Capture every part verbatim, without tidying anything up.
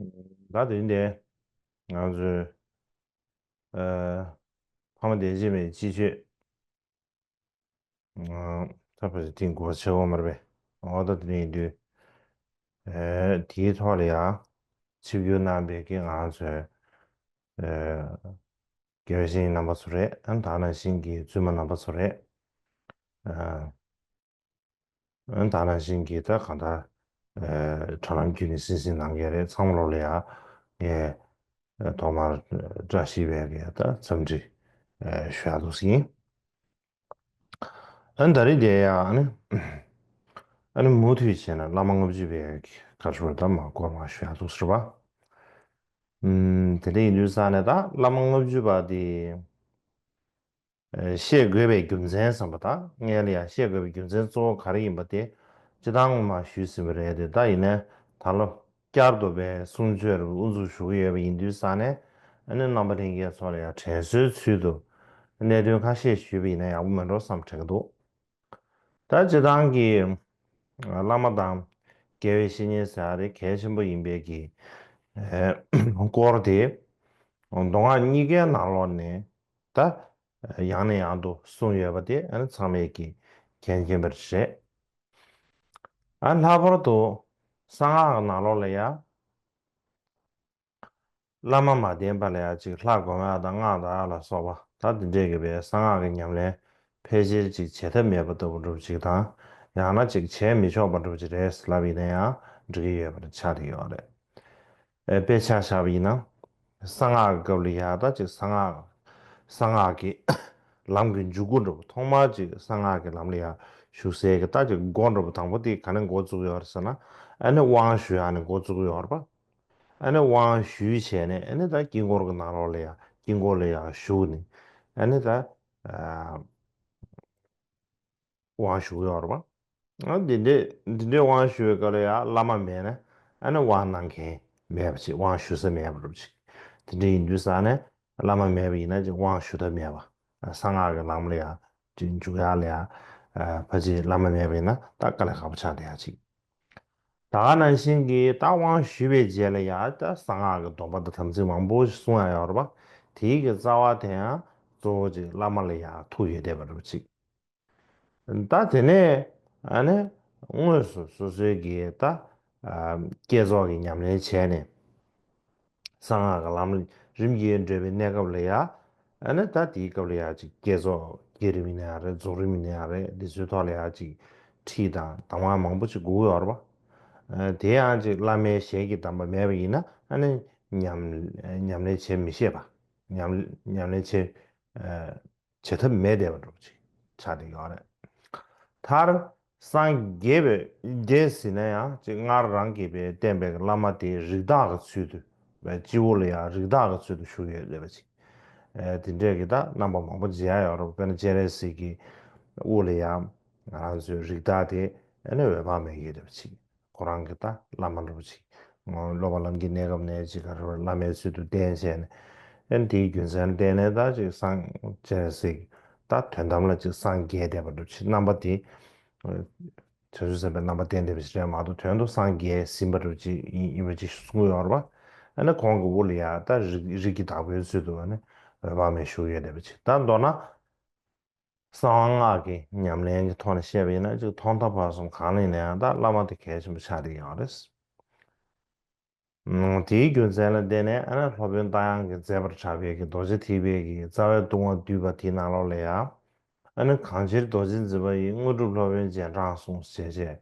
ད་དེ་འདི་ང་ཚོའི་ཨ་ཕ་མ་དེ་རྗེས་མའི་སྤྱི་སྤྱོད། ད་ཕལ་ཆེར་ཐེངས་དགུ་པ་བྱེད་དགོས་མ་རེད་པས། འོ་ད་དེ་ནས་ཡིན་དུས། ཨེ་དེའི་ཐོག་ལ་ཡང་ཆིབས་བསྒྱུར་གནང་བའི་གི་ང་ཚོའི་ཨེ་དགེ་བའི་བཤེས་གཉེན་རྣམ་པ་ཚོ་རེད། ཨ་ད་ནང་བཞིན་གྱི་བཙུན་མ་རྣམ་པ་ཚོ་རེད། ཨ་ཨ་ད་ནང་བཞིན་གྱི་ད་གང་ལྟར་ཨེ་དྲ་ལམ་བརྒྱུད་ནས་གསན་གཟིགས་གནང་མཁན་རེད། ཚང་མ་ལོག་ལ་ཡང་ངས་ཨེ་ཐོག་མར་བཀྲ་ཤིས་པའི་གི་ད་འཚམས་འདྲི་ཨེ་ཞུ་ཡག་འདུག་ཟིན། ཨ་ནི་ད་རེས་དེ་ཡང་ཨ་ནི་ཨ་ནི་མུ་མཐུད་བྱས་ན་བླ་མ་ལྔ་བཅུ་པའི་ག་ཚོད་ད་མ་སྐོར་མ་ཞུ་ཡག་འདུག་ཟེར་བ། ཨུམ་དེ་འདྲ་ཡིན་དུས་ས་ནས་ད་བླ་མ་ལྔ་བཅུ་པ་དེ་ཨེ་བཤད་དགོས་པའི་རྒྱུ་མཚན་བསམ་པ་དང་ངས་ལ་ཡང་བཤད་དགོས་པའི་རྒྱུ་མཚན་གཙོ་བོ་ག་རེ་ཡིན་པ་དེ་སྤྱི་བཏང་ངོ་མ་ཞུས་ཟིན་པ་རེད་དེ། ད་ཡིན་ནའི་ད་ལོ་བསྐྱར་དུ་བའི་གསུང་ཆོས་རུ་དབུ་འཛུགས་ཞུ་གི་ཡོད་པ་ཡིན་དུས་ས་ནས་ཨ་ནི་རྣམ་པ་ལྷན་རྒྱས་ཚོ་ལ་ཡང་དྲན་གསོའི་ཚུལ་དུ་གནད་དོན་ཁ་ཤས་ཞུས་པ་ཡིན་ན་ཡག་པོ་མེད་འགྲོ་བསམ་དྲན་གྱི་འདུག་ད་སྤྱི་བཏང་གི་བླ་མ་དང་དགེ་བའི་བཤེས་གཉེན་ཟེར་ཡ་དེ་གལ་ཆེན་པོ་ཡིན་པའི་གི་སྐོར་དེ་མདོ་སྔགས་གཉིས་ཀའི་ནང་ལོགས་ནས་ད་ཡང་ནས་ཡང་དུ་གསུངས་ཡོད་པ་དེ་ཨ་ནི་ཚང་མས་ཀྱིས་མཁྱེན་མཁྱེན་པ་རེད། ཨ་ལྷག་པར་དུ་གསང་སྔགས་ཀྱི་ནང་ལོགས་ལ་ཡང་བླ་མ་མ་བསྟེན་པ་ལ་ཡང་ཅིག་ལྷ་སྒོམ་ཡག་དང་སྔགས་བཟླ་ཡག་ལ་སོགས་པ་ད་དེ་འདྲས་ཀྱི་བའི་གསང་སྔགས་ཀྱི་ཉམས་ལེན་ཕལ་ཆེར་ཅིག་བྱེད་ཐབས་མེད་པ་ལྟ་བུ་འདྲ་པོ་ཅིག་དང་། ཡང་ན་ཅིག་བྱས་མི་ཆོག་པ་འདྲ་པོ་ཅིག་རེད་ལབ་ཡིན་ན་ཡང་འགྲིག་གི་ཡོད་པ་ཆགས་བསྡད་ཡོད་རེད། ཨེ་དཔེ་ཆ་བཞག་པ་ཡིན་ན། གསང་སྔགས་ཀྱི་སྐབས་ལ་ཡ་ད་ཅིག་གསང་སྔགས། གསང་སྔགས་ཀྱི་ལམ་གྱི་འཇུག་སྒོ་འདྲ་པོ་ཐོག་མར་ཅིག་གསང་སྔགས་ཀྱི་ལམ་ལ་ཡ་ཞུགས་སའི་གི་ད་ཅིག་སྒོ་འདྲ་པོ་དང་པོ་དེ་ག་ནས་འགོ་བཙུགས་ཡོད་རེད་ཟེར་ན། ཨ་ནི་དབང་ཞུ་ཡག་ནས་འགོ་བཙུགས་ཡོད་རེད་པ། ཨ་ནི་དབང་ཞུས་བྱས་ནས་ཨ་ནི་ད་དཀྱིལ་འཁོར་གྱི་ནང་ལོགས་ལ་ཡ་དཀྱིལ་འཁོར་ལ་ཡ་ཞུགས་ནས་ཨ་ནི་ད། དབང་ཞུ་གི་ཡོད་རེད་པ། ཨ་འདི་འདྲའི་འདི་འདྲའི་དབང་ཞུ་བའི་སྐབས་ལ་ཡང་བླ་མ་མེད་ན་ཨ་ནི་དབང་གནང་མཁན་མེད་པ་ཅིག་དབང་ཞུ་ས་མེད་པ་འདྲ་པོ་ཅིག་དེ་འདྲ་ཡིན་དུས་ས་ནས་བླ་མ་མེད་པ་ཡིན་ན་ཅིག་དབང་ཞུ་ཐབས་མེད་པ། གསང་སྔགས་ཀྱི་ལམ་ལ་ཡང་ཅིག་འཇུག་ཡག་ལ་ཡང་ཕལ་ཆེར་བླ་མ་མེད་པ་ཡིན་ན་ད་དཀའ་ལས་ཁག་པོ་ཆགས་བསྡད་ཡག་ཅིག་ད་ག་ནང་བཞིན་གྱི་ད་དབང་ཞུས་པའི་རྗེས་ལ་ཡང་ད་གསང་སྔགས་ཀྱི་སྡོམ་པ་དང་དམ་ཚིག་མང་པོ་ཞིག་གསུང་ཡག་ཡོད་རེད་པ། དེའི་གི་རྩ་བ་དེ་ཡང་གཙོ་བོ་ཅིག་བླ་མ་ལ་ཡང་ཐུག་ཡོད་བསྡད་པ་འདྲ་པོ་ཅིག་ད་དེ་ནས་ཨ་ནི་དངོས་སུ་སོ་སོའི་གི་ད་ཨ་བསྐྱེད་རྫོགས་ཀྱི་ཉམས་ལེན་བྱས་ནས་གསང་སྔགས་ཀྱི་ལམ་རིམ་གྱིས་འགྲོ་བའི་གནས་སྐབས་ལ་ཡ་ཨ་ནི་ད་དེའི་སྐབས་ལ་ཡ་ཅིག་བསྐྱེད་རྫོགས་བསྐྱེད་རིམ་ཡིན་ན་ཡང་རེད། རྫོགས་རིམ་ཡིན་ན་ཡང་རེད། འདི་ཚོའི་ཐོག་ལ་ཡ་ཅིག་ཁྲིད་དང་གདམས་ངག་མང་པོ་ཅིག་དགོས་ཀྱི་ཡོད་རེད་པ། ཨ་དེ་ཡང་ཅིག་བླ་མའི་ཞལ་གྱི་གདམས་པ་མེད་པ་ཡིན་ན་ཨ་ནི་ཉམས་ཉམས་ལེན་བྱེད་མི་ཤེས་པ། ཉམས་ཉམས་ལེན་བྱེད་ཨ། བྱེད་ཐབས་མེད་བསྡད་པ་འདྲ་པོ་ཅིག་ཆགས་བསྡད་ཡོད་རེད། མཐར་སངས་རྒྱས་པའི་རྒྱས་ཟིན་ན་ཡང་ཅིག་སྔར་རང་གིས་པའི་བསྟེན་པའི་བླ་མ་དེ་རིགས་བདག་གི་ཚུལ་དུ་བའི་སྤྱི་བོ་ལ་ཡང་རིགས་བདག་གི་ཚུལ་དུ་བཞུགས་ཡོད་བསྡད་པ་ཅིག་ཨེ་དེ་འདྲས་ཀྱི་ད་རྣམ་པ་མང་པོ་མཇལ་ཡག་ཡོད་རེད། དཔེར་ན་སྤྱན་རས་གཟིགས་ཀྱི་དབུ་ལ་ཡང་ང་རང་ཚོའི་རིགས་བདག་དེ་ཨ་ནི་འོད་དཔག་མེད་ཡོད་བསྡད་པ་ཅིག་ཁོ་རང་གི་ད་བླ་མ་འདྲ་པོ་ཅིག་སློབ་པ་ལམ་གྱི་གནས་སྐབས་ནས་ཅིག་ག་རེ་བླ་མའི་ཚུལ་དུ་བསྟེན་བྱས་ནས་ཨ་ནི་དེའི་རྒྱུ་མཚན་བརྟེན་ནས་ད་ཅིག་སངས་རྒྱས་ཟིག་ད་དོན་དམ་ལ་ཅིག་སངས་རྒྱས་བསྡད་པ་འདྲ་ཅིག་རྣམ་པ་དེ་བྱང་ཆུབ་སེམས་དཔའི་རྣམ་པ་བསྟན་བསྡད་པ་ཞིག་རེད་མ་གཏོགས་དོན་དུ་སངས་རྒྱས་ཟིན་པ་འདྲ་ཅིག་ཡིན་ཡིན་པ་ཅིག་གསུང་གི་ཡོད་རེད་པ། ཨ་ནི་ཁོང་གི་དབུ་ལ་ཡ་ད་རིགས་རིགས་ཀྱི་བདག་པོའི་ཚུལ་དུ་ཨ་ནི་འོད་དཔག་མེད་བཞུགས་ཡོད་བསྡད་པ་ཅིག་ད་མདོར་ན། གསང་བ་སྔགས་ཀྱི་ཉམས་ལེན་གྱི་ཐོག་ནས་བཤད་པ་ཡིན་ན་ཅིག་ཐོག་མཐའ་བར་གསུམ་གང་ལ་ཡིན་ན་ཡང་ད་བླ་མ་དེ་གལ་ཆེན་པོ་ཆགས་བསྡད་ཡོད་རེད། ཨང་དེའི་རྒྱུ་མཚན་ལ་བརྟེན་ནས་ཨ་ནི་སློབ་དཔོན་རྟ་དབྱངས་ཀྱིས་མཛད་པར་གྲགས་པའི་གི་རྡོ་རྗེ་ཐེག་པའི་གི་རྩ་བའི་ལྟུང་བ་བསྡུས་པ་དེའི་ནང་ལོགས་ལ་ཡང་ཨ་ནི་གང་ཕྱིར་རྡོ་རྗེ་འཛིན་པ་ཡིས་དངོས་གྲུབ་སློབ་དཔོན་རྗེས་འབྲང་གསུངས་ཞེས་བཤད།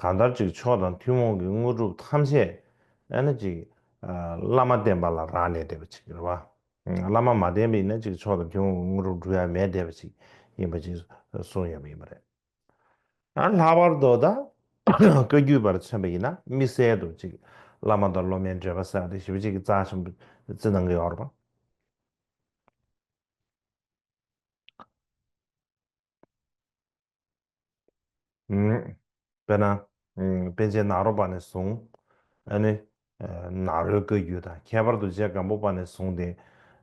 གང་ལྟར་ཅིག་མཆོག་དང་ཐུན་མོང་གི་དངོས་གྲུབ་ཐམས་ཅད་ཨ་ནི་ཅིག་བླ་མ་བསྟེན་པ་ལ་རག་ལས་བསྡད་པ་ཅིག་རེད་བ། བླ་མ་མ་བསྟེན་པ་ཡིན་ན་ཅིག་མཆོག་དང་ཐུན་མོང་གི་དངོས་གྲུབ་སྒྲུབ་ཡ་མེད་བསྡད་པ་ཅིག་ཡིན་པ་ཅིག་གསུངས་ཡོད་པ་ཡིན་པ་རེད། ཡང་ལྷག་པར་དུ་ད་བཀའ་བརྒྱུད་པར་མཚོན་པ་ཡིན་ན་དམིགས་བསལ་དུ་ཅིག་བླ་མ་དང་སློབ་མའི་འབྲེལ་བ་ཟེར་ཡ་དེ་ཞེ་པོ་ཅིག་གི་རྩ་ཆེན་པོ་བརྩི་གནང་གི་ཡོད་རེད་པ། ཨུམ། དཔེར་ན། ཨུམ། པཎ་ཆེན་ནཱ་རོ་པ་ནས་བཟུང་། ཨ་ནི། ཨ་ནཱ་རོའི་བཀའ་བརྒྱུད་དང་ཁྱད་པར་དུ་རྗེ་སྒམ་པོ་པ་ནས་བཟུང་སྟེ།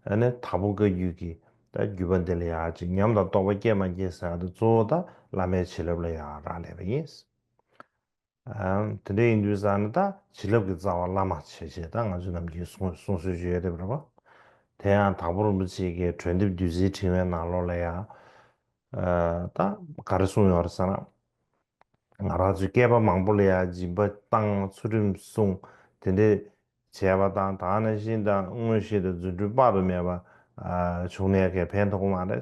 ཨ་ནི་དྭགས་པོ་བཀའ་བརྒྱུད་ཀྱི་ད་བརྒྱུད་པ་འདི་ལ་ཡང་ཅིག་ཉམས་དང་རྟོགས་པ་སྐྱེ་མ་སྐྱེ་ཟེར་ཡ་དེ་གཙོ་བོ་ད་བླ་མའི་བྱིན་རླབས་ལ་ཡང་རག་ལས་པ་ཡིན། ཨམ། དེ་འདྲ་ཡིན་དུས་ཙང་ནི་ད་བྱིན་རླབས་ཀྱི་རྩ་བ་བླ་མ་བྱས་བྱས་ད་ང་ཚོས་ནམ་རྒྱུན་གསུང་གསུང་སྲོལ་ཞིག་ཡོད་རེད་པ། དེ་ཡང་དྭགས་པོ་རིན་པོ་ཆེ་གིས་གྲོས་འདེབས་བདུད་རྩིའི་ཕྲེང་བའི་ནང་ལོགས་ལ་ཡང་ཨ། ད་ག་རེ་གསུངས་ཡོད་རེད་ཟེར་ན། ང་རང་ཚོའི་བསྐལ་པ་མང་པོ་ལ་ཡང་སྦྱིན་པ་བཏང་ཚུལ་ཁྲིམས་བསྲུང་དེ་འདྲས་བྱས་པ་དང་ད་ག་ནང་བཞིན་དང་མངོན་ཤེས་དང་རྫུ་འཕྲུལ་དཔག་ཏུ་མེད་པ་ཨ། བྱུང་ནས་ཀྱང་ཕན་ཐོགས་ཀྱི་མ་རེད།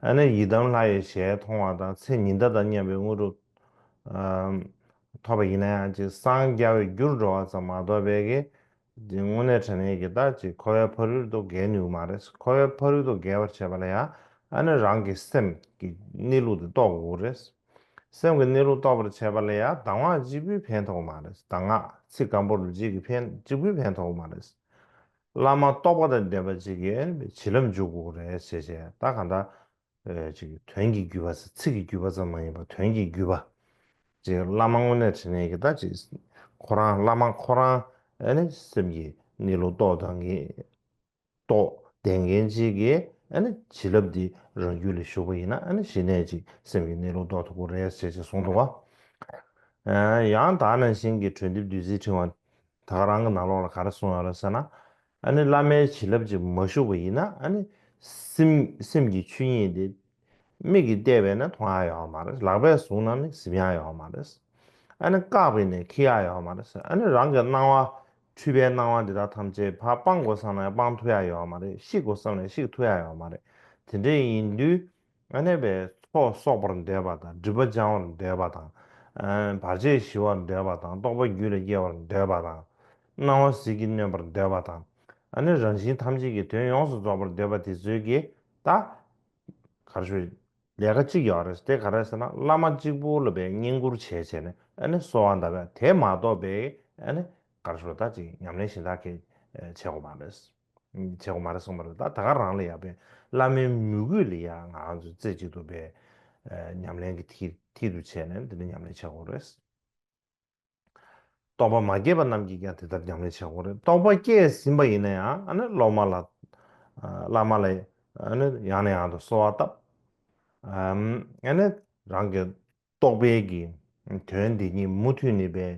ཨ་ནི་ཡི་དམ་ལྷ་ཡི་ཞལ་མཐོང་བ་དང་ཚེ་ཉི་ཟླ་དང་མཉམ་པའི་དངོས་གྲུབ་ཨ། ཐོབ་པ་ཡིན་ན་ཡང་ཅིག་སངས་རྒྱ་བའི་རྒྱུར་འགྲོ་བ་ཙམ་མ་གཏོགས་པའི་གི་དངོས་གནས་དྲང་གནས་ཀྱི་ད་ཅིག་འཁོར་བའི་ཕ་རོལ་ཏུ་བརྒལ་ནུས་མ་རེད། འཁོར་བའི་ཕ་རོལ་ཏུ་བརྒལ་བར་བྱེད་པ་ལ་ཡང་ཨ་ནི་རང་གི་སེམས་ཀྱི་གནས་ལུགས་དེ་རྟོགས་དགོས་རེད། སེམས་ཀྱི་གནས་ལུགས་རྟོགས་པར་བྱེད་པ་ལ་ཡང་གདམས་ངག་གཅིག་པུས་ཕན་ཐོགས་མ་རེད། གདམས་ངག་ཚིག་སྐམ་པོ་རུ་གཅིག་གིས་ཕན་གཅིག་པུས་ཕན་ཐོགས་མ་རེད། བླ་མ་རྟོགས་པ་དང་ལྡན་པ་གཅིག་གིས་བྱིན་རླབས་འཇུག་དགོས་རེད་ཞེས་བྱས་ད་གང་ལྟར། ཨེ། ཅིག་དོན་གྱི་བརྒྱུད་པ་ཟེར་ཚིག་གི་བརྒྱུད་པ་ཙམ་མ་ཡིན་པར་དོན་གྱི་བརྒྱུད་པ། ཅིག་བླ་མ་དངོས་གནས་དྲང་གནས་ཀྱི་ད་ཅིག་ཁོ་རང་བླ་མ་ཁོ་རང་ཨ་ནི་སེམས་ཀྱི་གནས་ལུགས་རྟོགས་དང་གི་རྟོགས་ལྡན་མཁན་ཅིག་གིས་ཨ་ནི་བྱིན་རླབས་འདི་རང་རྒྱུད་ལ་ཞུགས་པ་ཡིན་ན་ཨ་ནི་གཞི་ནས་ཅིག་སེམས་ཀྱི་གནས་ལུགས་རྟོགས་ཐུབ་ཀྱི་རེད་ཟེར་ཅིག་གསུངས་འདུག་ག་ཨ། ཡང་ད་ནང་བཞིན་གྱི་གྲོས་འདེབས་བདུད་རྩིའི་ཕྲེང་བ། ད་ག་རང་གི་ནང་ལོགས་ལ་ག་རེ་གསུངས་ཡོད་རེད་ཟེར་ན། ཨ་ནི་བླ་མའི་བྱིན་རླབས་ཀྱིས་མ་ཞུགས་པ་ཡིན་ན་ཨ་ནི་སེམས་སེམས་ཀྱི་ཆོས་ཉིད་དེ་མིག་གིས་བལྟས་པས་ན་མཐོང་ཡ་ཡོད་མ་རེད། ལག་པས་བཟུང་ན་ནི་གཟིམ་ཡ་ཡོད་མ་རེད། ཨ་ནི་བཀག་པས་ནི་འཁྱེར་ཡ་ཡོད་མ་རེད། ཨ་ནི་རང་གི་སྣང་བ་འཁྲུལ་པའི་སྣང་བ་འདི་དག་ཐམས་ཅད་ཕར་སྤང་དགོས་བསམ་ན་ཡང་སྤང་ཐུབ་ཡ་ཡོད་མ་རེད། བཤིག་དགོས་བསམ་ན་ཡང་བཤིག་ཐུབ་ཡ་ཡོད་མ་རེད། དེ་འདྲ་ཡིན་དུས། ཨ་ནི་པའི་ཚོགས་གསོག་པར་འདོད་པ་དང་སྒྲིབ་པ་སྦྱང་བར་འདོད་པ་དང་། ཨ། བར་ཆད་ཞི་བར་འདོད་པ་དང་རྟོགས་པ་རྒྱུད་ལ་སྐྱེ་བར་འདོད་པ་དང་། སྣང་བ་ཟིལ་གྱིས་གནོན་པར་འདོད་པ་དང་། ཨ་ནི་རང་བཞིན་ཐམས་ཅད་ཀྱི་དོན་ཡོངས་སུ་རྫོགས་པར་འདོད་པ་དེ་ཚོའི་གི་ད་ག་རེ་ཞུ། ལས་ཀ་གཅིག་ཡོད་རེད། དེ་ག་རེ་ཟེར་ན་བླ་མ་གཅིག་པུ་ལ་པའི་བསྙེན་བཀུར་བྱས་བྱས་ནས་ཨ་ནི་གསོལ་བ་འདེབས་པ་དེ་མ་གཏོགས་པའི་ཨ་ནི་ག་རེ་ཞུ་ད་ཅིག་ཉམས་ལེན་གཞན་དག་གི་བྱེད་དགོས་མ་རེད། བྱེད་དགོས་མ་རེད་གསུངས་པ་རེད། ད་ད་ག་རང་ལ་ཡ་པའི་བླ་མའི་མོས་གུས་ལ་ཡ་ང་རང་ཚོ་རྩེ་གཅིག་ཏུ་པའི་ཉམས་ལེན་གྱི་མཐིལ་མཐིལ་དུ་བྱས་ནས་འདི་འདྲ་ཉམས་ལེན་བྱེད་དགོས་རེད། རྟོགས་པ་མ་སྐྱེས་པ་རྣམས་ཀྱིས་ཀྱང་དེ་ལྟར་ཉམས་ལེན་བྱེད་དགོས་རེད། རྟོགས་པ་སྐྱེས་ཟིན་པ་ཡིན་ན་ཡང་ཨ་ནི་སློབ་མ་ལ་བླ་མ་ལ་ཨ་ནི་ཡང་ནས་ཡང་དུ་གསོལ་བ་བཏབ། ཨ་ནི་རང་གི་རྟོགས་པའི་གི་དོན་འདི་ཉིད་མུ་མཐུད་ནས་པའི་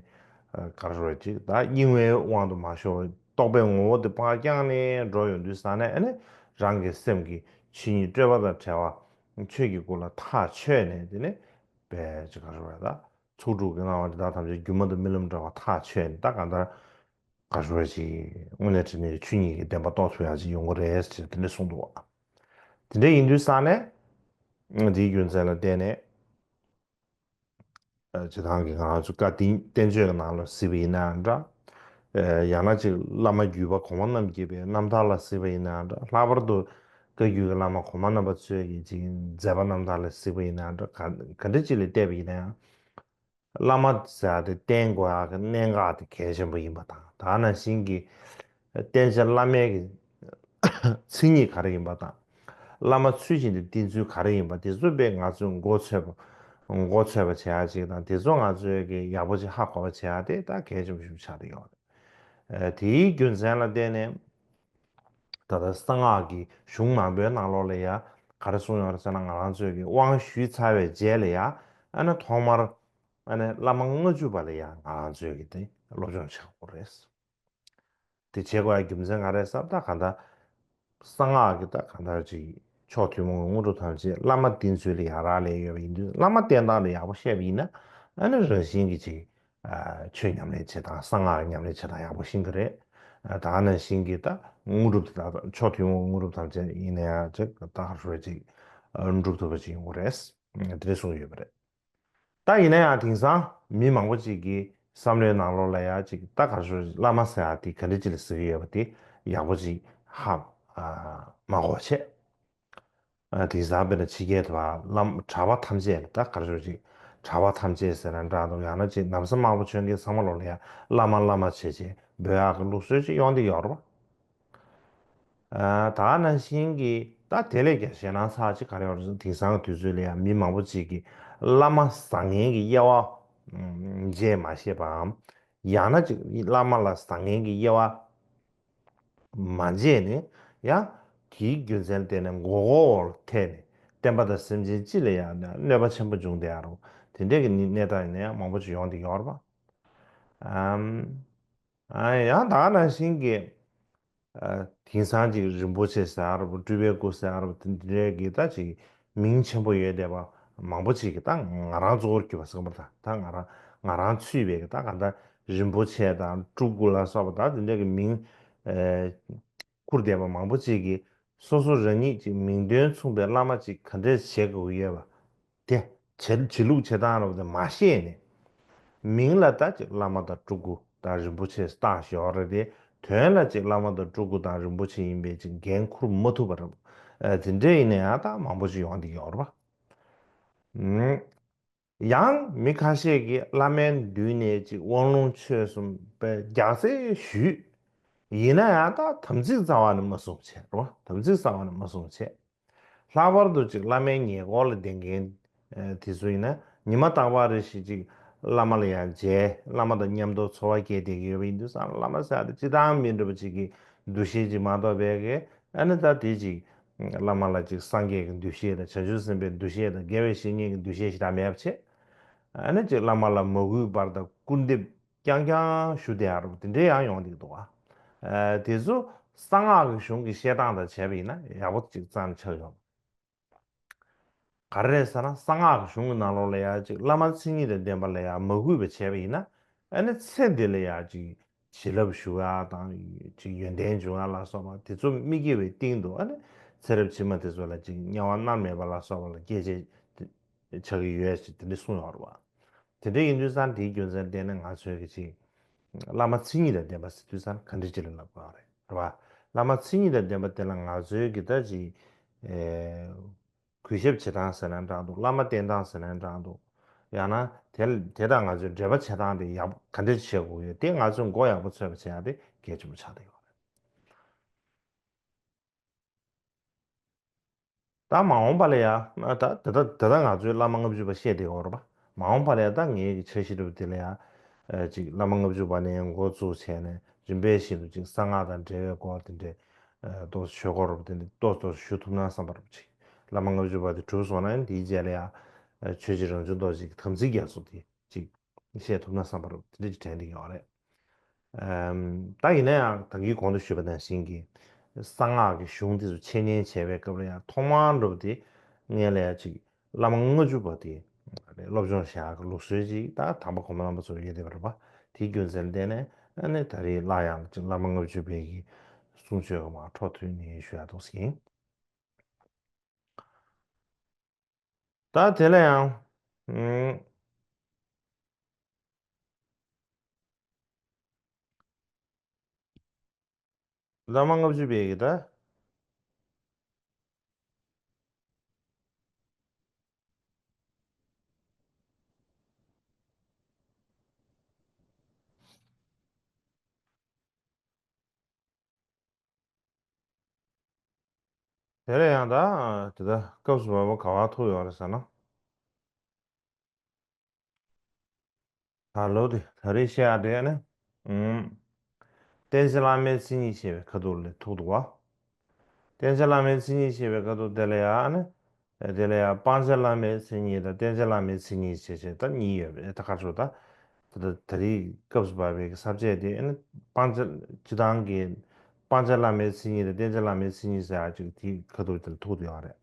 ག་རེ་ཞུ་ཅིག་ད་གཡེང་བའི་དབང་དུ་མ་ཤོར་བའི་རྟོགས་པའི་ངོ་བོ་དེ་ཕར་བསྐྱངས་ནས་འགྲོ་ཡོང་དུས་ཙང་ནས་ཨ་ནི་རང་གི་སེམས་ཀྱི་ཆོས་ཉིད་སྤྲོས་པ་དང་བྲལ་བ་ཆོས་ཀྱི་སྐུ་ལ་ཐག་ཆོད་ནས་དེ་ནས་པའི་ཅིག་ག་རེ་ཞུ་ད་ཚོགས་དྲུག་གི་སྣང་བ་འདི་དག་ཐམས་ཅད་སྒྱུ་མ་དང་རྨི་ལམ་འདྲ་བ་ཐག་ཆོད་ནས་ད་གང་ལྟར་ག་རེ་ཞུ་ཅིག་དངོས་གནས་དྲང་གནས་ཀྱི་ཆོས་ཉིད་ཀྱི་བདེན་པ་རྟོགས་ཐུབ་ཡག་ཅིག་ཡོང་གི་རེད་ཅེས་དེ་འདྲ་གསུངས་འདུག་བ། དེ་འདྲ་ཡིན་དུས་ཙང་ནས་འདིའི་རྒྱུ་མཚན་ལ་བརྟེན་ནས། ཨ། སྤྱིར་བཏང་གི་ང་རང་ཚོ་བཀའ་བསྟན་བསྟན་བཅོས་ཀྱི་ནང་ལ་གཟིགས་པ་ཡིན་ནའང་འདྲ། ཨ། ཡང་ན་ཅིག་བླ་མ་བརྒྱུད་པ་གོང་མ་རྣམས་ཀྱི་པའི་རྣམ་ཐར་ལ་གཟིགས་པ་ཡིན་ནའང་འདྲ། ལྷག་པར་དུ་བཀའ་བརྒྱུད་ཀྱི་བླ་མ་གོང་མ་རྣམ་པ་ཚོས་ཀྱི་ཅིག་མཛད་པ་རྣམ་ཐར་ལ་གཟིགས་པ་ཡིན་ནའང་འདྲ། ག་ག་འདྲ་ཅིག་ལ་བལྟས་པ་ཡིན་ན་ཡང་། བླ་མ་ཟེར་ཡག་དེ་བསྟེན་དགོས་ཡག་གི་གནད་འགག་དེ་གལ་ཆེན་པོ་ཡིན་པ་དང་། ད་ག་ནང་བཞིན་གྱི་བསྟེན་བྱ་བླ་མའི་གི་མཚན་ཉིད་ག་རེ་ཡིན་པ་དང་། བླ་མ་ཚུལ་བཞིན་དུ་བསྟེན་ཚུལ་ག་རེ་ཡིན་པ་དེ་ཚོ་དཔེ་ང་ཚོས་མགོ་ཚོས་པ། མགོ་ཚོས་པ་བྱེད་ཡག་ཅིག་དང་དེ་ཚོ་ང་ཚོས་གི་ཡག་པོ་ཅིག་ཧ་གོ་བ་བྱེད་ཡག་དེ་ད་གལ་ཆེན་པོ་ཞིག་ཆགས་བསྡད་ཡོད་རེད། ཨ། དེའི་རྒྱུ་མཚན་ལ་བརྟེན་ནས་ད་ལྟ་གསང་སྔགས་ཀྱི་གཞུང་མང་པོའི་ནང་ལོགས་ལ་ཡ་ག་རེ་གསུངས་ཡོད་རེད་ཟེར་ན། ང་རང་ཚོས་ཀྱི་དབང་ཞུས་ཚར་བའི་རྗེས་ལ་ཡ་ཨ་ནི་ཐོག་མར་ཨ་ནི་བླ་མ་ལྔ་བཅུ་པ་ལ་ཡ་ང་རང་ཚོས་ཀྱི་དེ་སློབ་སྦྱོང་བྱེད་དགོས་རེད། དེ་བྱེད་དགོས་ཡ་རྒྱུ་མཚན་ག་རེ་ཟེར་ན། ད་གང་ལྟར་གསང་སྔགས་ཀྱི་ད་གང་ལྟར་ཅིག་མཆོག་ཐུན་མོང་གི་དངོས་གྲུབ་ཐམས་ཅད་བླ་མ་བསྟེན་ཚུལ་ལ་ཡ་རག་ལས་ཡོད་པ་ཡིན་དུས། བླ་མ་བསྟེན་སྟངས་ལ་ཡག་པོ་ཤེས་པ་ཡིན་ན་ཨ་ནི་རང་བཞིན་གྱིས་ཅིག་ཨ། ཆོས་ཉམས་ལེན་བྱེད་སྟངས། གསང་སྔགས་ཉམས་ལེན་བྱེད་སྟངས་ཡག་པོ་ཤེས་ཀྱི་རེད། ཨ། ད་ག་ནང་བཞིན་གྱི་ད་དངོས་གྲུབ་དེ་དག་མཆོག་ཐུན་མོང་དངོས་གྲུབ་ཐམས་ཅད་ཡིན་ན་ཡང་ཅིག་ད་ག་རེ་ཞུ་ཅིག་ཨ། འགྲུབ་ཐུབ་པ་ཅིག་ཡོང་གི་རེད། དེ་འདྲ་གསུངས་ཡོད་པ་རེད། ད་ཡིན་ན་ཡང་དེང་སང་མི་མང་པོ་ཅིག་གི་བསམ་བློའི་ནང་ལོགས་ལ་ཡ་ཅིག་ད་ག་རེ་ཞུ་བླ་མ་ཟེར་ཡག་དེ་ག་འདྲ་ཅིག་ལ་ཟེར་གྱི་ཡོད་པ་དེ་ཡག་པོ་ཅིག་ཧ་མ་གོ་བྱས། ཨ། དེང་སང་དཔེར་ན་ཕྱི་རྒྱལ་དུ་བ་བླ་མ་གྲྭ་པ་ཐམས་ཅད་ལ་ད་ག་རེ་ཞུ་ཅིག་གྲྭ་པ་ཐམས་ཅད་ཟེར་ན་འདྲ་འདུག་ཡང་ན་ཅིག་ན་བཟའ་དམར་པོ་གྱོན་མཁན་ཚང་མ་ལོགས་ལ་ཡ་བླ་མ་བླ་མ་བྱས་བྱས་འབོད་ཡག་གི་ལུགས་སྲོལ་ཅིག་ཡོང་བསྡད་ཡོད་རེད་པ། ཨ། ད་ག་ནང་བཞིན་གྱི་ད་དེ་ལས་ཀྱང་ཞེད་སྣང་ཚ་ཅིག་ག་རེ་ཡོད་རེད་ཟེར་ན། དེང་སང་གི་དུས་ཚོད་ལ་ཡ་མི་མང་པོ་ཅིག་གིས་བླ་མ་བཟང་ངན་གྱི་དབྱེ་བ་འབྱེད་མ་ཤེས་པའམ། ཡང་ན་ཅིག་བླ་མ་ལ་བཟང་ངན་གྱི་དབྱེ་བ་མ་བྱས་ནས་ཡང་དེའི་རྒྱུ་མཚན་བརྟེན་ནས་མགོ་སྐོར་ཐེབས་ནས་བསྟན་པ་དང་སེམས་ཅན་སྤྱི་ལ་ཡང་གནོད་པ་ཆེན་པོ་འབྱུང་བསྡད་ཡོད་རེད། དེ་འདྲས་ཀྱི་གནས་སྟངས་ཡིན་ན་ཡང་མང་པོ་ཅིག་ཡོང་བསྡད་ཡོད་རེད་པ། ཨམ། ཨ་ཡང་ད་ག་ནང་བཞིན་གྱི། ཨ། དེང་སང་ཅིག་རིན་པོ་ཆེ་ཟེར་བ་སྤྲུལ་པའི་སྐུ་ཟེར་བ་དེ་འདྲའི་གི་ད་ཅིག་མིང་ཆེན་པོ་ཡོད་བསྡད་པ་མང་པོ་ཅིག་གི་ད་ང་རང་གཙོ་བོར་གྱུར་པ་ཟེར་གྱི་མ་རེད། ད་ང་རང་ང་རང་ཚུད་པའི་གི་ད་ག་ད་རིན་པོ་ཆེ་དང་སྤྲུལ་སྐུ་ལ་སོགས་པ་ད་དེ་འདྲའི་གི་མིང་ཨེ་བཀུར་བསྡད་པ་མང་པོ་ཅིག་གིས་སོ་སོ་རང་ཉིད་ཀྱི་མིང་དོན་མཚུངས་པའི་བླ་མ་ཅིག་ག་འདྲས་བྱེད་དགོས་ཀྱི་ཡོད་པ། དེ་བྱེད་བྱེད་ལུགས་བྱེད་སྟངས་རབ་དེ་མ་ཤེས་ནས། མིང་ལ་ད་ཅིག་བླ་མ་དང་སྤྲུལ་སྐུ་དང་རིན་པོ་ཆེ་བཏགས་ཡོད་རེད་དེ། དོན་ལ་ཅིག་བླ་མ་དང་སྤྲུལ་སྐུ་དང་རིན་པོ་ཆེ་ཡིན་པའི་ཅིག་འགན་འཁུར་མ་ཐུབ་པ་རེད། ཨ། དེ་འདྲ་ཡིན་ན་ཡང་ད་མང་པོ་ཅིག་ཡོང་བསྡད་ཡོད་རེད་པ། ཨུམ། ཡང་མི་ཁ་ཤས་ཀྱིས་བླ་མའི་མདུན་ནས་ཅིག་དབང་ལུང་ཆོས་གསུངས་པའི་རྒྱགས་ཚད་ཞུས། ཡིན་ན་ཡང་ད་དམ་ཚིག་རྩ་བ་ནས་མ་སྲུང་བྱས་རེད་པ། དམ་ཚིག་རྩ་བ་ནས་མ་སྲུང་བྱས། ལྷག་པར་དུ་ཅིག་བླ་མའི་ཉེ་འཁོར་ལ་བསྡད་མཁན་དེ་ཚོ་ཡིན་ན། ཉི་མ་རྟག་པར་རེ་ཞིག་ཅིག་བླ་མ་ལ་ཡང་མཇལ། བླ་མ་དང་མཉམ་དུ་འཚོ་བ་སྐྱེལ་བསྡད་ཀྱི་ཡོད་པ་ཡིན་དུས་ཙང་། བླ་མ་ཟེར་ཡ་དེ་སྤྱིར་བཏང་མི་འདྲ་བ་ཅིག་གི་འདུ་ཤེས་ཅིག་མ་གཏོགས་པའི་གི། ཨ་ནི་ད་དེ་ཅིག་བླ་མ་ལ་ཅིག་སངས་རྒྱས་ཀྱི་འདུ་ཤེས་དང་། བྱང་ཆུབ་སེམས་དཔའི་འདུ་ཤེས་དང་། དགེ་བའི་བཤེས་གཉེན་གྱི་འདུ་ཤེས་ཞེ་དྲག་མེད་པ་བྱས། ཨ་ནི་ཅིག་བླ་མ་ལ་མ་གུས་པར་དང་སྐུར་འདེབས་རྐྱང་རྐྱང་ཞུ་བསྡད་ཡ་རུ་དེ་འདྲའི་ཡང་ཡོང་བསྡད་འདུག་པ། ཨ། དེ་ཚོ་གསང་སྔགས་ཀྱི་གཞུང་གི་བཤད་སྟངས་དང་བྱས་པ་ཡིན་ན་ཡག་པོ་ཅིག་རྩ་ནས་ཆགས་ཡོང་། ག་རེ་རེད་ཟེར་ན། གསང་སྔགས་ཀྱི་གཞུང་གི་ནང་ལོགས་ལ་ཡ་ཅིག་བླ་མ་མཚན་ཉིད་དང་ལྡན་པ་ལ་ཡ་མ་གུས་པ་བྱས་པ་ཡིན་ན། ཨ་ནི་ཚེ་འདི་ལ་ཡ་ཅིག་བྱིན་རླབས་ཞུ་ཡ་དང་། ཅིག་ཡོན་ཏན་འབྱུང་ཡ་ལ་སོགས་པ་དེ་ཚོ་མི་དགེ་བའི་སྟེང་དུ། ཨ་ནི་ཚེ་རབས་ཕྱི་མ་དེ་ཚོ་ལ་ཅིག་དམྱལ་བ་མནར་མེད་པ་ལ་སོགས་པ་ལ་སྐྱེ་ཆེད་ཆགས་ཀྱི་ཡོད་ཅེས་དེ་འདྲ་གསུངས་ཡོད་རེད་པ། དེ་འདྲ་ཡིན་དུས་ཙང་དེའི་རྒྱུ་མཚན་བརྟེན་ནས་ང་ཚོས་ཀྱི་ཅིག་བླ་མ་མཚན་ཉིད་དང་ལྡན་པ་ཟེར་དུས་ཙང་ག་འདྲ་ཅིག་ལ་ལབ་དགོས་རེད། རེད་པ། བླ་མ་མཚན་ཉིད་དང་ལྡན་པ་དེ་ལ་ང་ཚོའི་གི་ད་ཅིག་ཨེ། གུས་ཞབས་བྱེད་སྟངས་ཟེར་ན་འདྲ་འདུག། བླ་མ་བསྟེན་སྟངས་ཟེར་ན་འདྲ་འདུག། ཡང་ན་དེ་དེ་དང་ང་ཚོའི་འབྲེལ་བ་བྱེད་སྟངས་དེ་ཡག་པོ་ག་འདྲ་བྱེད་དགོས་ཡོད། དེ་ང་ཚོས་མགོ་ཡག་པོ་ཚོས་པ་བྱེད་ཡ་དེ་གལ་ཆེན་པོ་ཆགས་བསྡད་ཡོད་རེད། ད་མ་འོངས་པ་ལ་ཡ། ད་ད་ད་ད་ལྟ་ང་ཚོས་བླ་མ་ལྔ་བཅུ་པ་བཤད་བསྡད་ཡོད་རེད་པ། མ་འོངས་པ་ལ་ཡ་ད་ངའི་གི་འཆར་གཞི་འདྲ་པོ་དེ་ལ་ཡ། ཨ། ཅིག་བླ་མ་ལྔ་བཅུ་པ་ནས་འགོ་བཙུགས་བྱས་ནས་རིམ་པས་བཞིན་དུ་ཅིག་གསང་སྔགས་དང་འབྲེལ་བའི་སྐོར་དེ་འདྲའི། ཨ། ཏོག་ཙམ་ཆོས་སྐོར་རུ་དེ་འདྲ་ཏོག་ཏོག་ཞུ་ཐུབ་ན་བསམ་པ་རུ་ཅིག། བླ་མ་ལྔ་བཅུ་པ་དེ་གྲུབ་སོང་ན་དེའི་རྗེས་ལ་ཡ། ཨ། ཆོས་རྗེ་རང་བྱུང་རྡོ་རྗེ་གི་དམ་ཚིག་རྒྱ་མཚོ་དེ་ཅིག་བཤད་ཐུབ་ན་བསམ་པ་རུ་དེ་འདྲ་ཅིག་དྲན་བསྡད་ཡོད་རེད། ཨམ། ད་ཡིན་ན་ཡང་ད་གིན་གོང་དུ་ཞུས་པ་ནང་བཞིན་གྱི་གསང་སྔགས་ཀྱི་གཞུང་དེ་ཚོ་འཆད་ཉན་བྱས་པའི་སྐབས་ལ་ཡང་ཐོག་མར་འགྲོ་བ་དེ་སྔོན་ལ་ཡང་ཅིག་བླ་མ་ལྔ་བཅུ་པ་དེ་སློབ་སྦྱོང་བྱེད་ཡག་གི་ལུགས་སྲོལ་ཅིག་ད་དམ་པ་གོང་མ་རྣམ་པ་ཚོར་ཡོད་བསྡད་པ་རེད་པ། དེའི་རྒྱུ་མཚན་ལ་བརྟེན་ནས་ཨ་ནི་ད་རེས་སླར་ཡང་ཅིག་བླ་མ་ལྔ་བཅུ་པའི་གི་གསུང་ཆོས་ཀྱི་མར་འཕྲོ་མཐུད་ནས་ཞུ་ཡག་འདུག་ཟེར་གྱི་ཡིན། ད་དེ་ལ་ཡང་། ཨུམ། བླ་མ་ལྔ་བཅུ་པའི་གི་ད། དེ་ལ་ཡང་ད་དེ་ད་སྐབས་སུ་བབ་པ་ག་བ་ཐུག་ཡོད་རེད་ཟེར་ན། ད་ལོ་དེ་ད་རེས་བཤད་ཡ་དེ་ནི། ཨུམ། བསྟན་བྱ་བླ་མའི་མཚན་ཉིད་ཅེས་པའི་ཁ་ཐུག་ལ་ཐུག་འདུག་པ། བསྟན་བྱ་བླ་མའི་མཚན་ཉིད་ཅེས་པའི་ཁ་ཐུག་དེ་ལ་ཡང་ནི། དེ་ལ་ཡང་སྤང་བྱ་བླ་མའི་མཚན་ཉིད་དང་བསྟན་བྱ་བླ་མའི་མཚན་ཉིད་ཅེས་བྱས་ད་གཉིས་ཡོད་པས། ད་ག་རེ་ཟེར་ད། ད་ད་རེས་སྐབས་སུ་བབས་པའི་ས་བཅད་དེ་ནི་སྤང་བྱ་སྤྱིར་བཏང་གི་སྤང་བྱ་བླ་མའི་མཚན་ཉིད་དང་བསྟན་བྱ་བླ་མའི་མཚན་ཉིད་ཟེར་ཡ་ཅིག་དེའི་ཁ་ཐུག་དེ་ལ་ཐུག་འདུག་ཡོད་རེད།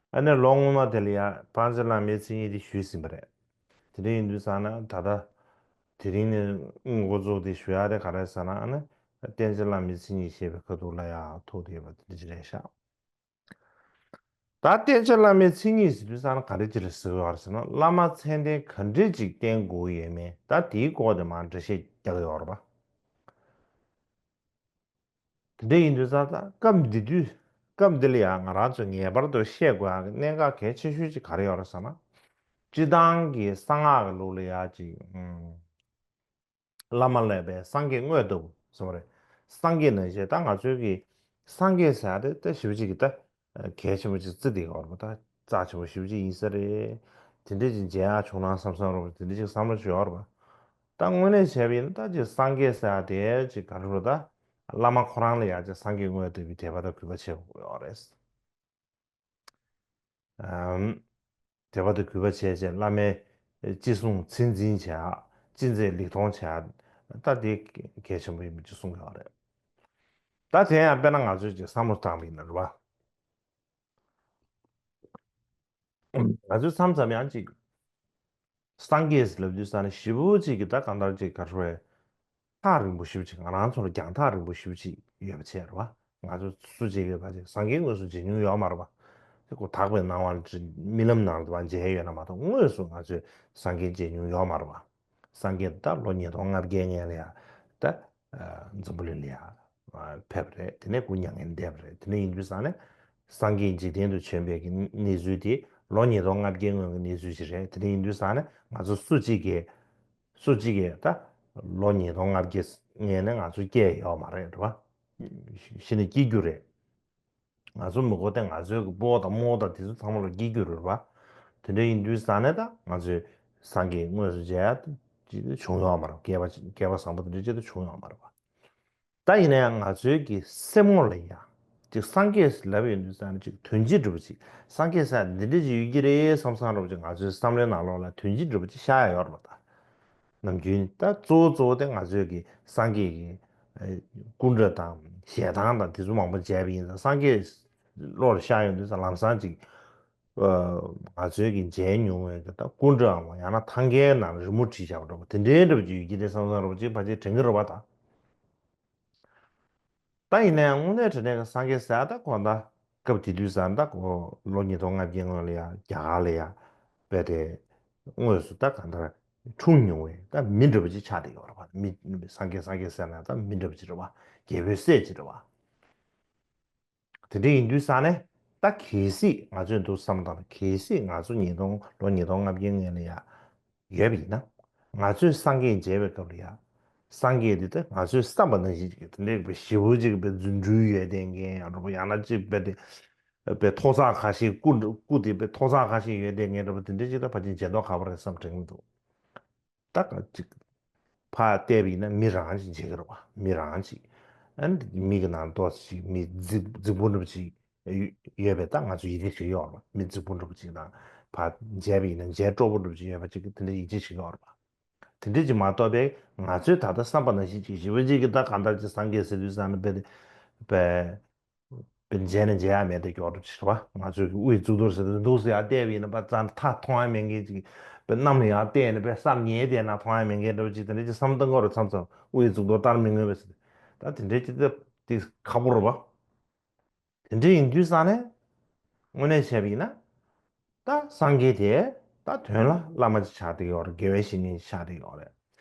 ཨ་ནི་ལོ་སྔོན་མ་དེ་ལ་ཡང་སྤང་བྱ་བླ་མའི་མཚན་ཉིད་དེ་ཞུས་ཟིན་པ་རེད། དེ་འདྲ་ཡིན་དུས་ཙང་ན་ད་ལྟ་དེ་རིང་ནས་འགོ་བཙུགས་ཏེ་ཞུ་ཡག་དེ་ག་རེ་ཟེར་ན། ཨ་ནི་བསྟན་བྱ་བླ་མའི་མཚན་ཉིད་ཅེས་པའི་ཁ་ཐུག་ལ་ཡང་ཐུག་བསྡད་པ་དེ་འདྲ་ཅིག་རེད་ཤག། ད་བསྟན་བྱ་བླ་མའི་མཚན་ཉིད་ཟེར་དུས་ཙང་ན་ག་འདྲ་ཅིག་ལ་ཟེར་གྱི་ཡོད་རེད་ཟེར་ན། བླ་མ་མཚན་ལྡན་ག་འདྲ་ཅིག་བསྟེན་དགོས་ཡོད་མེད་ད་དེའི་སྐོར་དེ་མར་འགྲེལ་བཤད་རྒྱག་གི་ཡོད་རེད་པ། དེ་འདྲ་ཡིན་དུས་ཙང་ད་སྐབས་འདི་དུས་སྐབས་འདི་ལ་ཡང་ང་རང་ཚོས་ངེས་པར་དུ་ཤེས་དགོས་ཡག་གི་གནད་འགག་གལ་ཆེ་ཤོས་ཅིག་ག་རེ་ཡོད་རེད་ཟེར་ན། སྤྱིར་བཏང་གི་གསང་སྔགས་ཀྱི་ལུགས་ལ་ཡག་ཅིག། ཨུམ། བླ་མ་ལ་བས་སངས་རྒྱས་དངོས་ལྟ་བུ་ཟེར་བ་རེད། སངས་རྒྱས་ནང་བཞིན་ད་ང་ཚོའི་གི་སངས་རྒྱས་ཟེར་ཡག་དེ་ད་ཞེ་པོ་ཅིག་གི་ད་གལ་ཆེན་པོ་ཅིག་བརྩི་བསྡད་ཡོད་རེད་པ། ད་རྩ་ཆེན་པོ་ཞེ་པོ་ཅིག་ཡིན་ས་རེད། དེ་འདྲ་ཅིག་མཇལ་ཡག་བྱུང་ན་བསམ་བསམ་རེད་པ། དེ་འདྲ་ཅིག་བསམ་བློ་ཅིག་ཡོད་རེད་པ། ད་དངོས་གནས་བྱས་པ་ཡིན་ན་ད་ཅིག་སངས་རྒྱས་ཟེར་ཡག་དེ་ཅིག་ག་རེ་རེད། ད་བླ་མ་ཁོ་རང་ལ་ཡག་ཅིག་སངས་རྒྱས་དངོས་ལྟ་བུའི་དད་པ་དང་གུས་པ་བྱེད་དགོས་ཡོད་རེད། ཨམ། དད་པ་དང་གུས་པ་བྱས་བྱས་བླ་མའི་ ཅི་གསུང་ཚིག་འཛིན་བྱ། ཅི་མཛད་ལེགས་མཐོང་བྱ། ད་དེ་གལ་ཆེན་པོ་ཡིན་པ་ཅིག་གསུང་གི་ཡོད་རེད། ད་དེ་ཡང་དཔེར་ན་ང་ཚོས་ཅིག་བསམ་བློ་བཏང་བ་ཡིན་ན་རེད་བ། ང་ཚོས་མཚམས་མཚམས་ཡང་ཅིག་སངས་རྒྱས་ལབ་དུས་ས་ནས་ཞེ་པོ་ཅིག་གི་ད་གང་ལྟར་ཅིག་ག་རེ་རེད། ཐག་རིང་པོ་ཞེ་པོ་ཅིག་ང་རང་ཚོ་ལ་རྒྱང་ཐག་རིང་པོ་ཞེ་པོ་ཅིག་ཡོད་པ་བྱས་རེད་བ། ང་ཚོ་སུ་གཅིག་གིས་ཕལ་ཆེར་སངས་རྒྱས་དངོས་སུ་མཇལ་མྱོང་ཡོད་མ་རེད་བ། དེ་ཁོ་དག་པའི་སྣང་བ་ལ་རྨི་ལམ་ནང་དུ་བ་མཇལ་ཡོད་ན་མ་གཏོགས་དངོས་སུ་ང་ཚོས་སངས་རྒྱས་མཇལ་མྱོང་ཡོད་མ་རེད་བ། སངས་རྒྱས་ད་ལོ་ཉིས་སྟོང་ལྔ་བརྒྱའི་སྔོན་ལ་ཡ་ད་འཛམ་བུ་གླིང་ལ་ཡ་ཕེབས་པ་རེད། དེ་ནས་སྐུ་མྱ་ངན་འདས་པ་རེད། དེ་ནས་ཡིན་དུས་ཙང་ནས་སངས་རྒྱས་འཇིག་རྟེན་དུ་བྱོན་པའི་གི་གནས་ཚུལ་དེ་ལོ་ཉིས་སྟོང་ལྔ་བརྒྱའི་སྔོན་གྱི་གནས་ཚུལ་ཞིག་རེད། དེ་ནས་ཡིན་དུས་ཙང་ནས་ང་ཚོ་སུ་གཅིག་གིས་སུ་གཅིག་གིས་ད་ལོ་ཉིས་སྟོང་ལྔ་བརྒྱའི་སྔོན་ནས་ང་ཚོ་སྐྱེས་ཡོད་མ་རེད་རེད་བ། གཞི་ནས་སྐྱེ་རྒྱུ་རེད། ང་ཚོ་མི་གོ་སྟེ་ང་ཚོའི་གི་སྤོ་བོ་དང་རྨོ་བོ་དང་དེ་ཚོ་ཚང་མ་ལ་སྐྱེ་རྒྱུ་རེད་བ། དེ་འདྲ་ཡིན་དུས་ཙང་ནས་ད་ང་ཚོས་སངས་རྒྱས་དངོས་སུ་མཇལ་ཡ་ཅིག་བྱུང་ཡོད་མ་རེད། སྐལ་པ་སྐལ་པ་བཟང་པོ་དེ་འདྲ་ཅིག་ད་བྱུང་ཡོད་མ་རེད་བ། ད་ཡིན་ན་ཡང་ང་ཚོའི་གི་སེམས་ངོ་ལ་ཡ་ཅིག་སངས་རྒྱས་ལབ་ཡོང་དུས་ཙང་ནས་ཅིག་དོན་སྤྱི་འདྲ་པོ་ཅིག་སངས་རྒྱས་ཟེར་འདི་འདྲ་ཅིག་ཡོད་ཀྱི་རེད་བསམ་བསམ་འདྲ་པོ་ཅིག་ང་ཚོའི་བསམ་བློའི་ནང་ལོགས་ལ་དོན་སྤྱི་འདྲ་པོ་ཅིག་ཤར་ཡ་ཡོད་རེད་བ། ད་ནམ་རྒྱུན་ད་གཙོ་བོ་གཙོ་བོ་དེ་ང་ཚོའི་གི་སངས་རྒྱས་ཀྱི་ཨ་སྐུ་འདྲ་དང་ཞལ་ཐང་དང་དེ་ཚོ་མང་པོ་མཇལ་བ་ཡིན་ཙང་། སངས་རྒྱས་བློ་ལ་ཤར་ཡོང་དུས་ཙང་ལམ་སང་ཅིག་ཨ་ང་ཚོའི་གི་མཇལ་མྱོང་བའི་གི་ད་སྐུ་འདྲའམ་ཡང་ན་ཐང་གའི་ནང་རི་མོ་བྲིས་བཞག་པ་འདྲ་པོ་དེ་འདྲའི་འདྲ་པོ་ཅིག་ཡོད་ཀྱི་རེད་བསམ་བསམ་འདྲ་པོ་ཅིག་ཕལ་ཆེར་དྲན་གྱི་རེད་བ་ད། ད་ཡིན་ན་ཡང་དངོས་གནས་དྲང་གནས་ཀྱི་སངས་རྒྱས་ཟེར་ཡ་ད་གོ་ད་སྐབས་དེ་དུས་ཙང་ད་གོ་ལོ་ཉིས་སྟོང་ལྔ་བརྒྱའི་སྔོན་ལ་ཡ་རྒྱ་གར་ལ་ཡ་རྦད་དེ་དངོས་སུ་ད་གང་ལྟར་འཁྲུངས་མྱོང་བའི་ད་མི་འདྲ་པོ་ཅིག་ཆགས་བསྡད་ཡོད་རེད་བ། མི་སངས་རྒྱས་སངས་རྒྱས་ཟེར་ན་ད་མི་འདྲ་པོ་ཅིག་རེད་བ། རྒྱལ་པོའི་སྲས་ཅིག་རེད་བ། དེ་འདྲ་ཡིན་དུས་ཙང་ནས་ད་གལ་སྲིད་ང་ཚོས་འདུག་བསམ་བཏང་ན། གལ་སྲིད་ང་ཚོ་ཉིས་སྟོང་ལོ་ཉིས་སྟོང་ལྔ་བརྒྱའི་སྔོན་ལ་ཡ་ཡོད་པ་ཡིན་ན། ང་ཚོས་སངས་རྒྱས་མཇལ་བའི་སྐབས་ལ་ཡ། སངས་རྒྱས་འདི་ད་ང་ཚོས་བསམ་པ་ནང་བཞིན་ཅིག་དེ་འདྲའི་བའི་ཞེ་པོ་ཅིག་བའི་རྫུ་འཕྲུལ་ཡོད་བསྡད་མཁན་ཡང་འགྲོ་བ། ཡང་ན་ཅིག་བའི་དེ་བའི་ཐོག་ཚད་ཁ་ཤས་སྐུ་སྐུ་དེ་བའི་ཐོག་ཚད་ཁ་ཤས་ཡོད་བསྡད་མཁན་འདྲ་པོ་དེ་འདྲ་ཅིག་ད་ཕལ་ཆེར་མཇལ་མདོག་ཁ་པོ་རེད་བསམ་དྲན་གྱི་འདུག་ད་ག་ཅིག་ཕར་བལྟས་པ་ཡིན་ན་མི་རང་ཅིག་མཇལ་གྱི་རེད་བ། མི་རང་ཅིག་ཨ་ནི་མིག་གི་ནང་ཏོག་ཙམ་ཅིག་མི་རྫིག་རྫིག་པོ་འདྲ་པོ་ཅིག་ཡོད་པས་ད་ང་ཚོ་ཡིད་ཆེས་བྱེད་ཀྱི་ཡོད་རེད་བ། མི་རྫིག་པོ་འདྲ་པོ་ཅིག་དང་ཕར་མཇལ་བ་ཡིན་ན་མཇལ་སྤྲོ་པོ་འདྲ་པོ་ཅིག་ཡོད་པ་ཅིག་གིས་དེ་འདྲ་ཡིད་ཆེས་བྱེད་ཀྱི་ཡོད་རེད་བ། དེ་འདྲ་ཅིག་མ་གཏོགས་པའི་ང་ཚོའི་ད་ལྟ་བསམ་པ་ནང་བཞིན་ཅིག་ཞེ་པོ་ཅིག་གིས་ད་གང་ལྟར་ཅིག་སངས་རྒྱས་ཟེར་དུས་ཙང་ནས་དཔེ་དཔེ་དཔེ་མཇལ་ནས་མཇལ་ཡ་མེད་དེ་མགྱོགས་འགྲོ་ཅིག་རེད་བ། ང་ཚོའི་དབུས་གཙུག་ཏོར་ཟེར་དུས་འདུག་སེ་ཡར་བལྟས་པ་ཡིན་ན་ཕར་རྩ་མཐའ་མཐོང་ཡ་མེད་མཁན་ཅིག་དཔེ་གནམ་ལ་ཡར་བལྟས་ནས་དཔེ་སར་ཉལ་བསྡད་ན་མཐོང་ཡ་མེད་མཁན་འདྲ་པོ་ཅིག་དེ་འདྲ་ཅིག་བསམ་བཏང་གི་ཡོད་རེད། མཚམས་མཚམས་དབུས་གཙུག་ཏོར་ལྟར་མི་མངོན་པ་ཟེར། ད་དེ་འདྲའི་ཅིག་ད་དེ་ཁག་པོ་རེད་བ། དེ་འདྲ་ཡིན་དུས་ཙང་ནས་དངོས་གནས་བྱས་པ་ཡིན་ན། ད་སངས་རྒྱས་དེ་ད་དོན་ལ་བླ་མ་ཅིག་ཆགས་བསྡད་ཡོད་རེད། དགེ་བའི་བཤེས་གཉེན་ཅིག་ཆགས་བསྡད་ཡོད་རེད།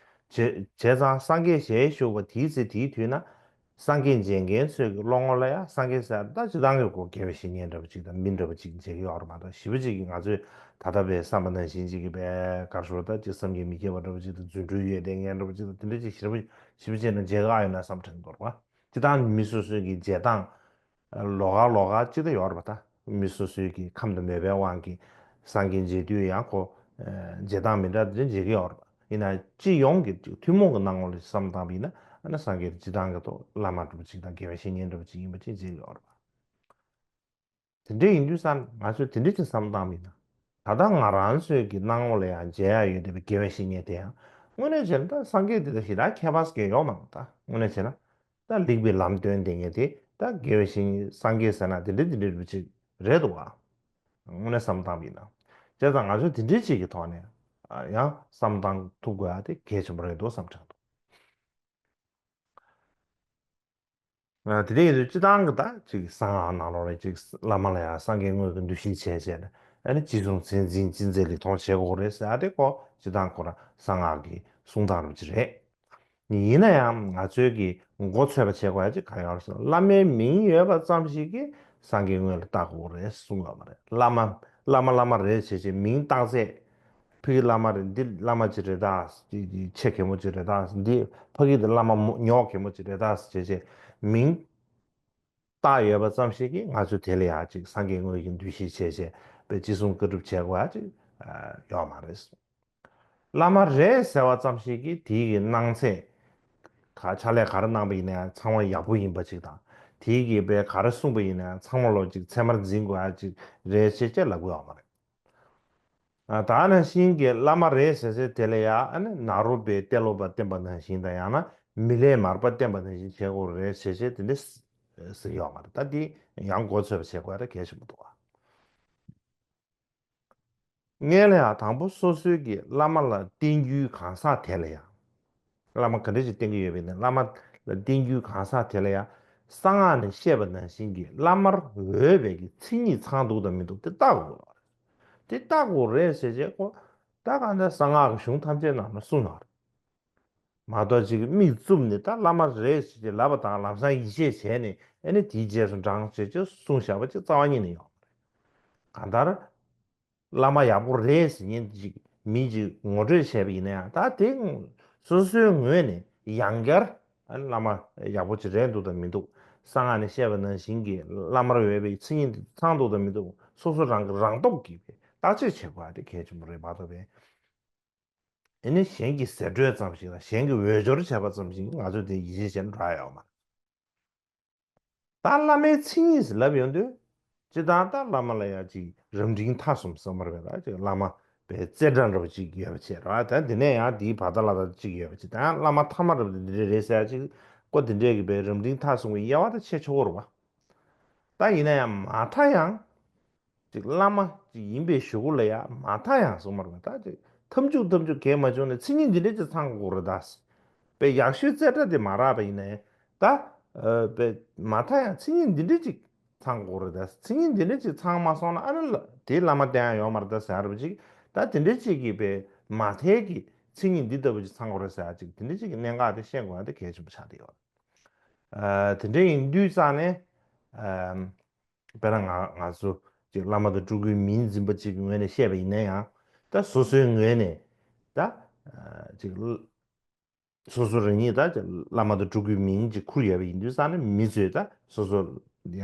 བྱས་བྱས་ཙང་སངས་རྒྱས་ཞལ་བཞུགས་པ་དེའི་ཚེ་དེའི་དུས་ན་སངས་རྒྱས་མཇལ་མཁན་ཚོའི་གི་བློ་ངོ་ལ་ཡ་སངས་རྒྱས་ཟེར་ད་སྤྱིར་བཏང་གི་གོ་དགེ་བའི་བཤེས་གཉེན་འདྲ་པོ་ཅིག་དང་མི་འདྲ་པོ་ཅིག་མཇལ་གི་ཡོད་རེད་མ་གཏོགས། ཞེ་པོ་ཅིག་གིས་ང་ཚོས་ད་ལྟ་བའི་བསམ་པ་ནང་བཞིན་ཅིག་གི་བའི་གར་ཤོར་ད་ཅིག་བསམ་གྱིས་མི་ཁྱབ་པ་འདྲ་པོ་ཅིག་དང་རྫུ་འཕྲུལ་ཡོད་བསྡད་མཁན་འདྲ་པོ་ཅིག་དང་དེ་འདྲ་ཅིག་ཞེ་པོ་ཞེ་པོ་ཅིག་ནང་མཇལ་གི་ཨ་ཡོད་ན་བསམ་དྲན་འདུག་རེད་བ། སྤྱིར་བཏང་མི་སོ་སོའི་གི་མཇལ་སྟངས་ལོགས་ཀ་ལོགས་ཀ་ཅིག་ད་ཡོད་རེད་པ། ད་མི་སོ་སོའི་གི་ཁམས་དང་མོས་པའི་དབང་གིས་སངས་རྒྱས་མཇལ་དུས་ཡང་ཁོ་མཇལ་སྟངས་མི་འདྲ་དེ་འདྲ་མཇལ་གི་ཡོད་རེད་པ། ཡིན་ན་སྤྱི་ཡོངས་ཀྱི་ཐུན་མོང་གི་སྣང་ངོ་ལ་བསམ་བཏང་བ་ཡིན་ན་ཨ་ན་སངས་རྒྱས་དེ་སྤྱིར་བཏང་གི་ཐོག་བླ་མ་འདྲ་པོ་ཅིག་དང་དགེ་བའི་བཤེས་གཉེན་འདྲ་པོ་ཅིག་ཡིན་པ་ཅིག་མཇལ་གི་ཡོད་རེད་པ། དེ་འདྲ་ཡིན་དུས་ཙང་ང་ཚོས་དེ་འདྲ་ཅིག་བསམ་བཏང་བ་ཡིན་ན། ད་ལྟ་ང་རང་ཚོའི་གི་སྣང་ངོ་ལ་ཡང་མཇལ་ཡ་ཡོད་བསྡད་པའི་དགེ་བའི་བཤེས་གཉེན་དེ་ཡང་དངོས་གནས་བྱས་ན་ད་སངས་རྒྱས་དེ་དང་ཞེ་དྲག་ཁྱད་པར་ཟེར་མཁན་ཡོད་མ་རེད། ད་དངོས་གནས་བྱས་ན་ད་ལེགས་པའི་ལམ་སྟོན་བསྟན་མཁན་དེ་ད་དགེ་བའི་བཤེས་གཉེན་སངས་རྒྱས་ཟེར་ན་དེ་འདྲ་དེ་འདྲ་རེད་པ་ཅིག་རེད་འདུག་ག། དངོས་གནས་བསམ་བཏང་བ་ཡིན་ན། བྱས་ཙང་ང་ཚོས་དེ་འདྲ་ཅིག་གི་ཐོག་ནས་ཡང་བསམ་བཏང་ཐུབ་དགོས་ཡ་དེ་གལ་ཆེན་པོ་རེད་འདུག་བསམ་དྲན་འདུག། དེ་འདྲ་ཡིན་དུས་སྤྱིར་བཏང་གི་ད་ཅིག་གསང་སྔགས་ནང་ལོགས་ལ་ཅིག་བླ་མ་ལ་ཡང་སངས་རྒྱས་དངོས་ཀྱི་འདུ་ཤེས་བྱས་བྱས་ནས་ཨ་ནི་ཅི་གསུང་ཚིག་འཛིན་ཅི་མཛད་ལེགས་མཐོང་བྱེད་དགོས་རེད་ཟེར་ཡ་དེ་ཁོ་སྤྱིར་བཏང་ཁོ་རང་གསང་སྔགས་ཀྱི་གསུང་སྟངས་རུ་ཅིག་རེད། ཡིན་ན་ཡང་ང་ཚོའི་གི་མགོ་ཚོས་པ་བྱེད་དགོས་ཡ་ཅིག་ག་རེ་ཡོད་རེད་ཟེར་ན། བླ་མའི་མིང་ཡོད་པ་ཙམ་ཞིག་གིས་སངས་རྒྱས་དངོས་ལ་བལྟ་དགོས་རེད་གསུང་ཡོད་མ་རེད། བླ་མ་བླ་མ་བླ་མ་རེད་བྱས་བྱས་མིང་བཏགས་ཚད། ཕ་གི་བླ་མ་རེད། འདི་བླ་མ་ཅིག་རེད་ད། ཅིག་ཅིག་ཆེ་གེ་མོ་ཅིག་རེད་ད། འདི་ཕ་གི་དེ་བླ་མ་མོ་ཉོག་གེ་མོ་ཅིག་རེད་ད་ཟེར་བྱས་མིང་བཏགས་ཡོད་པ་ཙམ་ཞིག་གིས་ང་ཚོས་དེ་ལ་ཡང་ཅིག་སངས་རྒྱས་དངོས་ཀྱི་འདུ་ཤེས་བྱས་བྱས་པའི་ཅི་གསུང་བཀའ་སྒྲུབ་བྱེད་དགོས་ཡ་ཅིག་ཡོད་མ་རེད། བླ་མ་རེད་ཟེར་བ་ཙམ་ཞིག་གིས་དེའི་གི་གནང་ཚད་ག་ཕྱག་ལས་ག་རེ་གནང་པ་ཡིན་ན་ཡང་ཚང་མ་ཡག་པོ་ཡིན་པ་ཅིག་དང་། དེའི་གི་པའི་ག་རེ་གསུངས་པ་ཡིན་ན་ཡང་ཚང་མ་ལོ་ཅིག་ཚད་མར་འཛིན་དགོས་ཡ་ཅིག་རེད་ཅེས་ཅེས་ལབ་དགོས་ཡོད་མ་རེད། ད་ནང་བཞིན་གྱི་བླ་མ་རེད་ཟེར་ཟེར་དེ་ལ་ཡང་ཨ་ནི་ནཱ་རོ་པའི་གཏེར་སློབ་པ་བསྟེན་པ་ནང་བཞིན་དང་ཡང་ན་མི་ལས་མར་པ་བསྟེན་པ་ནང་བཞིན་བྱེད་དགོས་རེད་ཟེར་ཟེར་དེ་འདྲ་ཟེར་ཡོད་མ་རེད། ད་འདི་ཡང་མགོ་ཚོད་པ་བྱེད་དགོས་ཡ་གལ་ཆེན་པོ་འདུག་ཨ། སྔོན་ལ་ཡང་དང་པོ་སོ་སོའི་གི་བླ་མ་ལ་བསྟེན་རྒྱུའི་གང་ཟག་དེ་ལ་ཡང་། བླ་མ་ག་འདྲ་ཞིག་བསྟེན་གྱི་ཡོད་པ་ཡིན་ན་བླ་མ་ལ་བསྟེན་རྒྱུའི་གང་ཟག་དེ་ལ་ཡང་། གསང་སྔགས་ནས་བཤད་པ་ནང་བཞིན་གྱི་བླ་མར་འོས་པའི་གི་མཚན་ཉིད་ཚང་འདུག་དང་མི་འདུག་དེ་བལྟ་དགོས་རེད། དེ་བལྟ་དགོས་རེད་ཟེར་བྱས་ཁོ། ད་གང་ལྟར་གསང་སྔགས་ཀྱི་གཞུང་ཐམས་ཅད་ནང་ལ་གསུངས་ཡོད་རེད། མ་གཏོགས་ཅིག་མིག་བཙུམ་ནས་ད་བླ་མ་རེད་ཟེར་བྱས་ལབ་པ་དང་ལམ་སང་ཡིད་ཆེས་བྱས་ནས་ཨ་ནི་དེའི་རྗེས་སུ་འབྲངས་བྱས་བྱས་གསུངས་བཞག་པ་ཅིག་རྩ་བ་ཉིད་ནས་ཡོད་མ་རེད། གང་ལྟར། བླ་མ་ཡག་པོ་རེད་ཟེར་མཁན་ཅིག་མི་ཅིག་ངོ་སྤྲོད་བྱས་པ་ཡིན་ན་ཡང་ད་དེ་སོ་སོའི་ངོས་ནས་ཡང་བསྐྱར་ཨ་ནི་བླ་མ་ཡག་པོ་ཅིག་རེད་འདུག་དང་མི་འདུག་གསང་སྔགས་ནས་བཤད་པ་ནང་བཞིན་གྱི་བླ་མར་འོས་པའི་མཚན་ཉིད་འདི་ཚང་འདུག་དང་མི་འདུག་སོ་སོ་རང་གི་རང་སྟོབས་ཀྱིས་བརྟག་དཔྱད་བྱེད་དགོས་པ་དེ་གལ་ཆེན་པོ་རེད་མ་གཏོགས་པའི། ཨ་ནི་གཞན་གྱི་ཟེར་སྒྲོས་ཙམ་ཞིག་དང་གཞན་གྱི་འོས་སྦྱོར་བྱས་པ་ཙམ་ཞིག་ང་ཚོས་དེ་ཡིད་ཆེས་བྱས་ན་འགྲིག་ཡོད་མ་རེད། ད་བླ་མའི་མཚན་ཉིད་ཟེར་ལབ་ཡོང་དུས། སྤྱིར་བཏང་ད་བླ་མ་ལ་ཡང་ཅིག་རབ་འབྲིང་ཐ་གསུམ་གསུམ་པ་རེད་པ། ཅིག་བླ་མ་པའི་རྩེ་གྲས་འདྲ་པོ་ཅིག་ཡོད་པ་བྱས་རེད་པ། ད་འདི་ནས་ཡང་དེའི་བར་ཐག་ལ་ད་ཅིག་ཡོད་པ་བྱས། ད་ཡང་བླ་མ་ཐ་མ་འདྲ་པོ་འདི་འདྲས་རེད་ཟེར་ཡ་ཅིག་ཀོ་འདི་འདྲས་ཀྱི་པའི་རབ་འབྲིང་ཐ་གསུམ་གྱི་དབྱེ་བ་ད་ཕྱེ་ཆོག་གི་རེད་པ། ད་ཡིན་ན་ཡང་མ་མཐའ་ཡང་། ཅིག་བླ་མ་ཅིག་ཡིན་པའི་གཞུག་གུ་ལ་ཡང་མ་མཐའ་ཡང་གསུངས་པ་རེད་པ། ད་ཅིག་ཐབས་འཇུག་ཐབས་འཇུག་གས་མ་བྱུང་ན་མཚན་ཉིད་འདི་འདྲས་ཅིག་ཚང་དགོས་རེད་ད། པའི་ཡག་ཤོས་རྩེ་གྲས་དེ་མ་རག་པ་ཡིན་ན་ཡང་ད། ཨ། པའི་མ་མཐའ་ཡང་མཚན་ཉིད་འདི་འདྲས་ཅིག་ཚང་དགོས་རེད་ད། མཚན་ཉིད་འདི་འདྲས་ཅིག་ཚང་མ་སོང་ན་ཨ་ནི་ལ་དེའི་བླ་མ་བསྟེན་ཡ་ཡོད་མ་རེད་ད་ཟེར་ཡ་རེད་པ་ཅིག་ད་དེ་འདྲས་ཅིག་གིས་པའི་མ་མཐའི་གི་མཚན་ཉིད་འདི་ལྟ་བུ་ཅིག་ཚང་དགོས་རེད་ཟེར་ཡ་ཅིག་དེ་འདྲས་ཅིག་གི་གནད་འགག་དེ་ཤེས་དགོས་ཡ་དེ་གལ་ཆེན་པོ་ཆགས་བསྡད་ཡོད་རེད། ཨ། དེ་འདྲ་ཡིན་དུས་ཙང་ནས། ཨ། དཔེར་ན་ང་ང་ཚོ་ཅིག་བླ་མ་དང་སྤྲུལ་སྐུའི་མིང་འཛིན་པ་ཅིག་གི་ངོས་ནས་བཤད་པ་ཡིན་ན་ཡང་ད་སོ་སོའི་ངོས་ནས་ད་ཅིག་སོ་སོ་རང་ཉིད་ད་བླ་མ་དང་སྤྲུལ་སྐུའི་མིང་ཅིག་ཁུར་ཡོད་པ་ཡིན་དུས་ཙང་ནས་མི་ཚོས་ད་སོ་སོ་ཡ་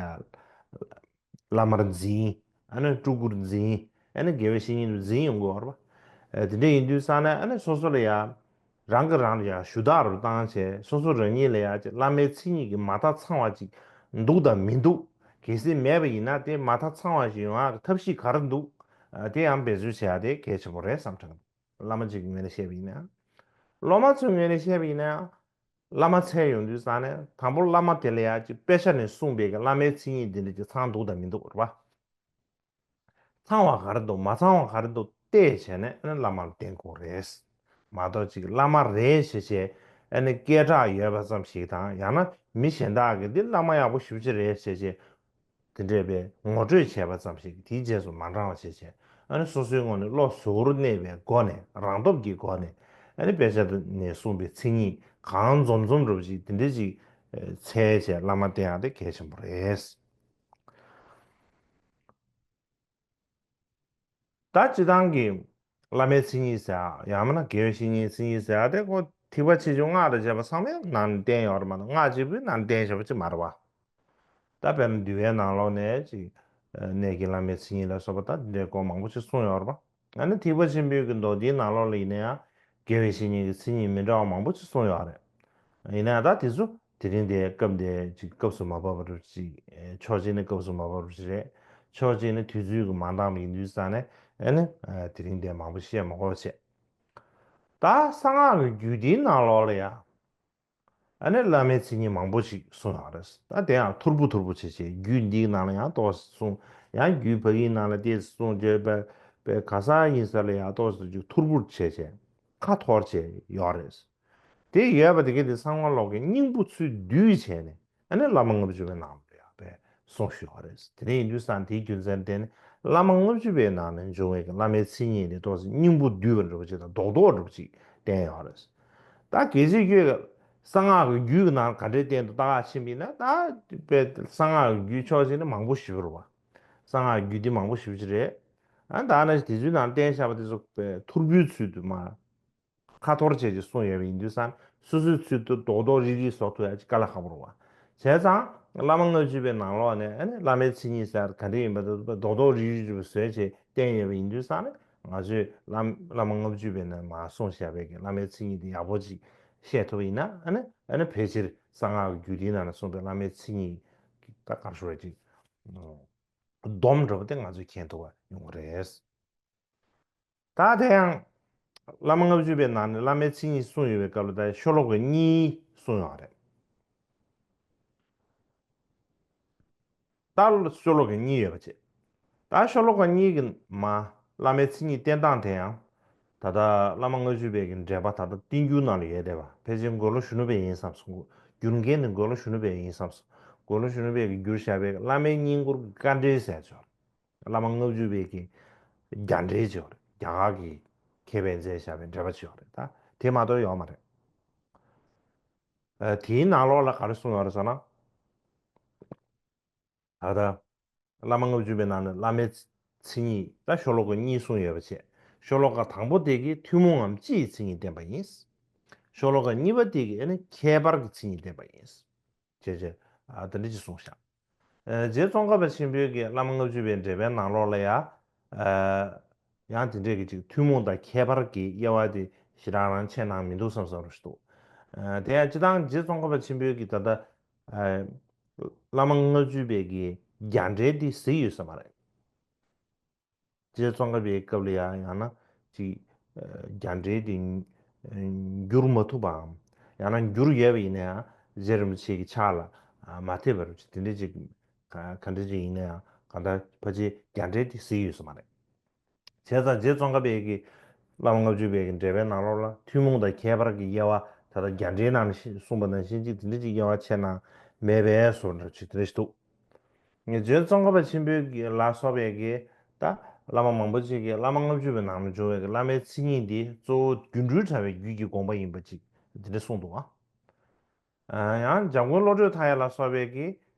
བླ་མར་འཛིན། ཨ་ནི་སྤྲུལ་སྐུར་འཛིན། ཨ་ནི་དགེ་བའི་བཤེས་གཉེན་དུ་འཛིན་ཡོང་གི་ཡོད་རེད་པ། ཨ། དེ་འདྲ་ཡིན་དུས་ཙང་ནས་ཨ་ནི་སོ་སོ་ལ་ཡ། རང་གིས་རང་ལ་ཡ་ཞུ་དག་རུ་བཏང་བྱས་སོ་སོ་རང་ཉིད་ལ་ཡ་ཅིག་བླ་མའི་མཚན་ཉིད་ཀྱི་མ་མཐའ་ཚང་བ་ཅིག་འདུག་དང་མི་འདུག་གལ་སྲིད་མེད་པ་ཡིན་ན་དེ་མ་མཐའ་ཚང་བ་ཞིག་ཡོང་ཡག་གི་ཐབས་ཤེས་ག་རེ་འདུག་ཨ། དེ་ཡང་འབད་རྩོལ་བྱེད་ཡག་དེ་གལ་ཆེན་པོ་རེད་བསམ་དྲན། བླ་མ་ཅིག་གི་ངོས་ནས་བཤད་པ་ཡིན་ན་ཡང་། སློབ་མ་ཚོའི་ངོས་ནས་བཤད་པ་ཡིན་ན་ཡང་། བླ་མ་འཚོལ་ཡོང་དུས་ཙང་ནས་དང་པོ་བླ་མ་དེ་ལ་ཡ་ཅིག་དཔེ་ཆ་ནས་གསུངས་པའི་གི་བླ་མའི་མཚན་ཉིད་འདི་འདྲ་ཅིག་ཚང་འདུག་དང་མི་འདུག་རེད་པ། ཚང་བ་ག་རེ་འདུག་མ་ཚང་བ་ག་རེ་འདུག་བལྟས་བྱས་ནས་ཨ་ནི་བླ་མར་བསྟེན་དགོས་རེད། མ་གཏོགས་ཅིག་བླ་མ་རེད་ཟེར་བྱས་ཨ་ནི་སྐད་གྲགས་ཡོད་པ་ཙམ་ཞིག་དང་ཡང་ན་མི་གཞན་དག་གིས་འདི་བླ་མ་ཡག་པོ་ཞེ་པོ་ཅིག་རེད་ཟེར་བྱས་དེ་འདྲས་པའི་ངོ་སྤྲོད་བྱས་པ་ཙམ་ཞིག་དེའི་རྗེས་སུ་མ་འབྲང་བ་བྱས་བྱས་ཨ་ནི་སོ་སོའི་ངོས་ནས་བློ་གཟུ་བོར་གནས་པའི་སྒོ་ནས་རང་སྟོབས་ཀྱི་སྒོ་ནས་ཨ་ནི་དཔེ་ཆ་ནས་གསུངས་པའི་མཚན་ཉིད་གང་འཛོམས་འཛོམས་འདྲ་པོ་ཅིག་དེ་འདྲས་ཅིག་འཚོལ་བྱས་བླ་མ་བསྟེན་ཡག་དེ་གལ་ཆེན་པོ་རེད། ད་སྤྱིར་བཏང་གི་བླ་མའི་མཚན་ཉིད་ཟེར་ཡ་ཡང་མིན་ན་དགེ་བའི་བཤེས་གཉེན་མཚན་ཉིད་ཟེར་ཡ་དེ་ཁོ་ཐེག་པ་ཆེ་ཆུང་སྔགས་དང་བཅས་པ་ཚང་མའི་ནང་ནས་བསྟན་ཡོད་རེད་མ་གཏོགས་སྔགས་གཅིག་པུའི་ནང་ནས་བསྟན་བཞག་པ་ཅིག་མ་རེད་པ། ད་དཔེར་ན་འདུལ་བའི་ནང་ལོགས་ནས་ཅིག་གནས་ཀྱི་བླ་མའི་མཚན་ཉིད་ལ་སོགས་པ་ད་འདི་འདྲའི་སྐོར་མང་པོ་ཅིག་གསུངས་ཡོད་རེད་པ། ཨ་ནི་ཐེག་པ་ཆེན་པོའི་གི་མདོ་སྡེའི་ནང་ལོགས་ལ་ཡིན་ན་ཡང་དགེ་བའི་བཤེས་གཉེན་གྱི་མཚན་ཉིད་མི་འདྲ་བ་མང་པོ་ཅིག་གསུངས་ཡོད་རེད། ཡིན་ན་ད་དེ་ཚོ་དེ་རིང་དེ་སྐབས་འདིར་ཅིག་སྐབས་སུ་མ་བབས་པ་རུ་ཅིག་ཕྱོགས་གཅིག་ནས་སྐབས་སུ་མ་བབས་པ་རུ་ཅིག་རེད། ཕྱོགས་གཅིག་ནས་དུས་ཚོད་ཀྱི་མ་འདང་བ་ཡིན་དུས་ཙང་ནས་ཨ་ནི་དེ་རིང་དེ་མང་པོ་བཤད་མ་དགོས་པ་བྱས། ད་གསང་སྔགས་ཀྱི་རྒྱུད་སྡེའི་ནང་ལོགས་ལ་ཡང་ཨ་ནི་བླ་མའི་མཚན་ཉིད་མང་པོ་ཞིག་གསུངས་ཡོད་རེད། ད་དེ་ཡང་ཐོར་བུ་ཐོར་བུ་བྱས་བྱས་རྒྱུད་འདིའི་ནང་ལ་ཡང་ཏོག་ཙམ་གསུངས། ཡང་རྒྱུད་ཕ་གིའི་ནང་ལ་ཏོག་ཙམ་གསུངས་བྱས་པའི་པའི་ག་ས་ཡིན་ས་ལ་ཡང་ཏོག་ཙམ་ཅིག་ཐོར་བུར་བྱས་བྱས་ཁ་འཐོར་བྱས་ཡོད་རེད། དེ་ཡོད་པ་དེ་གས་དེ་གསང་བ་ལོག་གི་སྙིང་པོ་ཚུར་བསྡུས་བྱས་ནས་ཨ་ནི་བླ་མ་ལྔ་བཅུ་པའི་ནང་ལ་ཡང་པའི་གསུངས་ཡོད་རེད། དེ་འདྲ་ཡིན་དུས་ཙང་དེའི་རྒྱུ་མཚན་བརྟེན་ནས་བླ་མ་ལྔ་བཅུ་པའི་ནང་ནས་འབྱུང་བའི་གི་བླ་མའི་མཚན་ཉིད་དེ་ཏོག་ཙམ་སྙིང་པོ་བསྡུས་པ་འདྲ་པོ་ཅིག་དང་རྡོག་རྡོག་འདྲ་པོ་ཅིག་བསྟན་ཡོད་རེད། ད་གལ་སྲིད་ཁྱོད་ཀྱིས་གསང་སྔགས་ཀྱི་རྒྱུད་ཀྱི་ནང་ག་འདྲའི་སྟེང་དུ་ལྟ་ག་ཕྱིན་པ་ཡིན་ན་ད་དཔེ་གསང་སྔགས་ཀྱི་རྒྱུད་ཕྱོགས་གཅིག་ནས་མང་པོ་ཞེ་པོ་རེད་པ། གསང་སྔགས་ཀྱི་རྒྱུད་སྡེ་མང་པོ་ཞེ་པོ་ཅིག་རེད། ཨ་ད་ནི་དེ་ཚོའི་ནང་བསྟན་བཞག་པ་དེ་ཚོ་དཔེ་ཐོར་བུའི་ཚུལ་དུ་མ་ཁ་འཐོར་བྱས་ཀྱི་གསུངས་ཡོད་པ་ཡིན་དུས་ཙང་སོ་སོའི་ཚུལ་དུ་རྡོག་རྡོག་རིལ་རིལ་བཟོ་ཐུབ་ཡ་ཅིག་དཀའ་ལས་ཁག་པོ་རེད་པ། བྱས་ཙང་བླ་མ་ལྔ་བཅུ་པའི་ནང་ལོགས་ནས་ཨ་ནི་བླ་མའི་མཚན་ཉིད་ཟེར་ག་འདྲ་ཡིན་པ་དེ་རྡོག་རྡོག་རིལ་རིལ་བཟོས་བྱས་བསྟན་ཡོད་པ་ཡིན་དུས་ཙང་ནས་ང་ཚོས་བླ་བླ་མ་ལྔ་བཅུ་པའི་ནང་མར་གསུངས་བཞག་པའི་གི་བླ་མའི་མཚན་ཉིད་དེ་ཡག་པོ་ཅིག་ཤེས་ཐུབ་པ་ཡིན་ན་ཨ་ནི་ཨ་ནི་ཕལ་ཆེར་གསང་སྔགས་ཀྱི་རྒྱུད་སྡེའི་ནང་ནས་གསུངས་པའི་བླ་མའི་མཚན་ཉིད་ཀྱི་ད་ག་རེ་ཞུ་དགོས་རེད་ཅིག་སྡོམ་འདྲ་པོ་དེ་ང་ཚོས་མཁྱེན་ཐུབ་པ་ཡོང་གི་རེད། ད་དེ་ཡང་བླ་མ་ལྔ་བཅུ་པའི་ནང་ནས་བླ་མའི་མཚན་ཉིད་གསུངས་ཡོད་པའི་སྐབས་ལ་ད་ཤོ་ལོ་ཀ་གཉིས་གསུངས་ཡོད་རེད། ད་ཤོ་ལོ་ཀ་གཉིས་ཡོད་པ་བྱས། ད་ཤོ་ལོ་ཀ་གཉིས་ཀྱི་མ་བླ་མའི་མཚན་ཉིད་བསྟན་སྟངས་དེ་ཡང་ད་ལྟ་བླ་མ་ལྔ་བཅུ་པའི་གི་འགྲེལ་པ་ད་ལྟ་བསྟན་འགྱུར་ནང་ལ་ཡོད་བསྡད་པ། ཕལ་ཆེར་མགོན་ལོ་གཞོན་ནུ་པའི་ཡིན་བསམ་སོང་། བསྒྱུར་མཁན་ནི་མགོན་ལོ་གཞོན་ནུ་པའི་ཡིན་བསམ་སོང་། མགོན་ལོ་གཞོན་ནུ་པའི་གི་བསྒྱུར་བཞག་པའི་བླ་མའི་བསྙེན་བཀུར་དཀའ་འགྲེལ་ཟེར་ཆོག་བླ་མ་ལྔ་བཅུ་པའི་གི་རྒྱ་འགྲེལ་ཅིག་ཡོད་རེད། རྒྱ་གར་གི་མཁས་པས་མཛད་བཞག་པའི་འགྲེལ་པ་ཅིག་ཡོད་རེད། ད་དེ་མ་གཏོགས་ཡོད་མ་རེད། ཨ། དེའི་ནང་ལོགས་ལ་ག་རེ་གསུངས་ཡོད་རེད་ཟེར་ན། ད་ལྟ་བླ་མ་ལྔ་བཅུ་པའི་ནང་ནས་བླ་མའི་མཚན་ཉིད་ད་ཤོ་ལོ་ཀ་གཉིས་གསུངས་ཡོད་པ་བྱས། ཤོ་ལོ་ཀ་དང་པོ་དེ་གིས་ཐུན་མོང་ངམ་སྤྱི་ཡི་མཚན་ཉིད་བསྟན་པ་ཡིན། ཤོ་ལོ་ཀ་གཉིས་པ་དེ་གིས་ཨ་ནི་ཁྱད་པར་གྱི་མཚན་ཉིད་བསྟན་པ་ཡིན། བྱས་བྱས། ཨ། དེ་འདྲ་ཅིག་གསུངས་ཤག་ཨ། རྗེ་ཙོང་ཁ་པ་ཆེན་པོའི་གི་བླ་མ་ལྔ་བཅུ་པའི་འགྲེལ་པའི་ནང་ལོགས་ལ་ཡ། ཨ། ཡང་དེ་འདྲས་ཀྱི་ཅིག་ཐུན་མོང་དང་ཁྱད་པར་གྱི་དབྱེ་བ་དེ་ཞེ་དྲག་རང་ཕྱེ་གནང་མི་འདུག་བསམ་བསམ་རུ་ཞིག་འདུག་ཨ། དེ་ཡང་སྤྱིར་བཏང་རྗེ་ཙོང་ཁ་པ་ཆེན་པོའི་གི་ད་ལྟ། ཨ། བླ་མ་ལྔ་བཅུ་པའི་གི་རྒྱ་འགྲེལ་འདི་གཟིགས་ཡོད་ས་མ་རེད། རྗེ་ཙོང་ཁ་པའི་སྐབས་ལ་ཡང་ཡང་ན་ཅིག་ཨ། རྒྱ་འགྲེལ་འདི་ཨ། བསྒྱུར་མ་ཐུབ་པའམ། ཡང་ན་བསྒྱུར་ཡོད་པ་ཡིན་ན་ཡང་རྗེ་རིན་པོ་ཆེ་གི་ཕྱག་ལ་ཨ། མ་ཐེབས་པ་རུ་ཅིག་དེ་འདྲ་ཅིག་ག་ག་འདྲ་ཅིག་ཡིན་ན་ཡང་གང་ལྟར་ཕལ་ཆེར་རྒྱ་འགྲེལ་འདི་གཟིགས་ཡོད་ས་མ་རེད། བྱས་ཙང་རྗེ་ཙོང་ཁ་པའི་གི་བླ་མ་ལྔ་བཅུ་པའི་གི་འགྲེལ་པའི་ནང་ལོགས་ལ་ཐུན་མོང་དང་ཁྱད་པར་གྱི་དབྱེ་བ་ད་ལྟ་རྒྱ་འགྲེལ་ནང་ནས་གསུངས་པ་ནང་བཞིན་ཅིག་དེ་འདྲ་ཅིག་དབྱེ་བ་ཕྱེ་གནང་མེད་པའི་བཟོ་འདྲ་ཅིག་དེ་འདྲ་ཞིག་འདུག་ངས་རྗེ་ཙོང་ཁ་པ་ཆེན་པོའི་གི་ལ་སོགས་པའི་གི་ད་བླ་མ་མང་པོ་ཅིག་གིས་བླ་མ་ལྔ་བཅུ་པའི་ནང་ནས་འབྱུང་བའི་གི་བླ་མའི་མཚན་ཉིད་འདི་གཙོ་བོ་སྒྱུ་འཕྲུལ་དྲ་བའི་རྒྱུད་ཀྱི་དགོངས་པ་ཡིན་པ་ཅིག་དེ་འདྲ་གསུངས་འདུག་ཨ། ཡང་འཇམ་མགོན་བློ་གྲོས་མཐའ་ཡས་ལ་སོགས་པའི་གི་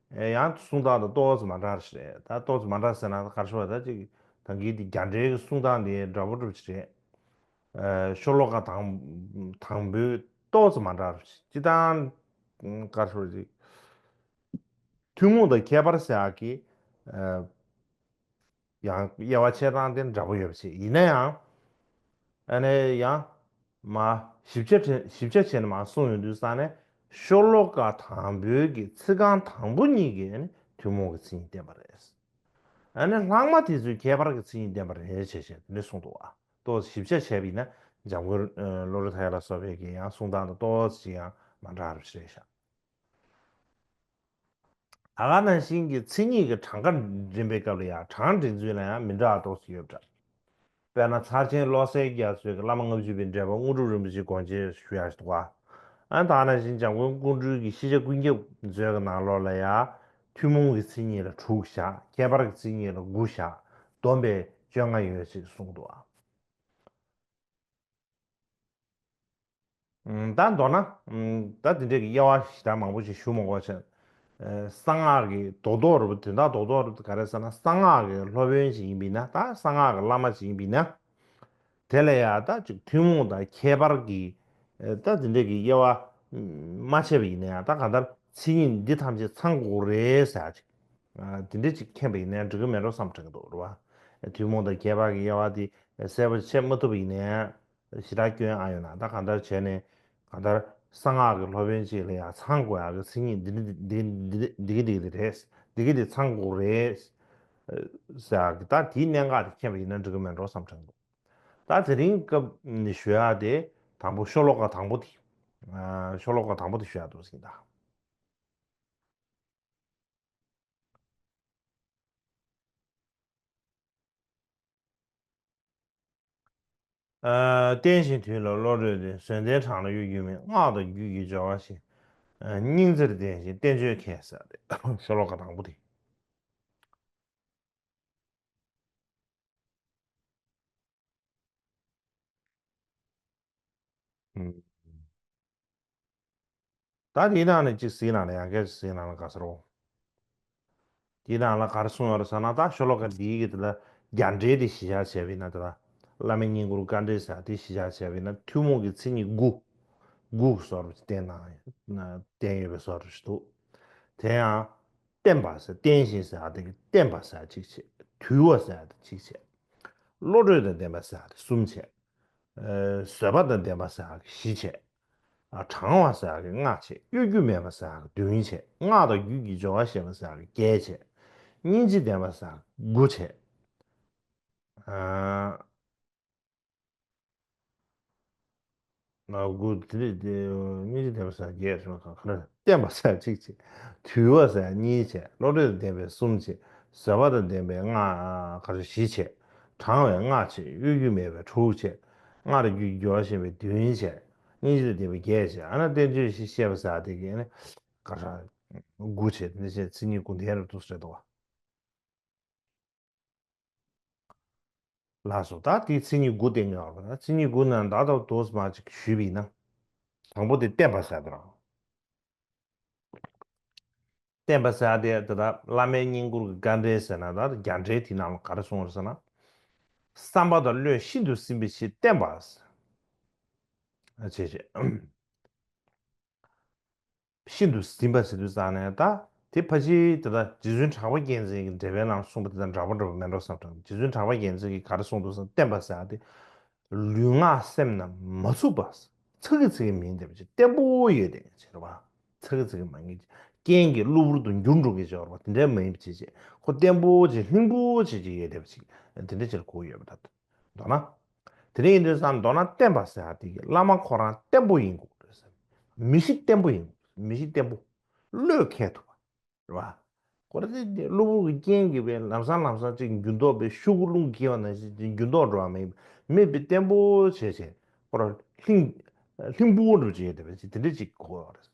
ཡང་གསུང་སྟངས་དང་ཏོག་ཙམ་མ་འདྲ་རེད། ད་ཏོག་ཙམ་མ་འདྲ་ཟེར་ན་ག་རེ་ཞུ་བ། ད་ཅིག་ད་གིན་དེ་རྒྱ་འགྲེལ་གྱི་གསུང་སྟངས་དེ་འདྲ་པོ་འདྲ་པོ་ཅིག་རེད། ཨ། ཤོ་ལོ་ཀ་དང་དང་པོའི་ཏོག་ཙམ་མ་འདྲ་རེད། སྤྱིར་བཏང་ག་རེ་ཞུ་བ། ཅིག་ཐུན་མོང་དང་ཁྱད་པར་ཟེར་ཡག་གི་ཨ། ཡང་དབྱེ་བ་ཕྱེ་སྟངས་དེ་འདྲ་པོ་ཡོད་པ་ཞིག་ཡིན་ན་ཡང་། ཨ་ནི་ཡང་མ་ཞིབ་ཆ་བྱས་ཞིབ་ཆ་བྱས་ནས་མ་གསུངས་ཡོང་དུས་ཙང་ནས་ཤོ་ལོ་ཀ་དང་པོའི་གི་ཚིག་རྐང་དང་པོ་གཉིས་ཀྱིས་ཨ་ནི་ཐུན་མོང་གི་མཚན་ཉིད་བསྟན་པ་རེད། ཨ་ནི་ལྷག་མ་དེ་ཚོས་ཁྱད་པར་གྱི་མཚན་ཉིད་བསྟན་པ་རེད་ཅེས་བྱས་དེ་འདྲ་གསུངས་འདུག་ཨ། ཏོག་ཙམ་ཞིབ་ཆ་བྱས་པ་ཡིན་ན་འཇམ་མགོན་བློ་གྲོས་མཐའ་ཡས་ལ་སོགས་པའི་གི་ཡང་གསུང་སྟངས་དང་ཏོག་ཙམ་ཅིག་ཡང་མ་འདྲ་བ་རེད་ཤག་ད་ག་ནང་བཞིན་གྱི་མཚན་ཉིད་ཀྱི་གྲངས་ཀ་འདྲེན་པའི་སྐབས་ལ་ཡང་གྲངས་འདྲེན་ཚུལ་ལ་ཡང་མི་འདྲ་བ་ཏོག་ཙམ་ཡོད་པ་འདྲ། དཔེར་ན་ཚར་ཆེན་བློ་གསལ་རྒྱ་མཚོས་ཀྱི་བླ་མ་ལྔ་བཅུ་པའི་འགྲེལ་པ་དངོས་གྲུབ་རིན་པོ་ཆེའི་དགོངས་བཅས་ཞུ་ཡག་ཞིག་འདུག་ག་ཨ། ད་ག་ནང་བཞིན་འཇམ་མགོན་ཀཽཎ་སྤྲུལ་གྱི་ཤེས་བྱ་ཀུན་ཁྱབ་མཛོད་ཀྱི་ནང་ལོགས་ལ་ཡང་ཐུན་མོང་གི་མཚན་ཉིད་ལ་དྲུག་བཞག་ཁྱད་པར་གྱི་མཚན་ཉིད་ལ་དགུ་བཞག་བསྡོམས་པས་བཅོ་ལྔ་ཡོད་ཅེས་གསུངས་འདུག་ག་ཨ། ད་མདོར་ན། ད་དེ་འདྲའི་གི་དབྱེ་བ་ཞེ་དྲག་མང་པོ་ཞིག་ཞུ་མ་དགོས་བྱས། གསང་སྔགས་ཀྱི་རྡོག་རྡོག་རུ་དོན་དག་རྡོག་རྡོག་རུ་ག་རེ་ཟེར་ན་གསང་སྔགས་ཀྱི་སློབ་དཔོན་ཞིག་ཡིན་པ་ཡིན་ན་ད་གསང་སྔགས་ཀྱི་བླ་མ་ཞིག་ཡིན་པ་ཡིན་ན། དེ་ལ་ཡང་ད་ཅིག་ཐུན་མོང་དང་ཁྱད་པར་གྱི་ད་དེ་འདྲའི་གི་དབྱེ་བ་མ་ཕྱེ་བ་ཡིན་ན་ཡང་ད་གང་ལྟར་མཚན་ཉིད་འདི་ཐམས་ཅད་ཚང་དགོས་རེད་ཟེར་ཅིག་དེ་འདྲ་ཅིག་མཁྱེན་པ་ཡིན་ན་འགྲིག་གི་མེད་འགྲོ་བསམ་དྲན་གྱི་འདུག་རེད་བ། ཐུན་མོང་དང་ཁྱད་པར་གྱི་དབྱེ་བ་དེ་གསལ་པོ་བྱེད་མ་ཐུབ་པ་ཡིན་ན་ཞེ་དྲག་སྐྱོན་ཨ་ཡོད་ན་ད་གང་ལྟར་བྱས་ནས་གང་ལྟར་གསང་སྔགས་ཀྱི་སློབ་དཔོན་ཅིག་ལ་ཡང་ཚང་དགོས་ཡག་གི་མཚན་ཉིད་འདི་འདི་འདི་འདི་འདི་འདི་འདི་རེད། འདི་གི་འདི་ཚང་དགོས་རེད་ཟེར་ཡག་གི་ད་དེའི་གནད་འགག་དེ་མཁྱེན་པ་ཡིན་ན་འགྲིག་གི་མེད་འགྲོ་བསམ་དྲན་འདུག་ད་དེ་རིང་སྐབས་ནས་ཞུ་ཡག་དེ་དང་པོ་ཤོ་ལོ་ཀ་དང་པོ་དེ། ཤོ་ལོ་ཀ་དང་པོ་དེ་ཞུ་ཡག་འདུག་ཟིན་ད། ཨ། བསྟན་ཞིང་དུལ་ལ་བློ་གྲོས་ཏེ། བཟོད་ལྡན་དྲང་ལ་གཡོ་སྒྱུ་མེད། སྔགས་དང་རྒྱུད་ཀྱི་སྦྱོར་བ་ཞིག་ཨ། སྙིང་བརྩེར་ལྡན་ཞིང་བསྟན་བཅོས་མཁས་ཟེར་ཏེ་ཤོ་ལོ་ཀ་དང་པོ་དེ། ད་དེའི་ནང་ནས་གཅིག་གཟིགས་ན་ཡང་སྐད་ཅིག་གཟིགས་ན་དགའ་ས་རོ། དེའི་ནང་ལ་ག་རེ་གསུངས་ཡོད་རེད་ཟེར་ན་ད་ཤོ་ལོ་ཀ་འདིའི་གི་དེ་ལ་རྒྱ་འགྲེལ་དེ་གཞི་བཞག་བྱས་པ་ཡིན་ན་དེ་ལ་བླ་མའི་བསྙེན་བཀུར་དཀའ་འགྲེལ་ཟེར་དེ་གཞི་བཞག་བྱས་པ་ཡིན་ན་ཐུན་མོང་གི་མཚན་ཉིད་དགུ། དགུ་བཟོ་འདྲ་བསྟན་ན་བསྟན་ཡོད་པའི་བཟོ་འདྲ་ཞིག་འདུག་དེ་ཡང་བསྟན་པ་ཟེར་བསྟན་ཞིང་ཟེར་དེ་གི་བསྟན་པ་ཟེར་གཅིག་བྱས། དུལ་བ་ཟེར་དེ་གཅིག་བྱས། བློ་གྲོས་དང་ལྡན་པ་ཟེར་དེ་གསུམ་བྱས། བཟོད་པ་དང་ལྡན་པ་ཟེར་ཡག་གི་བཞི་བྱས། དྲང་བ་ཟེར་ཡག་གི་ལྔ་བྱས། གཡོ་སྒྱུ་མེད་པ་ཟེར་ཡག་གི་བདུན་བྱས། སྔགས་དང་རྒྱུད་ཀྱི་སྦྱོར་བ་ཤེས་པ་ཟེར་ཡག་གི་བརྒྱད་བྱས། སྙིང་རྗེ་ལྡན་པ་ཟེར་ཡག་གི་དགུ་བྱས། དགུ་དེ་རེད་དེ། སྙིང་རྗེ་ལྡན་པ་ཟེར་བརྒྱད་བྱས། ག་རེ། བརྟན་པ་ཟེར་གཅིག་བྱས། དུལ་བ་ཟེར་གཉིས་བྱས། བློ་གྲོས་ལྡན་པས་གསུམ་བྱས། བཟོད་པ་དང་ལྡན་པས་ལྔ། ག་རེ། བཞི་བྱས། དྲང་བས་ལྔ་བྱས། གཡོ་སྒྱུ་མེད་པས་དྲུག་བྱས། སྔར་རྒྱུ་འགྱུར་བ་ཞན་པས་བདུན་བྱས། སྙིང་རྗེ་ལྡན་པས་བརྒྱད་བྱས། ཨ་ན་བསྟན་བཅོས་བཤད་པ་ཟེར་དེ་གི་ནི་ག་རེ། དགུ་བྱས། དེ་ནི་བྱས་མཚན་ཉིད་དགུ་ལྡན་རེད་འདུག་ཟེར་འདུག་བ། ལགས་སོ། ད་དེའི་མཚན་ཉིད་དགུ་སྟེང་ཡོད་རེད་པ། མཚན་ཉིད་དགུ་ནང་ད་ལྟ་དུ་མ་ཅིག་ཞུས་པ་ཡིན་ན། དང་པོ་དེ་བརྟན་པ་ཟེར་དེ་རང་། བརྟན་པ་ཟེར་དེ་ད་ལྟ་བླ་མའི་བསྙེན་བཀུར་གྱི་དཀའ་འགྲེལ་ཟེར་ན། ད་རྒྱ་འགྲེལ་དེ་ནང་ལ་ག་རེ་གསུངས་རེད་ཟེར་ན། བསམ་པ་དང་བློས་ཤིན་ཏུ་ཟིན་པའི་ཕྱིར་བརྟན་པ་ཟེར། ཨ་བྱས་བྱས། ཤིན་ཏུ་ཟིན་པ་ཟེར་དུས་ཙང་ནས་ད་དེ་ཕལ་ཆེར་དེ་ད་རྗེ་བཙུན་གྲགས་པ་རྒྱལ་མཚན་གྱི་འགྲེལ་པའི་ནང་གསུངས་པ་དེ་དང་འདྲ་པོ་འདྲ་པོ་མེད་འགྲོ་བསམ་དྲན། རྗེ་བཙུན་གྲགས་པ་རྒྱལ་མཚན་གྱིས་ག་རེ་གསུངས་འདུག་ཟེར་ན། བརྟན་པ་ཟེར་ཡ་དེ་ལུས་ངག་སེམས་རྣམས་མ་འཚུབ་པ། ཚ་གི་ཚི་གི་མིན་བསྡད་པ་ཅིག་བརྟན་པོ་ཡོད་བསྡད་མཁན་ཅིག་རེད་པ། ཚ་གི་ཚི་གི་མ་ངེས་ཅིག་རྐྱེན་གྱིས་གློ་བུར་དུ་འགྱུར་འགྲོ་མཁན་ཅིག་ཡོད་རེད་པ། དེ་འདྲའི་མ་ཡིན་པ་ཅིག་ཅིག་ཁོ་བརྟན་པོ་ཅིག་ལྷིང་པོ་ཅིག་ཅིག་ཡོད་བསྡད་པ་ཅིག་དེ་འདྲ་ཅིག་ལ་གོ་ཡོད་པ་འདྲ་འདུག་མདོར་ན། དེ་རིང་ཡིན་དུས་ཙང་མདོར་ན་བརྟན་པ་ཟེར་ཡ་དེ་གི་བླ་མ་ཁོ་རང་བརྟན་པོ་ཡིན་དགོས་རེད་ཟེར། མི་གཤིས་བརྟན་པོ་ཡིན་དགོས། མི་གཤིས་བརྟན་པོ། བློས་འཁེལ་ཐུབ་པ་རེད་བ། ཁོ་རང་དེ་གློ་བུར་གྱི་རྐྱེན་གྱིས་པའི་ལམ་སང་ལམ་སང་ཅིག་འགྱུར་ལྡོག་པའི་ཤོག་གུ་རླུང་གིས་འཁྱེར་བ་ནང་བཞིན་ཅིག་འགྱུར་ལྡོག་འགྲོ་བ་མ་ཡིན་པ། མི་དཔེ་བརྟན་པོ་བྱས་བྱས་ཁོ་རང་ལྷིང་ལྷིང་པོ་འགྲོ་བྱས་བསྡད་པ་ཅིག་དེ་འདྲ་ཅིག་གོ་བ་རེད།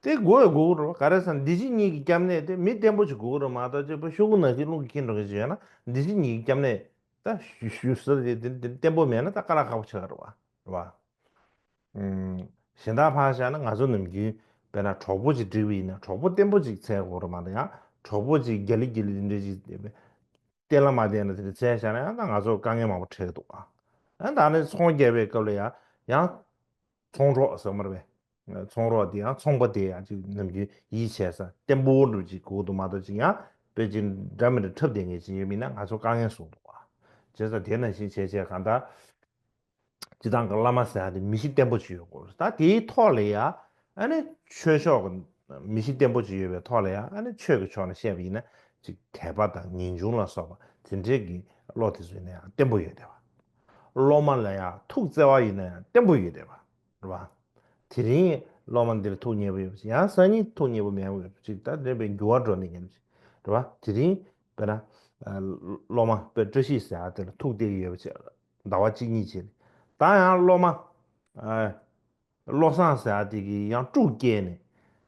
དེ་དགོས་དགོས་ཀྱི་རེད་བ། ག་རེ་ཟེར་ན་འདི་ཕྱི་གཉིས་ཀྱི་སྐྱབས་གནས་དེ་མི་བརྟན་པོ་ཅིག་དགོས་ཀྱི་རེད་མ་གཏོགས། ཅིག་པ་ཤོག་གུ་ནང་བཞིན་རླུང་གིས་འཁྱེར་འགྲོ་མཁན་ཅིག་ཡོད་ན། འདི་ཕྱི་གཉིས་ཀྱི་སྐྱབས་གནས་ད་ཞུ་ཞུ་ས་དེ་དེ་དེ་བརྟན་པོ་མེད་ན་ད་དཀའ་ལས་ཁག་པོ་ཆགས་ཀྱི་རེད་བ། རེད་བ། ཨུམ། གཞན་དག་ཕར་བཞག་ན་ང་ཚོ་ནམ་རྒྱུན་དཔེར་ན་གྲོགས་པོ་ཅིག་བསྒྲིགས་པ་ཡིན་ན། གྲོགས་པོ་བརྟན་པོ་ཅིག་འཚོལ་དགོས་རེད་མ་གཏོགས། ཡང་གྲོགས་པོ་ཅིག་རྒྱ་ལི་རྒྱ་ལི་དེ་འདྲ་ཅིག་བསྟེན་ལ་མ་བསྟེན་ལ་དེ་འདྲ་འཚོལ་བཞག་ན་ཡང་ད་ང་ཚོ་དཀའ་ངལ་མང་པོ་འཕྲད་ཀྱི་འདུག་ཨ། ཨ་ད་ནི་ཚོང་རྒྱག་པའི་སྐབས་ལ་ཡང་ཡང་ཚོང་གྲོགས་ཟེར་མ་རེད་པས། ཚོང་རོགས་དེ་ཡང་ཚོང་པ་དེ་ཡང་ཅིག་ནམ་རྒྱུན་ཡིད་ཆེས་ས་བརྟན་པོ་འདྲ་ཅིག་དགོས་འདུག་མ་གཏོགས། ཅིག་ཡང་དཔེ་ཅིག་འདྲ་མི་འདྲ་འཁྲབ་བསྡད་མཁན་ཅིག་ཡོད་མིན་ན་ང་ཚོ་དཀའ་ངལ་བཟོ་འདུག་བ། བྱས་ཙང་དེ་ནང་བཞིན་བྱས་བྱས་གང་ལྟར་སྤྱི་བཏང་གི་བླ་མ་ཟེར་ཡ་དེ་མི་གཤིས་བརྟན་པོ་ཅིག་ཡོད་དགོས། ད་དེའི་ཐོག་ལ་ཡ་ཨ་ནི་ཆོས་ཕྱོགས་ཀྱི་མི་གཤིས་བརྟན་པོ་ཅིག་ཡོད་པའི་ཐོག་ལ་ཡ་ཨ་ནི་ཆོས་ཀྱི་ཕྱོགས་ནས་བཤད་པ་ཡིན་ན་ཅིག་དད་པ་དང་ངེས་འབྱུང་ལ་སོགས་པ་དེ་འདྲས་ཀྱི་བློ་དེ་ཚོ་ཡིན་ན་ཡང་བརྟན་པོ་ཡོད་བསྡད་པ། སློབ་མ་ལ་ཡང་ཐུགས་བརྩེ་བ་ཡིན་ན་ཡང་བརྟན་པོ་ཡོད་བསྡད་པ། རེད་བ། དེ་རིང་སློབ་མ་འདིར་ཐུགས་མཉེས་པོ་ཡོད་པ་ཅིག་ཡང་སང་ཉིན་ཐུགས་མཉེས་པོ་མེད་པ་ཡོད་པ་ཅིག་ད་དེ་འདྲ་བའི་འགྱུར་བ་འགྲོ་ནི་ཡིན་པ་ཅིག་རེད་བ། དེ་རིང་དཔེར་ན་ཨ་སློབ་མ་དཔེ་བཀྲ་ཤིས་ཟེར་ཡ་དེ་ལ་ཐུགས་གཏད་ཀྱི་ཡོད་པ་ཅིག་ཟླ་བ་གཅིག་གཉིས་ཅིག་ལ། ད་ཡང་སློབ་མ་ཨ་བློ་བཟང་ཟེར་ཡ་དེ་གིས་ཡང་དཀྲུག་བསྐྱལ་ནས་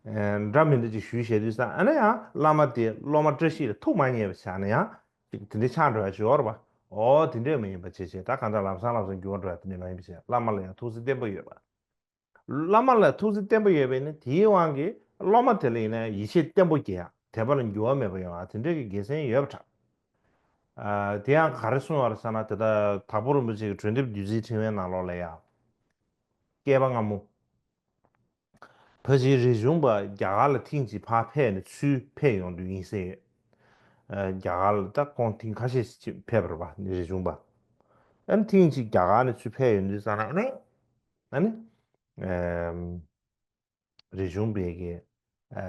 ཨ་འདྲ་མི་འདྲ་ཅིག་ཞུས་བྱས་དུས་ཙང་། ཨ་ནི་ཡང་བླ་མ་དེ་སློབ་མ་བཀྲ་ཤིས་ལ་ཐུགས་མ་མཉེས་པ་ཆགས་ནས་ཡང་ཅིག་དེ་འདྲ་ཆགས་འགྲོ་ཡ་ཅིག་ཡོད་རེད་པ། འོ་དེ་འདྲས་མ་ཡིན་པ་བྱས་བྱས་ད་གང་ལྟར་ལམ་སང་ལམ་སང་འགྱུར་བ་འགྲོ་ཡ་དེ་འདྲས་མ་ཡིན་པ་བྱས། བླ་མ་ལ་ཡང་ཐུགས་བརྩེ་བརྟན་པོ་ཡོད་པ། བླ་མ་ལ་ཐུགས་བརྩེ་བརྟན་པོ་ཡོད་པས་ནི་དེའི་དབང་གིས་སློབ་མ་དེ་ལ་ཡིན་ན་ཡིད་ཆེས་བརྟན་པོ་སྐྱེ་ཡ། དད་པ་ལ་འགྱུར་བ་མེད་པ་ཡོང་ཡ་དེ་འདྲས་ཀྱི་དགེ་མཚན་ཡོད་པ་འདྲ། ཨ་དེ་ཡང་ག་རེ་གསུངས་པ་རེད་ཟེར་ན། དེ་ལྟར་དྭགས་པོ་རིན་པོ་ཆེ་གི་གྲོས་འདེབས་བདུད་རྩིའི་ཕྲེང་བའི་ནང་ལོགས་ལ་ཡ། བསྐལ་པ་སྔ་མོ། ཕལ་ཆེར་རས་ཆུང་པ་རྒྱ་གར་ལ་ཐེངས་གཅིག་ཕར་ཕེབས་ནས་ཚུར་ཕེབས་ཡོང་དུས་ཡིན་ཟེར་ཡོད། ཨ་རྒྱ་གར་ལ་ད་ཁོང་ཐེངས་ཁ་ཤས་ཤིག་ཕེབས་པ་རེད་པ། རས་ཆུང་པ། ཨ་ནི་ཐེངས་གཅིག་རྒྱ་གར་ནས་ཚུར་ཕེབས་ཡོང་དུས་ཙང་ན་ཨ་ནི་ཨ་ནི་ཨམ། རས་ཆུང་པའི་གི་ཨ་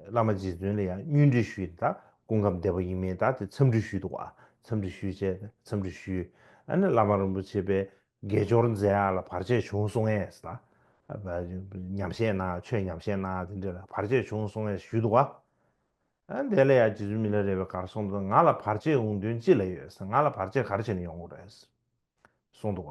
བླ་མ་རྗེ་བཙུན་ལ་ཡང་བསྙུན་འདྲི་ཞུས། ད་སྐུ་ཁམས་བདེ་པོ་ཡིན་མིན་ད་དེ་འཚམས་འདྲི་ཞུས་འདུག་ག་འཚམས་འདྲི་ཞུས་བྱས། འཚམས་འདྲི་ཞུས། ཨ་ནི་བླ་མ་རིན་པོ་ཆེ་པས་དགེ་སྦྱོར་མཛད་ཡག་ལ་བར་ཆད་བྱུང་སོང་ངས་ད། ཉམས་བཞེས་གནང་། ཆོས་ཉམས་བཞེས་གནང་། དེ་འདྲ་ལ་བར་ཆད་བྱུང་སོང་ངས་ཞུས་འདུག་ག་ཨ་དེ་ལ་ཡང་རྗེ་བཙུན་མི་ལ་རས་པས་ག་རེ་གསུངས་འདུག་ང་ལ་བར་ཆད་འོང་དོན་ཅི་ལ་ཡོད་ཟེར། ང་ལ་བར་ཆད་ག་རེ་བྱས་ནས་ཡོང་དགོས་རེད་གསུངས་འདུག་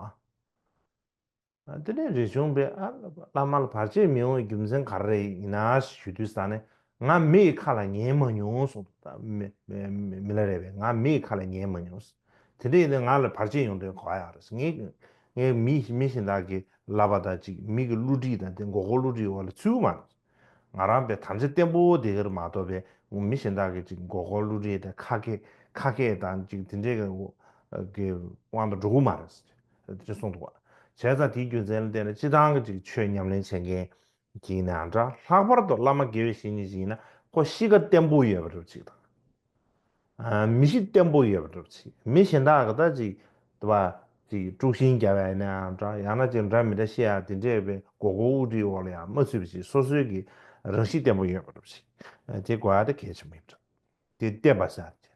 ག་དེ་ནས་རས་ཆུང་པས་ཨ་བླ་མ་ལ་བར་ཆད་མི་ཡོང་བའི་རྒྱུ་མཚན་ག་རེ་ཡིན་ན་ཞུ་དུས་ཙང་ནས། ང་མི་ཡི་ཁ་ལ་ཉན་མ་མྱོང་གསུངས་འདུག་ད་མི་མི་མི་ལ་རས་པས་ང་མི་ཡི་ཁ་ལ་ཉན་མ་མྱོང་། དེ་འདྲ་ཡིན་ན་ང་ལ་བར་ཆད་ཡོང་དོན་ག་པར་ཡོད་རེད། ངས་ངས་མི་མི་གཞན་དག་གི་ལབ་པ་དང་ཅིག་མི་གི་བསླུ་བྲིད་དང་དེ་མགོ་སྐོར་བསླུ་བྲིད་འོག་ལ་ཚུད་མ་རེད། ང་རང་པའི་དམ་བཅའ་བརྟན་པོ་དེ་གར་མ་གཏོགས་པའི་མི་གཞན་དག་གི་ཅིག་མགོ་སྐོར་བསླུ་བྲིད་དང་ཁ་སྐད་ཁ་སྐད་དང་ཅིག་དེ་འདྲའི་གི་དབང་དུ་འགྲོ་གི་མ་རེད་ཅེས་གསུངས་འདུག་བ། བྱས་ཙང་དེའི་རྒྱུ་མཚན་ལ་བརྟེན་ནས་སྤྱིར་བཏང་གི་ཅིག་ཆོས་ཉམས་ལེན་བྱེད་མཁན་ཅིག་ཡིན་ནའང་འདྲ། ལྷག་པར་དུ་བླ་མ་དགེ་བའི་བཤེས་གཉེན་ཅིག་ཡིན་ན་ཁོ་གཤིས་ཀ་བརྟན་པོ་ཡོད་པ་འདྲ་པོ་ཅིག་དང་། ཨ་མི་གཤིས་བརྟན་པོ་ཡོད་པ་འདྲ་པོ་ཅིག་མི་གཞན་དག་གི་ད་ཅིག་དེ་བ་ཅིག་དཀྲུག་ཤིང་རྒྱབ་ཡ་ཡིན་ནའང་འདྲ། ཡང་ན་ཅིག་འདྲ་མི་འདྲ་བཤད་ཡ་དེ་འདྲས་པའི་མགོ་སྐོར་དབུ་ཁྲིད་འོག་ལ་ཡང་མ་ཚུད་པ་ཅིག་སོ་སོའི་གི་རང་གཤིས་བརྟན་པོ་ཡོད་པ་འདྲ་པོ་ཅིག་ཨ་དེ་དགོས་ཡ་དེ་གལ་ཆེན་པོ་ཡིན་འདྲ། དེ་བརྟན་པ་ཟེར་ཡ་དེ།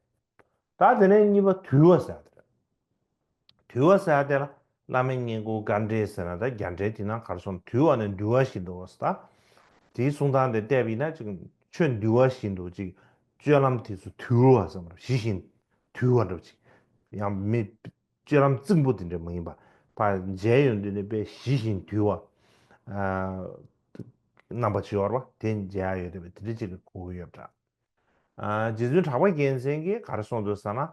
ད་དེ་ནས་གཉིས་པ་དུལ་བ་ཟེར་ཡ་དེ་རེད། དུལ་བ་ཟེར་ཡ་དེ་ལ། བླ་མའི་སྔས་མགོ་དཀར་འདྲེ་ཟེར་ན་ད་རྒྱ་འདྲེ་དེ་ན་གར་སོང་དུལ་བ་ནས་འདུལ་བ་བཞིན་དུ་ཟེར་ད། དེའི་གསུང་སྟངས་དེ་བལྟས་པ་ཡིན་ན་ཅིག་ཆོས་འདུལ་བ་བཞིན་དུ་ཅིག་སྤྱོད་ལམ་དེ་ཚོ་དུལ་བ་ཟེར་མ་རེད། ཞི་ཞིང་དུལ་བ་འདྲ་བ་ཅིག་ཡང་མི་སྤྱོད་ལམ་རྩིང་པོ་དེ་འདྲ་མ་ཡིན་པ། ཕར་མཇལ་ཡོང་དུས་ནས་དཔེ་ཞི་ཞིང་དུལ་བ། ཨ། རྣམ་པ་ཅིག་ཡོད་རེད་པ། དེ་མཇལ་ཡ་ཡོད་རེད་པ། དེ་འདྲ་ཅིག་གོ་གི་ཡོད་པ་འདྲ། ཨ། རྗེ་བཙུན་གྲགས་པ་རྒྱལ་མཚན་གྱིས་ག་རེ་གསུངས་འདུག་ཟེར་ན།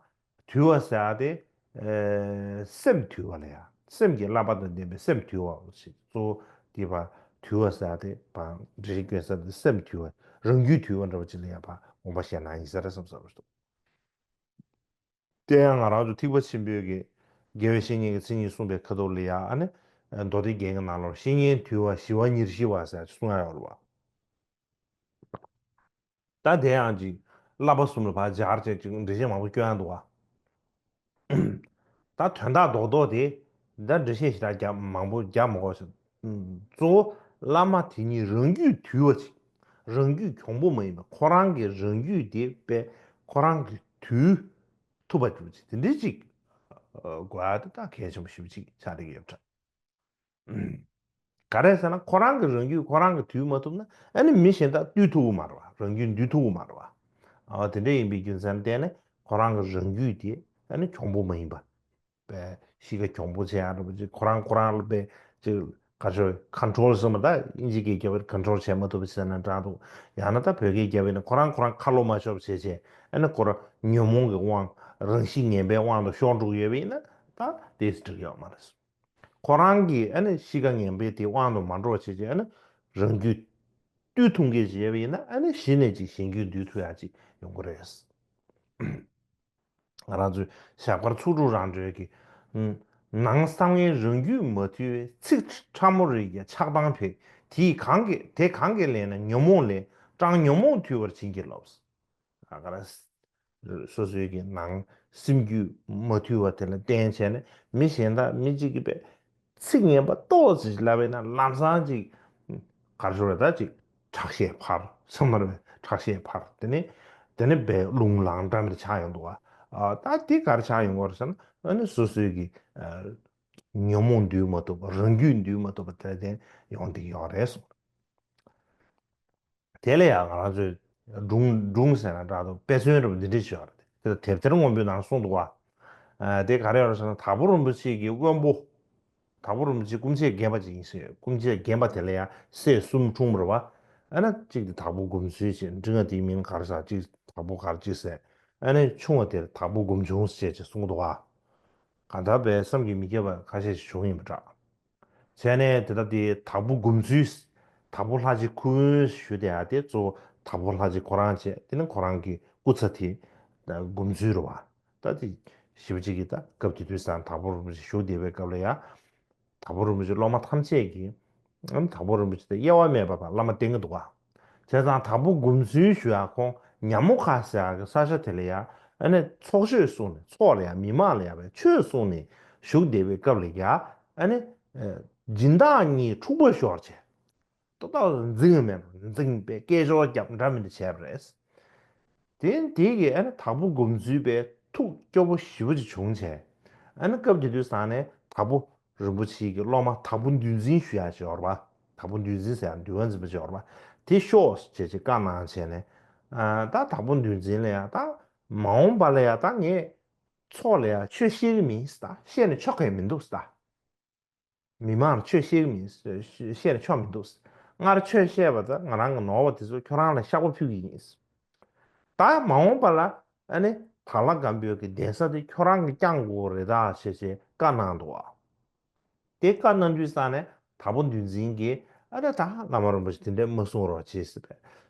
དུལ་བ་ཟེར་ཡ་དེ། ཨེ། སེམས་དུལ་བ་ལ་ཡ། སེམས་ཀྱི་བསླབ་པ་དང་ལྡན་པའི་སེམས་དུལ་བ་ཞིག་གཙོ་བོ་དེ་བ། དུལ་བ་ཟེར་ཡ་དེ་བ་འགྲེལ་བཤད་སྐྱོན་ས་དེ་སེམས་དུལ་བ། རང་རྒྱུད་དུལ་བ་འདྲ་བ་ཅིག་ལ་ཡ་བ་དགོངས་པ་བཞེས་ན་ཡིན་ས་རེད་བསམ་ས་རེད་འདུག་དེ་ཡང་ང་རང་ཚོ་ཐེག་པ་ཆེན་པོའི་གི་དགེ་བའི་བཤེས་གཉེན་གྱི་མཚན་ཉིད་གསུངས་པའི་ཁ་ཐོག་ལ་ཡ་ཨ་ནི། མདོ་སྡེ་རྒྱན་གྱི་ནང་ལོགས་བཤེས་གཉེན་དུལ་བ་ཞི་བ་ཉེར་ཞི་བ་ཟེར་གསུང་ཡ་ཡོད་རེད་བ། ད་དེ་ཡང་ཅིག་བསླབ་པ་གསུམ་ལ་ཕར་སྦྱར་བྱས་ཅིག་འགྲེལ་བཤད་མང་པོ་སྐྱོན་ཡ་འདུག་བ། ད་དོན་དག་རྡོག་རྡོག་དེ་ད་འགྲེལ་བཤད་ཞེ་དྲག་རྒྱབ་མང་པོ་རྒྱབ་མ་དགོས་ཤིང་། གཙོ་བོ་བླ་མ་དེ་ཉིད་རང་རྒྱུད་དུལ་བ་ཅིག་རང་རྒྱུད་གྱོང་པོ་མ་ཡིན་པ། ཁོ་རང་གི་རང་རྒྱུད་དེ་དཔེ་ཁོ་རང་གི་དུལ་ཐུབ་པ་ཅིག་དེ་འདྲའི་ཅིག་དགོས་ཡ་དེ་ད་གལ་ཆེན་པོ་ཞེ་པོ་ཅིག་ཆགས་བསྡད་ཀྱི་ཡོད་པ་འདྲ། ག་རེ་ཟེར་ན་ཁོ་རང་གི་རང་རྒྱུད་ཁོ་རང་གིས་འདུལ་མ་ཐུབ་ན་ཨ་ནི་མི་གཞན་དག་འདུལ་ཐུབ་ཀྱི་མ་རེད་བ། རང་རྒྱུད་འདུལ་ཐུབ་ཀྱི་མ་རེད་བ། ཨ། དེ་འདྲ་ཡིན་པའི་རྒྱུ་མཚན་ལ་བརྟེན་ནས་ཁོ་རང་གི་རང་རྒྱུད་དེ་ཨ་ནི་གྱོང་པོ་མ་ཡིན་པ། པའི་གཤིས་ཀ་གྱོང་པོ་ཆེ་ཡ་འདྲ་པོ་ཅིག་ཁོ་རང་ཁོ་རང་ལ་པའི་ཅིག་ག་ཚོད་ཁོན་ཊོལ་ཟེར་མ་ད་ཨིན་ཇི་སྐད་རྒྱབ་པའི་ཁོན་ཊོལ་བྱེད་མ་ཐུབ་པ་ཟེར་ན་འདྲ་འདུག་ཡང་ན་ད་བོད་སྐད་རྒྱབ་པ་ཡིན་ན་ཁོ་རང་ཁོ་རང་ཁ་ལོ་མ་ཆོག་པ་བྱས་བྱས་ཨ་ནི་ཁོ་རང་ཉོན་མོངས་ཀྱི་དབང་རང་བཞིན་ངན་པའི་དབང་དུ་ཤོར་འགྲོ་གི་ཡོད་པ་ཡིན་ན་ད་དེ་འགྲིག་ཡོད་མ་རེད། ཁོ་རང་གིས་ཨ་ནི་གཤིས་ཀ་ངན་པའི་དེའི་དབང་དུ་མ་འགྲོ་བ་བྱས་བྱས་ཨ་ནི་རང་རྒྱུད་བཏུལ་ཐུབ་མཁན་ཅིག་ཡོད་པ་ཡིན་ན་ཨ་ནི་གཞི་ནས་ཅིག་གཞན་རྒྱུད་འདུལ་ཐུབ་ཡ་ཅིག་ཡོང་གི་རེད། ང་རང་ཚོའི་ཞབས་དཀར་ཚོགས་དྲུག་རང་གྲོལ་གྱི། ནང་གསང་བའི་རང་རྒྱུད་མ་ཐུལ་བའི། ཚིག་ཕྲ་མོ་རེ་ཡིས་ཆགས་སྡང་འཕེལ། དེ་གང་གིས་དེ་གང་གིས་ལེན་ན་ཉོན་མོངས་ལས། སྤྲང་ཉོན་མོངས་ཐུལ་བར་བྱིན་གྱིས་རློབས། ཨ་ག་རེ། སོ་སོའི་གི་ནང་སེམས་རྒྱུད་མ་ཐུལ་བ་དེ་ལ་བརྟེན་བྱས་ནས་མི་གཞན་དག་མི་གཅིག་གིས་པས་ཚིག་ངན་པ་ཏོག་ཙམ་ཞིག་ལབ་པས་ན་ལམ་སང་ཅིག་གར་ཤོར་བ་ད་ཅིག་ཁྲག་ཤེད་འཕར་ཚང་མར་བས་ཁྲག་ཤེད་འཕར། དེ་ནས་དེ་ནས་བས་རླུང་ལངས་འདྲ་མིར་ཆགས་ཡོང་འདུག་བ། ད་དེ་གར་ཆགས་ཡོང་བར་ཟེར་ན་ཨ་ནི་སོ་སོའི་གི་ཉོན་མོངས་འདུལ་མ་ཐུབ་པ་རང་རྒྱུད་འདུལ་མ་ཐུབ་པ་དེ་ལ་བརྟེན་ཡོང་བསྡད་ཀྱི་ཡོད་རེད་གསུངས། དེ་ལ་ཡང་ང་རང་ཚོས་སྒྲུང་སྒྲུང་ཟེར་ན་འདྲ་འདུག་དཔེ་མཚོན་འདྲ་པོ་འདི་འདྲ་ཞིག་ཡོད་རེད། དེ་ལ་དེབ་ཐེར་སྔོན་པོའི་ནང་གསུངས་འདུག་བ། དེ་ག་རེ་ཡོད་རེད་ཟེར་ན་དྭགས་པོ་རིན་པོ་ཆེ་གི་དབོན་པོ། དྭགས་པོ་རིན་པོ་ཆེ་སྐུ་མཆེད་རྒན་པ་ཅིག་ཡིན་ཟེར། སྐུ་མཆེད་རྒན་པ་དེ་ལ་ཡང་སྲས་གསུམ་འཁྲུངས་པ་རེད་བ། ཨ་ན་གཅིག་དེ་དྭགས་པོ་དགུ་མཚོན་ཞེས་འབྲི་ང་དེའི་མིང་ག་རེ་ཟེར་གཅིག་དྭགས་པོ་ག་རེ་གཅིག་ཟེར། ཨ་ནི་ཆུང་བ་དེར་དྭགས་པོ་དགུ་མཆོང་ཟེར་ཅེས་གསུངས་འདུག་བ། གང་ལྟར་བས་བསམ་གྱིས་མི་ཁྱབ་པ་ཁ་ཤས་ཤིག་བྱུང་ཡིན་པ་འདྲ། བྱས་ནས་དེ་ལྟ་སྟེ་དྭགས་པོ་དགུ་མཚོའི། དྭགས་པོ་ལྷ་རྗེ་ཁུ་དབོན་ཞུ་དེ་ཡང་དེ་གཙོ་བོ་དྭགས་པོ་ལྷ་རྗེ་ཁོ་རང་བྱས། དེ་ནི་ཁོ་རང་གི་སྐུ་ཚ་དེ་དགུ་མཚོའི་རེད་བ། ད་དེ་ཞེ་པོ་ཅིག་གིས་ད་སྐབས་དེ་དུས་སང་དྭགས་པོ་རིན་པོ་ཆེ་བཞུགས་བསྡད་པའི་སྐབས་ལ་ཡང་། དྭགས་པོ་རིན་པོ་ཆེ་སློབ་མ་ཐམས་ཅད་ཀྱིས་ཨམ་དྭགས་པོ་རིན་པོ་ཆེ་དེ་དབྱེ་བ་མེད་པ་དང་བླ་མ་བསྟེན་གྱི་འདུག་བ། བྱས་ཙང་དྭགས་པོ་དགུ་མཚོའི་ཞུ་ཡག་ཁོང་ཉ་མོ་ཁ་ཟེར་ཡག་གི་ས་ཆ་དེ་ལ་ཡང་ཨ་ནི་ཚོགས་ཆོས་གསུངས་ནས་ཚོགས་ལ་ཡང་མི་མང་ལ་ཡང་བའི་ཆོས་གསུངས་ནས་བཞུགས་བསྡད་པའི་སྐབས་ལ་ཡང་ཨ་ནི་སྦྱིན་བདག་གཉིས་འཁྲུག་པ་ཤོར་བྱས། ཏག་ཏག་འཛིང་མེད་པར་འཛིང་པའི་སྐད་ཅོར་རྒྱབ་འདྲ་མི་འདྲ་བྱས་པ་རེད། དེ་དེ་གིས་ཨ་ནི་དྭགས་པོ་དགུ་མཚོའི་པའི་ཐུགས་སྐྱོ་པོ་ཞེ་པོ་ཅིག་བྱུང་བྱས། ཨ་ནི་སྐབས་དེ་དུས་སང་ནས་དྭགས་པོ་རིན་པོ་ཆེ་གི་སློབ་མ་དྭགས་པོ་འདུལ་འཛིན་ཞུ་ཡག་ཅིག་ཡོད་རེད་པ། དྭགས་པོ་འདུལ་འཛིན་ཟེར་ཡག་འདུལ་བ་འཛིན་པ་ཅིག་ཡོད་རེད་པ། དེ་ཤོག་ཅེས་ཅིག་བཀའ་གནང་བྱས་ནས། ཨ་ད་དྭགས་པོ་འདུལ་འཛིན་ལ་ཡང་ད་མ་འོངས་པ་ལ་ཡང་ད་ངས་ཚོགས་ལ་ཡང་ཆོས་བཤད་གི་མིན་ཟེར། ད་བཤད་ནས་ཆོག་གི་མི་འདུག་ཟེར། མི་མང་ལ་ཆོས་བཤད་ཀྱི་མིན། བཤད་ན་ཆོག་མི་འདུག་སྔར་ཆོས་བཤད་པ་དང་ང་རང་གི་ནོར་བ་དེ་ཚོ་ཁྱོད་རང་ལ་བཤགས་པ་ཕུལ་གྱི་ཡིན། ད་མ་འོངས་པ་ལ་ཨ་ནི་དྭགས་ལྷ་སྒམ་པོའི་གི་གདན་ས་དེ་ཁྱོད་རང་གིས་བསྐྱང་དགོས་རེད་ད་ཞེས་ཞེས་བཀའ་གནང་འདུག་བ། དེ་བཀའ་གནང་དུས་ཙང་ནས་དྭགས་པོ་འདུལ་འཛིན་གྱིས་ཨ་ནི་ད་བླ་མ་རིན་པོ་ཆེ་དེ་འདྲས་མ་གསུང་རོགས་བྱེད་ཟེར་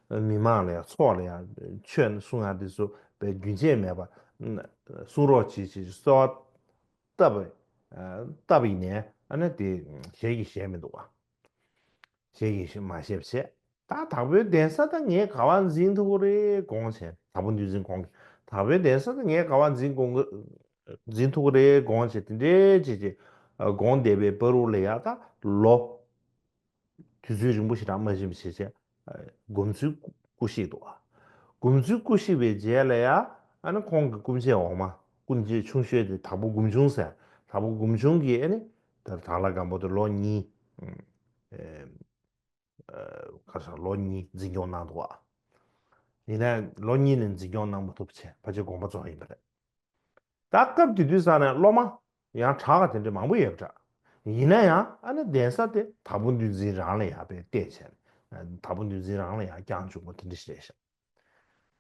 བས། མི་མང་ལ་ཡང་ཚོགས་ལ་ཡང་ཆོས་གསུང་ཡག་དེ་ཚོ་བས་རྒྱུན་ཆད་མེད་པ་གསུང་རོགས་བྱེད་ཅེས་གསོལ་བ་བཏབ་པ། བཏབ་པ་ཡིན་ནའི་ཨ་ནི་དེ་ཞལ་གྱིས་བཞེས་མི་འདུག་བ། ཞལ་གྱིས་མ་བཞེས་པ་བྱས། ད་དྭགས་པོའི་གདན་ས་ད་ངས་ག་པར་འཛིན་ཐུབ་ཀྱི་རེད་དགོངས་བྱས། དྭགས་པོ་འདུལ་འཛིན་ཁོང་གིས་དྭགས་པོའི་གདན་ས་ད་ངས་ག་པར་འཛིན་དགོངས་ཀྱི་འཛིན་ཐུབ་ཀྱི་རེད་དགོངས་བྱས། དེ་འདྲའི་བྱས་བྱས་དགོངས་བསྡད་པའི་བར་དུ་ལ་ཡ་ད་ལོ་དུས་ཚོད་རིང་པོ་ཞེ་དྲག་མ་ཕྱིན་པ་བྱས་བྱས་དགུ་མཚོའི་སྐུ་གཤེགས་འདུག་བ། དགུ་མཚོའི་སྐུ་གཤེགས་པའི་རྗེས་ལ་ཡ་ཨ་ནི་ཁོང་གི་སྐུ་མཆེད་འོག་མ་སྐུ་མཆེད་ཆུང་ཤོས་དེ་དྭགས་པོ་དགུ་མཆོང་ཟེར། དྭགས་པོ་དགུ་མཆོང་གིས་ཨ་ནི་ ད་དྭགས་ལྷ་སྒམ་པོ་དེ་ལོ་གཉིས། ཨེ། ཨ། ག་རེ་ཟེར། ལོ་གཉིས་འཛིན་སྐྱོང་གནང་འདུག་བ། ཡིན་ནའི་ལོ་གཉིས་ནས་འཛིན་སྐྱོང་གནང་མ་ཐུབ་བྱས་ཕལ་ཆེར་དགོངས་པ་རྫོགས་ཡིན་པ་རེད། ད་སྐབས་དེ་དུས་ས་ནས་སློབ་མ་ཡང་གྲྭ་པ་དེ་འདྲ་མང་པོ་ཡོད་པ་འདྲ། ཡིན་ན་ཡང་ཨ་ནི་གདན་ས་དེ་དྭགས་པོ་འདུལ་འཛིན་རང་ལ་ཡར་དཔེ་གཏད་བྱས་ནས། དྭགས་པོ་འདུལ་འཛིན་རང་ལ་ཡར་བསྐྱངས་བཅུག་པ་དེ་འདྲ་ཞིག་རེད་ཤག་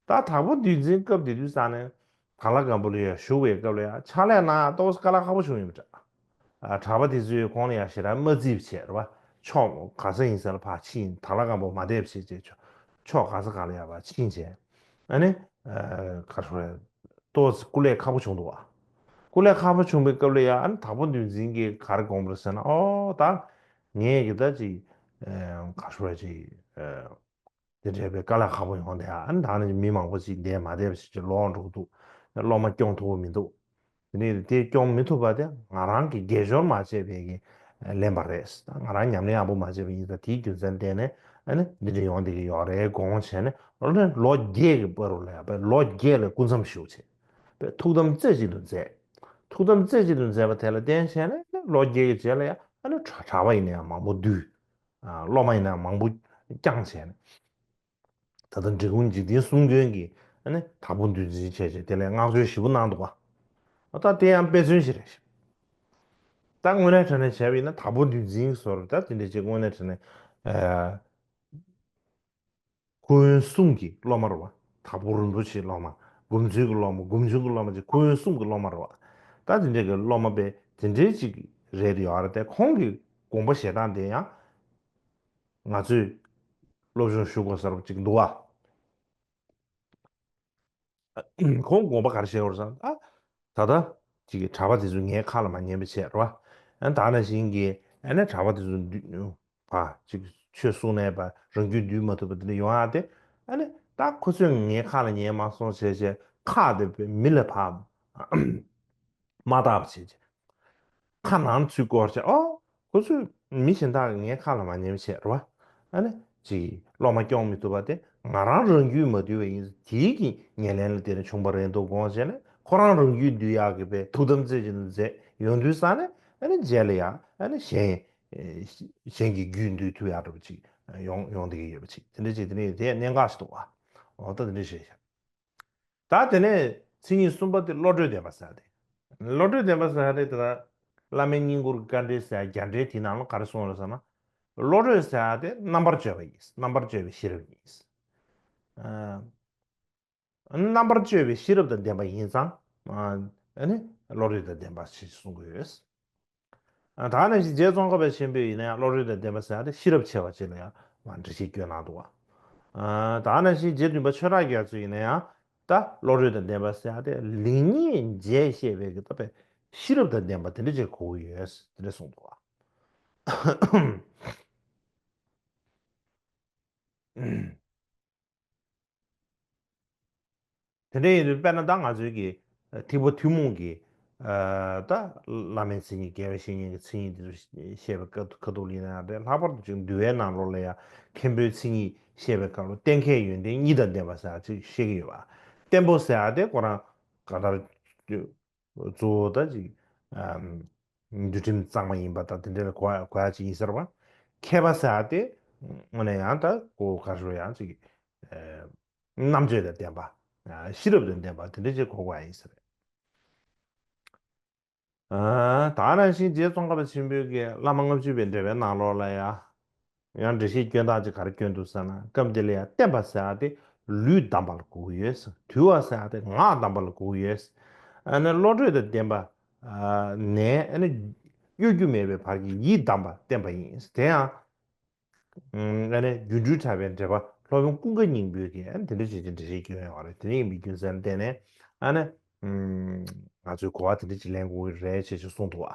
ད་དྭགས་པོ་འདུལ་འཛིན་སྐབས་དེ་དུས་ས་ནས་དྭགས་ལྷ་སྒམ་པོ་ལ་ཡར་བཞུགས་པའི་སྐབས་ལ་ཡང་ཕྱག་ལས་གནང་ཡག་ཏོག་ཙམ་དཀའ་ལས་ཁག་པོ་བྱུང་ཡོད་པ་འདྲ། ཨ། གྲྭ་པ་དེ་ཚོས་ཁོང་ལ་ཡང་ཞེ་དྲག་མ་བརྩི་བ་བྱས་རེད་བ། ཕྱོགས་ག་ས་ཡིན་ས་ལ་ཕར་ཕྱིན། དྭགས་ལྷ་སྒམ་པོ་མ་བསྡད་པ་བྱས་བྱས་ཕྱོགས་ག་ས་ག་ལ་ཡར་ཕར་ཕྱིན་བྱས། ཨ་ནི། ཨ། ག་རེ་ཟེར་རེད། ཏོག་ཙམ་སྐུ་ལས་ཁག་པོ་བྱུང་འདུག་བ། སྐུ་ལས་ཁག་པོ་བྱུང་བའི་སྐབས་ལ་ཡང་ཨ་ནི་དྭགས་པོ་འདུལ་འཛིན་གྱིས་ག་རེ་དགོངས་པ་རེད་ཟེར་ན། ཨོ་ད་ངས་ཀྱི་ད་ཅིག་ཨ། ག་རེ་ཟེར་རེད། ཅིག་ཨ། དེ་འདྲའི་དཀའ་ལས་ཁག་པོ་ཡོང་དེ། ཨ་ནི་ད་ནི་མི་མང་པོ་ཞིག་འདིར་མ་བསྡད་པ་ཞིག་ཅིག་ལོག་འགྲོ་གི་འདུག་སློབ་མ་སྐྱོང་ཐུབ་ཀྱི་མི་འདུག་དེ་ནས་དེ་སྐྱོང་མི་ཐུབ་པ་དེ་ང་རང་གིས་སྒེར་སྦྱོར་མ་བྱས་པའི་གི་ལན་པ་རེད། ད་ང་རང་ཉམས་ལེན་ཡག་པོ་མ་བྱས་པ་ཡིན་ཙང་དེའི་རྒྱུ་མཚན་བརྟེན་ནས་ཨ་ནི་འདི་འདྲ་ཡོང་བསྡད་ཀྱི་ཡོད་རེད་དགོངས་བྱས་ནས། ཨ་ནི་ལོ་བརྒྱད་ཀྱི་བར་དུ་ལ་ཡ་བས་ལོ་བརྒྱད་ལ་སྐུ་མཚམས་ཞུགས་བྱས། བས་ཐུགས་དམ་རྩེ་གཅིག་ཏུ་མཛད། ཐུགས་དམ་རྩེ་གཅིག་ཏུ་མཛད་པ་དེ་ལ་བརྟེན་བྱས་ནས་ལོ་བརྒྱད་ཀྱི་རྗེས་ལ་ཡང་ཨ་ནི་གྲྭ་གྲྭ་པ་ཡིན་ན་ཡང་མང་པོ་འདུས། ཨ། སློབ་མ་ཡིན་ན་མང་པོ་བསྐྱངས་བྱས་ནས། ད་ལྟ་འབྲི་གུང་འཇིག་རྟེན་གསུམ་མགོན་གྱིས་ཨ་ནི་དྭགས་པོ་འདུལ་འཛིན་བྱས་བྱས་དེ་ལ་བསྔགས་བརྗོད་ཞེ་པོ་གནང་འདུག་ག་ད་དེ་ཡང་དཔེ་མཚོན་ཞིག་རེད། ད་དངོས་གནས་དྲང་གནས་བྱས་པ་ཡིན་ན་དྭགས་པོ་འདུལ་འཛིན་གྱི་བཟོ་འདྲ་ད་དེ་འདྲ་ཅིག་དངོས་གནས་དྲང་གནས། ཨ། སྐུ་ཡོན་གསུམ་གྱི་སློབ་མ་རེད་བ། དྭགས་པོ་རིན་པོ་ཆེའི་སློབ་མ། སྒོམ་ཚུལ་གྱི་སློབ་མ། སྒོམ་ཆུང་གི་སློབ་མ་བཅས་སྐུ་ཡོན་གསུམ་གྱི་སློབ་མ་རེད་བ། ད་དེ་འདྲའི་གི་སློབ་མ་དཔེ་དེ་འདྲའི་ཅིག་རེད་ཡོད་རེད་དེ། ཁོང་གི་དགོངས་པ་བཞེས་སྟངས་དེ་ཡང་ང་ཚོས་སློབ་སྦྱོང་ཞུ་དགོས་ས་རུ་ཅིག་འདུག་བ། ཁོང་དགོངས་པ་ག་རེ་བཞེས་ཡོད་རེད་ཟེར་ན། ཨ། ད་ལྟ་ཅིག་གི་གྲྭ་པ་དེ་ཚོས་ངའི་ཁ་ལ་མ་ཉན་པ་བྱས་རེད་བ། ཨ། ད་ནང་བཞིན་གྱི་ཨ་ནི་གྲྭ་པ་དེ་ཚོ་འདུས་པ་ཅིག་ཆོས་གསུང་ནས་པ་རང་རྒྱུད་འདུལ་མ་ཐུབ་པ་དེ་འདྲ་ཡོང་ཡག་དེ། ཨ་ནི་ད་ཁོ་ཚོས་ངའི་ཁ་ལ་ཉན་མ་སོང་བྱས་བྱས་ཁ་དེ་མི་ལ་ཕར་མ་བཏགས་པ་བྱས་བྱས། ཁ་ནང་ཚུར་བསྐོར་བྱས། ཨོ། ཁོ་ཚོས་མི་གཞན་དག་གི་ངའི་ཁ་ལ་མ་ཉན་པ་བྱས་རེད་བ། ཨ་ནི་ཅིག་སློབ་མ་སྐྱོང་མི་ཐུབ་པ་དེ་ང་རང་རང་རྒྱུད་མ་འདུལ་བ་ཡིན། དེའི་གི་ཉེར་ལེན་ལ་བརྟེན་ནས་བྱུང་བ་རེད་འདུག་དགོངས་བྱས་ནས། ཁོ་རང་རང་རྒྱུད་འདུལ་ཡག་གི་པའི་ཐུགས་དམ་རྩེ་གཅིག་ཏུ་མཛད་ཡོང་དུས་ཙ་ནས། ཨ་ནི་རྗེས་ལ་ཡང་ཨ་ནི་གཞན་གཞན་གྱི་རྒྱུད་འདུལ་ཐུབ་ཡག་འདྲ་པོ་ཅིག་ཡོང་ཡོང་བསྡད་ཀྱི་ཡོད་པ་ཅིག་དེ་འདྲ་ཅིག་དེ་ནས་དེ་གནད་འགག་ཞིག་འདུག་བ། འོ་ད་དེ་འདྲ་བཤད་ཤག་ད་དེ་ནས་མཚན་ཉིད་གསུམ་པ་དེ་བློ་གྲོས་ལྡན་པ་ཟེར་ཡག་དེ། བློ་གྲོས་ལྡན་པ་ཟེར་ཡག་དེ་ད་བླ་མའི་བསྙེན་བཀུར་གྱི་བཀའ་འགྲེལ་ཟེར་ཡག་རྒྱ་འགྲེལ་དེའི་ནང་ལ་ག་རེ་གསུངས་ཡོད་ཟེར་ན། བློ་གྲོས་ཟེར་ཡག་དེ་རྣམ་པར་དཔྱོད་པ་ཡིན། རྣམ་པར་དཔྱོད་པའི་ཤེས་རབ་ཡིན། ཨ། རྣམ་པར་དཔྱོད་པའི་ཤེས་རབ་དང་ལྡན་པ་ཡིན་ཙང་། ཨ། ཨ་ནི་བློ་གྲོས་དང་ལྡན་པ་ཞེས་གསུང་གི་ཡོད། ཨ། ད་ནང་བཞིན་རྗེ་ཙོང་ཁ་པ་ཆེན་པོས་ཡིན་ན་ཡང་བློ་གྲོས་དང་ལྡན་པ་ཟེར་ཡག་དེ་ཤེས་རབ་ཆེ་བ་ཅིག་ལ་ཡང་མར་འགྲེལ་བཤད་བསྐྱོན་གནང་འདུག་བ། ཨ། ད་ནང་བཞིན་རྗེ་བདུན་པ་ཆོས་གྲགས་རྒྱ་མཚོ་ཡིན་ན་ཡང་ད་བློ་གྲོས་དང་ལྡན་པ་ཟེར་ཡག་དེ་ལེགས་ཉེས་འབྱེད་ཤེས་པའི་གི་ད་པའི་ཤེས་རབ་དང་ལྡན་པ་དེ་འདྲ་ཅིག་གོ་གི་ཡོད། དེ་འདྲ་གསུངས་འདུག་བ། དེ་འདྲ་ཡིན་དུས་དཔེར་ན་ད་ང་ཚོའི་གི་ཐེག་པ་ཐུན་མོང་གི། ཨ། ད་བླ་མའི་མཚན་ཉིད། དགེ་བའི་བཤེས་གཉེན་གྱི་མཚན་ཉིད་དེ་ཚོ་བཤད་པའི་ཁ་ཐུག་ལ་ཡིན་ན་རེད། ལྷག་པར་དུ་ཅིག་འདུལ་བའི་ནང་ལོགས་ལ་ཡང་མཁན་པོའི་མཚན་ཉིད་བཤད་པའི་སྐབས་ལ་བརྟན་མཁས་ཡོན་ཏན་གཉིས་དང་ལྡན་པ་ཟེར་ཡག་ཅིག་བཤད་ཀྱི་ཡོད་པ། བརྟན་པོ་ཟེར་ཡག་དེ་ཁོ་རང་ག་ལྟར་གཙོ་བོ་ད་ཅིག་ཨམ། འདུལ་ཁྲིམས་གཙང་མ་ཡིན་པ་དང་དེ་འདྲ་ལ་གོ་གོ་ཡག་ཅིག་ཡིན་ཟེར་བ། མཁས་པ་ཟེར་ཡག་དེ་དངོས་གནས་ཡང་ད་གོ་ག་རེ་ཡང་ཅིག་ཨ། རྣམ་དཔྱོད་དང་ལྡན་པ། ཨ། ཤེས་རབ་དང་ལྡན་པ་དེ་འདྲ་ཅིག་གོ་དགོས་ཡ་ཡིན་ས་རེད། ཨ། ད་ནང་བཞིན་རྗེ་ཙོང་ཁ་པ་ཆེན་པོའི་གི་བླ་མ་ལྔ་བཅུ་པའི་འགྲེལ་པའི་ནང་ལོགས་ལ་ཡང་ཡང་འགྲེལ་བཤད་སྐྱོན་སྟངས་ཅིག་ག་རེ་སྐྱོན་འདུག་ཟེར་ན། སྐབས་འདི་ལ་ཡང་བརྟན་པ་ཟེར་ཡག་དེ་ལུས་བསྡམས་པ་ལ་གོ་གི་ཡོད་ཟེར། དུལ་བ་ཟེར་ཡག་དེ་ངག་བསྡམས་པ་ལ་གོ་གི་ཡོད་ཟེར། ཨ་ནི་བློ་གྲོས་དང་ལྡན་པ། ཨ། ནས་ཨ་ནི་གཡོ་སྒྱུ་མེད་པའི་བར་གྱི་ཡིད་བསྡམས་པ་བརྟན་པ་ཡིན་ཟེར། དེ་ཡང་། ཨ་ནི་སྒྱུ་འཕྲུལ་དྲ་བའི་འགྲེལ་པ་སློབ་དཔོན་ཀུན་དགའ་སྙིང་པོས་ཀྱིས་ཨ་ནི་དེ་འདྲ་བྱས་ཀྱི་འགྲེལ་བཤད་སྐྱོན་ཡོད་རེད། དེ་འདྲ་ཡིན་པའི་རྒྱུ་མཚན་ལ་བརྟེན་ནས་ཨ་ནི་ང་ཚོས་གོ་བ་དེ་འདྲ་ཅིག་ལེན་དགོས་ཀྱི་རེད་ཅེས་ཅིག་གསུངས་འདུག་བ།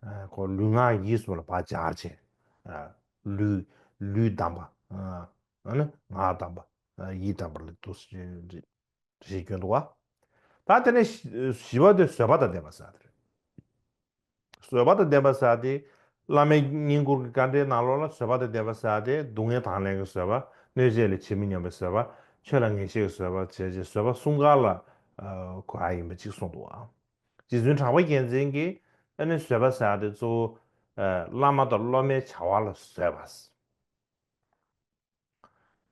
ཨ། ཁོ་ལུས་ངག་ཡིད་གསུམ་ལ་ཕར་སྦྱར་བྱས། ཨ། ལུས་ལུས་བསྡམས་པ། ཨ་ནི་ངག་བསྡམས་པ། ཨ། ཡིད་བསྡམས་པ་ལ་འདུག་ཟེར་གྱི་འགྲེལ་བཤད་སྐྱོན་འདུག་བ། ད་དེ་ནས་བཞི་བ་དེ་བཟོད་པ་དང་ལྡན་པ་ཟེར་ཡག་དེ་རེད། བཟོད་པ་དང་ལྡན་པ་ཟེར་ཡག་དེ་བླ་མའི་བསྙེན་བཀུར་གྱི་བཀའ་འགྲེལ་ནང་ལོགས་ལ་བཟོད་པ་དང་ལྡན་པ་ཟེར་ཡག་དེ་སྡུག་བསྔལ་དང་ལེན་གྱི་བཟོད་པ། གནོད་བྱེད་ལ་ཇི་མི་སྙམ་པའི་བཟོད་པ། ཆོས་ལ་ངེས་ཤེས་ཀྱི་བཟོད་པ་བྱས་རྗེས་བཟོད་པ་གསུམ་ཀ་ལ་གོ་ཡག་ཡིན་པ་ཅིག་གསུངས་འདུག་བ། རྗེ་བཙུན་གྲགས་པ་རྒྱལ་མཚན་གྱིས་ཨ་ནི་བཟོད་པ་ཟེར་ཡག་དེ་གཙོ་བོ་ བླ་མ་དང་སློབ་མའི་བྱ་བ་ལ་བཟོད་པ།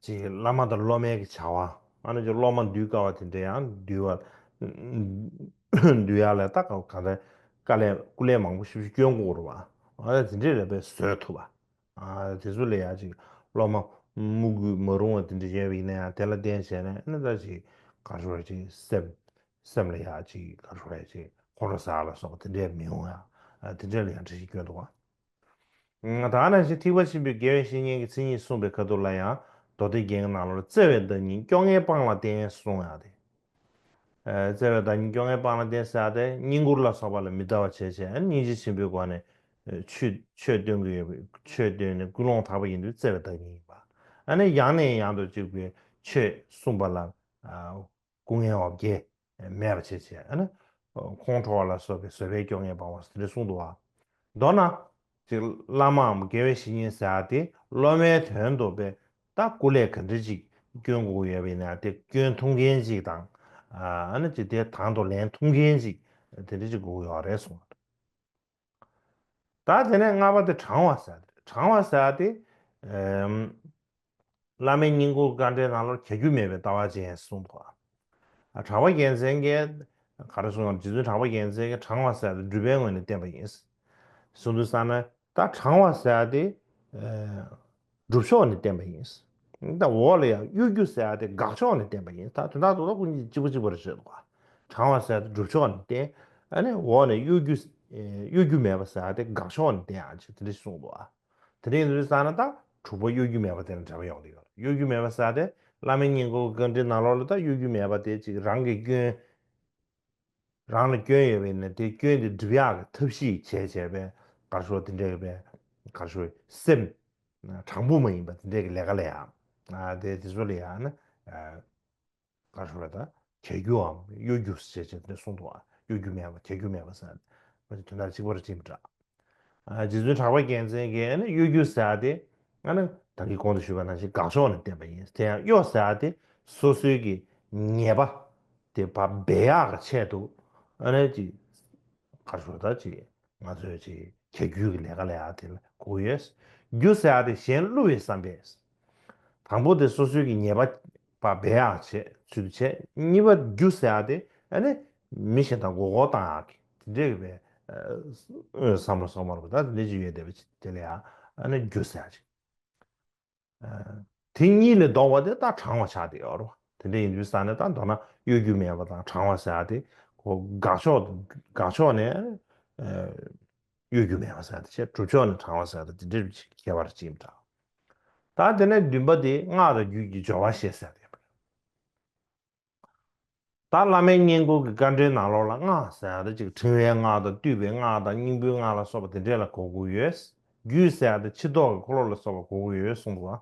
ཅིག་བླ་མ་དང་སློབ་མའི་གི་བྱ་བ། ཨ་ནི་ཅིག་སློབ་མ་འདུལ་དཀའ་བ་དེ་འདྲ་ཡང་འདུལ་བ། འདུལ་ཡག་ལ་ད་ག་ག་ད་དཀའ་ལས་སྐུ་ལས་མང་པོ་ཞེ་པོ་ཅིག་སྐྱོན་དགོས་རེད་བ། ཨ་ནི་དེ་འདྲས་ལ་དཔེ་བཟོད་ཐུབ་པ། ཨ་དེ་ཚོ་ལ་ཡང་ཅིག་སློབ་མ་མོས་གུས་མ་རུང་བ་དེ་འདྲ་ཡོད་པ་ཡིན་ན་ཡང་དེ་ལ་བརྟེན་བྱས་ནས་ཨ་ནི་ད་ཅིག་ག་རེ་ཟེར་ཅིག་སེམས་སེམས་ལ་ཡང་ཅིག་ག་རེ་ཟེར་ཅིག་ཁོང་ཁྲོ་ཟ་ལ་སོགས་པ་དེ་འདྲས་མི་ཡོང་ཡ། ཨ་དེ་འདྲས་ལ་ཡང་འགྲེལ་བཤད་སྐྱོན་འདུག་བ། ད་ག་ནང་བཞིན་ཐེག་པ་ཆེན་པོའི་དགེ་བའི་བཤེས་གཉེན་གྱི་མཚན་ཉིད་གསུངས་པའི་ཁ་ཐུག་ལ་ཡང་མདོ་སྡེ་རྒྱན་གྱི་ནང་ལོགས་ལ་བརྩེ་བའི་བདག་ཉིད་སྐྱོ་ངལ་སྤངས་ལ་བརྟེན་གསུངས་ཡག་དེ། བརྩེ་བའི་བདག་ཉིད་སྐྱོ་ངལ་སྤངས་ལ་བརྟེན་ཟེར་ཡག་དེ་བསྙེན་བཀུར་ལ་སོགས་པ་ལ་མི་ལྟ་བ་བྱས་བྱས་སྙིང་རྗེ་ཆེན་པོའི་སྒོ་ནས་ཆོས་ཆོས་སྟོན་གྱི་ཡོད་པའི་ཆོས་སྟོན་ནས་ཀུན་སློང་དག་པ་ཡིན་དུས་བརྩེ་བའི་བདག་ཉིད་ཡིན་པ། ཨ་ནི་ཡང་ནས་ཡང་དུ་གཅིག་པའི་ཆོས་གསུངས་པ་ལ། སྐུ་ངལ་བ་བརྒྱལ་མེད་པ་བྱས་བྱས་ཨ་ནི། ཁོང་ཁྲོ་བ་ལ་སོགས་པའི་བཟོད་པའི་སྐྱོ་ངལ་སྤངས་པ་དེ་འདྲ་གསུངས་འདུག་བ། མདོར་ན། ཅིག་བླ་མའམ་དགེ་བའི་བཤེས་གཉེན་ཟེར་ཡག་དེ་སློབ་མའི་དོན་དུ་དཔེ་ད་སྐུ་ལས་ག་འདྲ་ཅིག་སྐྱོན་དགོས་ཡོད་པ་ཡིན་ན་དེ་སྐྱོན་ཐུབ་མཁན་ཅིག་དང་། ཨ་ནི་ཅིག་དེ་དང་དུ་ལེན་ཐུབ་མཁན་ཅིག་དེ་འདྲ་ཅིག་དགོས་ཡོད་རེད་གསུངས། ད་དེ་ནས་ལྔ་པ་དེ་དྲང་བ་ཟེར་ཏེ། དྲང་བ་ཟེར་ཏེ། ཨམ། བླ་མའི་བསྙེན་བཀུར་དཀའ་འགྲེལ་ནང་ལོགས་གྱ་གྱུ་མེད་པའི་ལྟ་བ་ཅན་གསུངས་འདུག་ཨ་གྲགས་པ་རྒྱལ་མཚན་གྱིས་ག་རེ་གསུངས་ཡང་རྗེ་བཙུན་གྲགས་པ་རྒྱལ་མཚན་གྱིས་དྲང་བ་ཟེར་ཏེ་སྒྲུབ་པའི་ངོས་ནས་བསྟན་པ་ཡིན། གསུངས་དུས་ཙ་ན་ད་དྲང་བ་ཟེར་ཏེ། སྒྲུབ་ཕྱོགས་ནས་བསྟན་པ་ཡིན། ད་འོག་ལ་ཡང་གཡོ་སྒྱུ་ཟེར་ཡག་དེ་དགག་ཕྱོགས་ནས་བསྟན་པ་ཡིན། ད་དོན་དག་ཏུ་ད་ཀུན་གྱིས་གཅིག་པ་གཅིག་པ་རེད་བརྗོད་འདུག་ག་དྲང་བ་ཟེར་ཡག་དེ་སྒྲུབ་ཕྱོགས་ནས་བསྟན། ཨ་ནི་འོག་ནས་གཡོ་སྒྱུ། གཡོ་སྒྱུ་མེད་པ་ཟེར་ཡག་དེ་དགག་ཕྱོགས་ནས་བསྟན་ཡག་ཅིག་དེ་འདྲ་གསུངས་འདུག་ག་དེ་འདྲ་ཡིན་དུས་ཙ་ན་ད་དྲུག་པ་གཡོ་སྒྱུ་མེད་པ་དེ་ནས་འབྲེལ་བ་ཡོང་གི་ཡོད་རེད། གཡོ་སྒྱུ་མེད་པ་ཟེར་ཡག་དེ་བླ་མའི་བསྙེན་བཀུར་བཀའ་འདྲིའི་ནང་ལོགས་ལ་ད་གཡོ་སྒྱུ་མེད་པ་དེ་ཅིག་རང་གི་སྐྱོན། རང་ལ་སྐྱོན་ཡོད་པ་ཡིན་ན་དེ་སྐྱོན་དེ་སྒྲུབ་ཡག་གི་ཐབས་ཤེས་བྱས་བྱས་པའི་ག་རེ་ཞུ་བ་དེ་འདྲའི་གི་བའི་ག་རེ་ཞུ་བའི་སེམས་དྲང་པོ་མ་ཡིན་པ་དེ་འདྲའི་གི་ལས་ཀ་ལས་ཡག་དེ་དེ་ཚོ་ལས་ཡག་ན་ག་རེ་ཞུ་བ་ད་གྱ་གྱུའམ་གཡོ་སྒྱུ་ཟེར་བྱས་བྱས་དེ་འདྲ་གསུངས་འདུག་ཨ། གཡོ་སྒྱུ་མེད་པ་གྱ་གྱུ་མེད་པ་ཟེར་དོན་དག་གཅིག་པ་རེད་ཅེས་མི་འདྲ། རྗེ་བཙུན་གྲགས་པ་རྒྱལ་མཚན་གྱིས་ནི་གཡོ་སྒྱུ་ཟེར་ཏེ། ཨ་ནི་ད་གིན་གོང་དུ་ཞུས་པ་ནང་བཞིན་དགག་ཕྱོགས་ནས་བསྟན་པ་ཡིན། དེ་ཡང་གཡོ་ཟེར་ཏེ་སོ་སོའི་གི་ཉེས་པ་དེ་ཕར་སྦས་ཡག་གི་ཆེད་དུ་ཨ་ནི་ཅིག་ག་རེ་ཞུ་ད་ཅིག་ང་ཚོས་ཅིག་གྱ་གྱུའི་གི་ལས་ཀ་ལས་ཡག་དེ་ལ་གོ་ཡོད། སྒྱུ་ཟེར་ཏེ་གཞན་བསླུ་བའི་བསམ་པས། དང་པོ་དེ་སོ་སོའི་གི་ཉེས་པ་ཕར་སྦས་ཡག་ཆེད་ཚུལ་དུ་བྱས། གཉིས་པ་སྒྱུ་ཟེར་ཏེ་ཨ་ནི་མི་གཞན་དག་མགོ་སྐོར་བཏང་ཡག་གི་དེ་འདྲའི་གི་བའི་བསམ་བློ་བསམ་བློ་རེད་པ། ད་དེ་འདྲའི་ཅིག་ཡོད་བསྡད་པ་ཅིག་དེ་ལ་ཡང་ཨ་ནི་སྒྱུ་ཟེར་ཅིག་དེ་གཉིས་ལས་ལྡོག་པ་དེ་ད་དྲང་བ་ཆགས་བསྡད་ཡོད་རེད་པ། དེ་འདྲ་ཡིན་དུས་ཙ་ན་ད་མདོར་ན་གཡོ་སྒྱུ་མེད་པ་དང་དྲང་བ་ཟེར་ཡག་དེ་གོ་དགག་ཕྱོགས་དགག་ཕྱོགས་ནས་གཡོ་སྒྱུ་མེད་པ་ཟེར་ཡག་དེ་བྱས། སྒྲུབ་ཕྱོགས་ནས་དྲང་བ་ཟེར་ཡག་དེ་དེ་འདྲའི་ཁྱད་པར་ཅིག་ཡིན་པ་འདྲ། ད་དེ་ནས་བདུན་པ་དེ་སྔགས་དང་རྒྱུད་ཀྱི་སྦྱོར་བ་བཤད་ཟེར་ཡག་དེ་ཡིན་པ་རེད། ད་བླ་མའི་བསྙེན་བཀུར་གྱི་བཀའ་འགྲེལ་ནང་ལོགས་ལ་སྔགས་ཟེར་ཡག་དེ་ཅིག་ཕྲེང་བའི་སྔགས་དང་བཏུས་པའི་སྔགས་དང་སྙིང་པོའི་སྔགས་ལ་སོགས་པ་དེ་འདྲས་ལ་གོ་དགོས་ཡོད། རྒྱུད་ཟེར་ཡག་དེ་ཕྱི་ལྡོག་གི་འཁོར་ལོ་ལ་སོགས་པ་གོ་དགོས་ཡོད་གསུངས་འདུག་བ།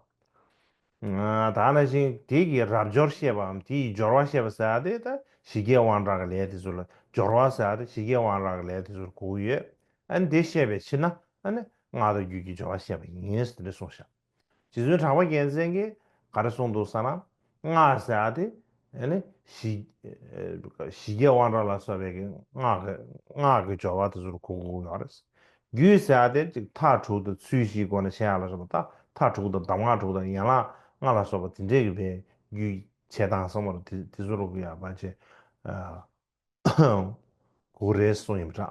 ད་ནང་བཞིན་དེ་གི་རབ་སྦྱོར་བཤད་པའམ་དེ་ཡི་སྦྱོར་བ་བཤད་པ་ཟེར་ཡག་དེ་ད་ཞི་རྒྱས་དབང་དྲག་གི་ལས་དེ་ཚོ་ལ་སྦྱོར་བ་ཟེར་ཡག་དེ་ཞི་རྒྱས་དབང་དྲག་གི་ལས་དེ་ཚོ་ལ་གོ་གི་ཡོད། ཨ་ནི་དེ་བཤད་པའི་ཕྱིར་ན་ཨ་ནི་སྔགས་དང་རྒྱུད་ཀྱི་སྦྱོར་བ་བཤད་པ་ཡིན་ཟེར་ནས་གསུངས་ཤག་རྗེ་བཙུན་གྲགས་པ་རྒྱལ་མཚན་གྱིས་ག་རེ་གསུངས་འདུག་ཟེར་ན། སྔགས་ཟེར་ཡག་དེ་ཨ་ནི་ཞི་ཞི་རྒྱས་དབང་དྲག་ལ་སོགས་པའི་གི་སྔགས་ཀྱི་སྔགས་ཀྱི་སྦྱོར་བ་དེ་ཚོར་གོ་དགོས་ཡོད་རེད། རྒྱུད་ཟེར་ཡག་དེ་ཅིག་མཐའ་དྲུག་དང་ཚུལ་བཞིའི་སྒོ་ནས་བཤད་ཡག་ལ་སོགས་པ། ད་མཐའ་དྲུག་དང་གདམས་ངག་དྲུག་དང་ཡན་ལག་ལྔ་ལ་སོགས་པ་དེ་འདྲས་ཀྱི་བའི་རྒྱུད་འཆད་སྟངས་བསམ་པ་རེད། དེ་དེ་ཚོ་རུ་ཡག་པ་བྱས། གོ་རེད་གསུངས་ཡིན་པ་འདྲ།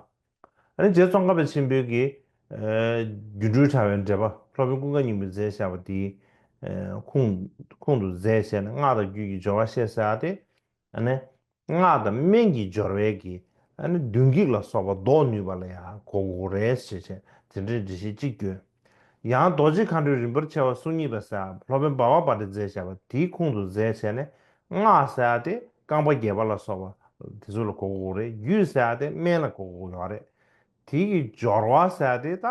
ཨ་ནི་རྗེ་ཙོང་ཁ་པ་ཆེན་པོའི་གི་སྒྱུ་འཕྲུལ་དྲ་བའི་འགྲེལ་པ་སློབ་དཔོན་ཀུན་དགའ་སྙིང་པོས་མཛད་བཞག་པ་དེའི་ཁུངས་ཁུངས་དུ་མཛད་བྱས་ནས་སྔགས་དང་རྒྱུད་ཀྱི་སྦྱོར་བ་བཤད་ཟེར་ཡག་དེ། ཨ་ནི་སྔགས་དང་སྨན་གྱི་སྦྱོར་བའི་གི་ཨ་ནི་མདུན་བསྐྱེད་ལ་སོགས་པ་བཟློག་ནུས་པ་ལ་ཡང་གོ་དགོས་རེད་ཞེས་བྱས་དེ་འདྲའི་འགྲེལ་བཤད་ཅིག་བསྐྱོན། ཡང་རྡོ་རྗེ་མཁའ་འགྲོའི་རིམ་པར་ཕྱེ་བ་གསུམ་གཉིས་པ་ཟེར་སློབ་དཔོན་འབའ་བ་པ་ཏྲས་མཛད་བཞག་པ་དེའི་ཁུངས་སུ་མཛད་བྱས་ནས། སྔགས་ཟེར་ཡག་དེ་རྐང་པ་བརྒྱད་པ་ལ་སོགས་པ་དེ་ཚོ་ལ་གོ་དགོས་རེད། རྒྱུད་ཟེར་ཡག་དེ་སྨན་ལ་གོ་དགོས་ཡོད་རེད། དེ་གི་སྦྱོར་བ་ཟེར་ཡག་དེ་ད་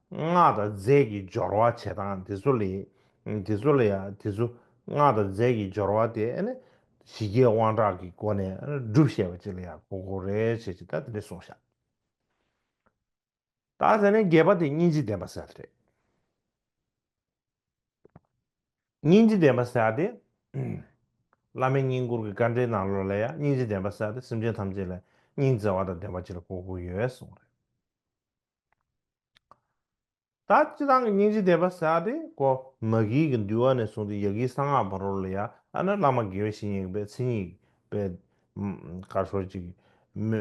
སྔགས་དང་རྫས་ཀྱི་སྦྱོར་བ་བྱེད་སྟངས་དེ་ཚོ་ལས། དེ་ཚོ་ལ་ཡང་དེ་ཚོ་སྔགས་དང་རྫས་ཀྱི་སྦྱོར་བ་དེ་ཨ་ནི་ཞི་རྒྱས་དབང་དྲག་གི་སྒོ་ནས་ཨ་ནི་སྒྲུབ་བཤད་པ་ཅིག་ལ་ཡང་གོ་དགོས་རེད་ཅེས་ཅིག་ད་དེ་འདྲས་གསུངས་ཤག་ད་དེ་ནས་བརྒྱད་པ་དེ་སྙིང་རྗེ་ལྡན་པ་ཟེར་ཡག་དེ་རེད། སྙིང་རྗེ་ལྡན་པ་ཟེར་ཡག་དེ། བླ་མའི་བསྙེན་བཀུར་གྱི་བཀའ་འགྲེལ་ནང་ལོགས་ལ་ཡང་སྙིང་རྗེ་ལྡན་པ་ཟེར་ཡག་དེ་སེམས་ཅན་ཐམས་ཅད་ལ་སྙིང་བརྩེ་བ་དང་ལྡན་པ་ཅིག་ལ་གོ་དགོས་ཡོད་གསུངས་རེད། ད་སྤྱིར་བཏང་གི་སྙིང་རྗེ་བཟླས་པ་ཟེར་ཡ་དེ་ཀོ་མ་གི་གི་འདུལ་བ་ནས་བཟུང་སྟེ་ཡ་གི་གསང་སྔགས་བར་རོ་ལ་ཡ། ཨ་ནི་བླ་མ་དགེ་བའི་བཤེས་གཉེན་གྱི་པའི་མཚན་ཉིད་པའི་གར་སོར་ཅིག་མི་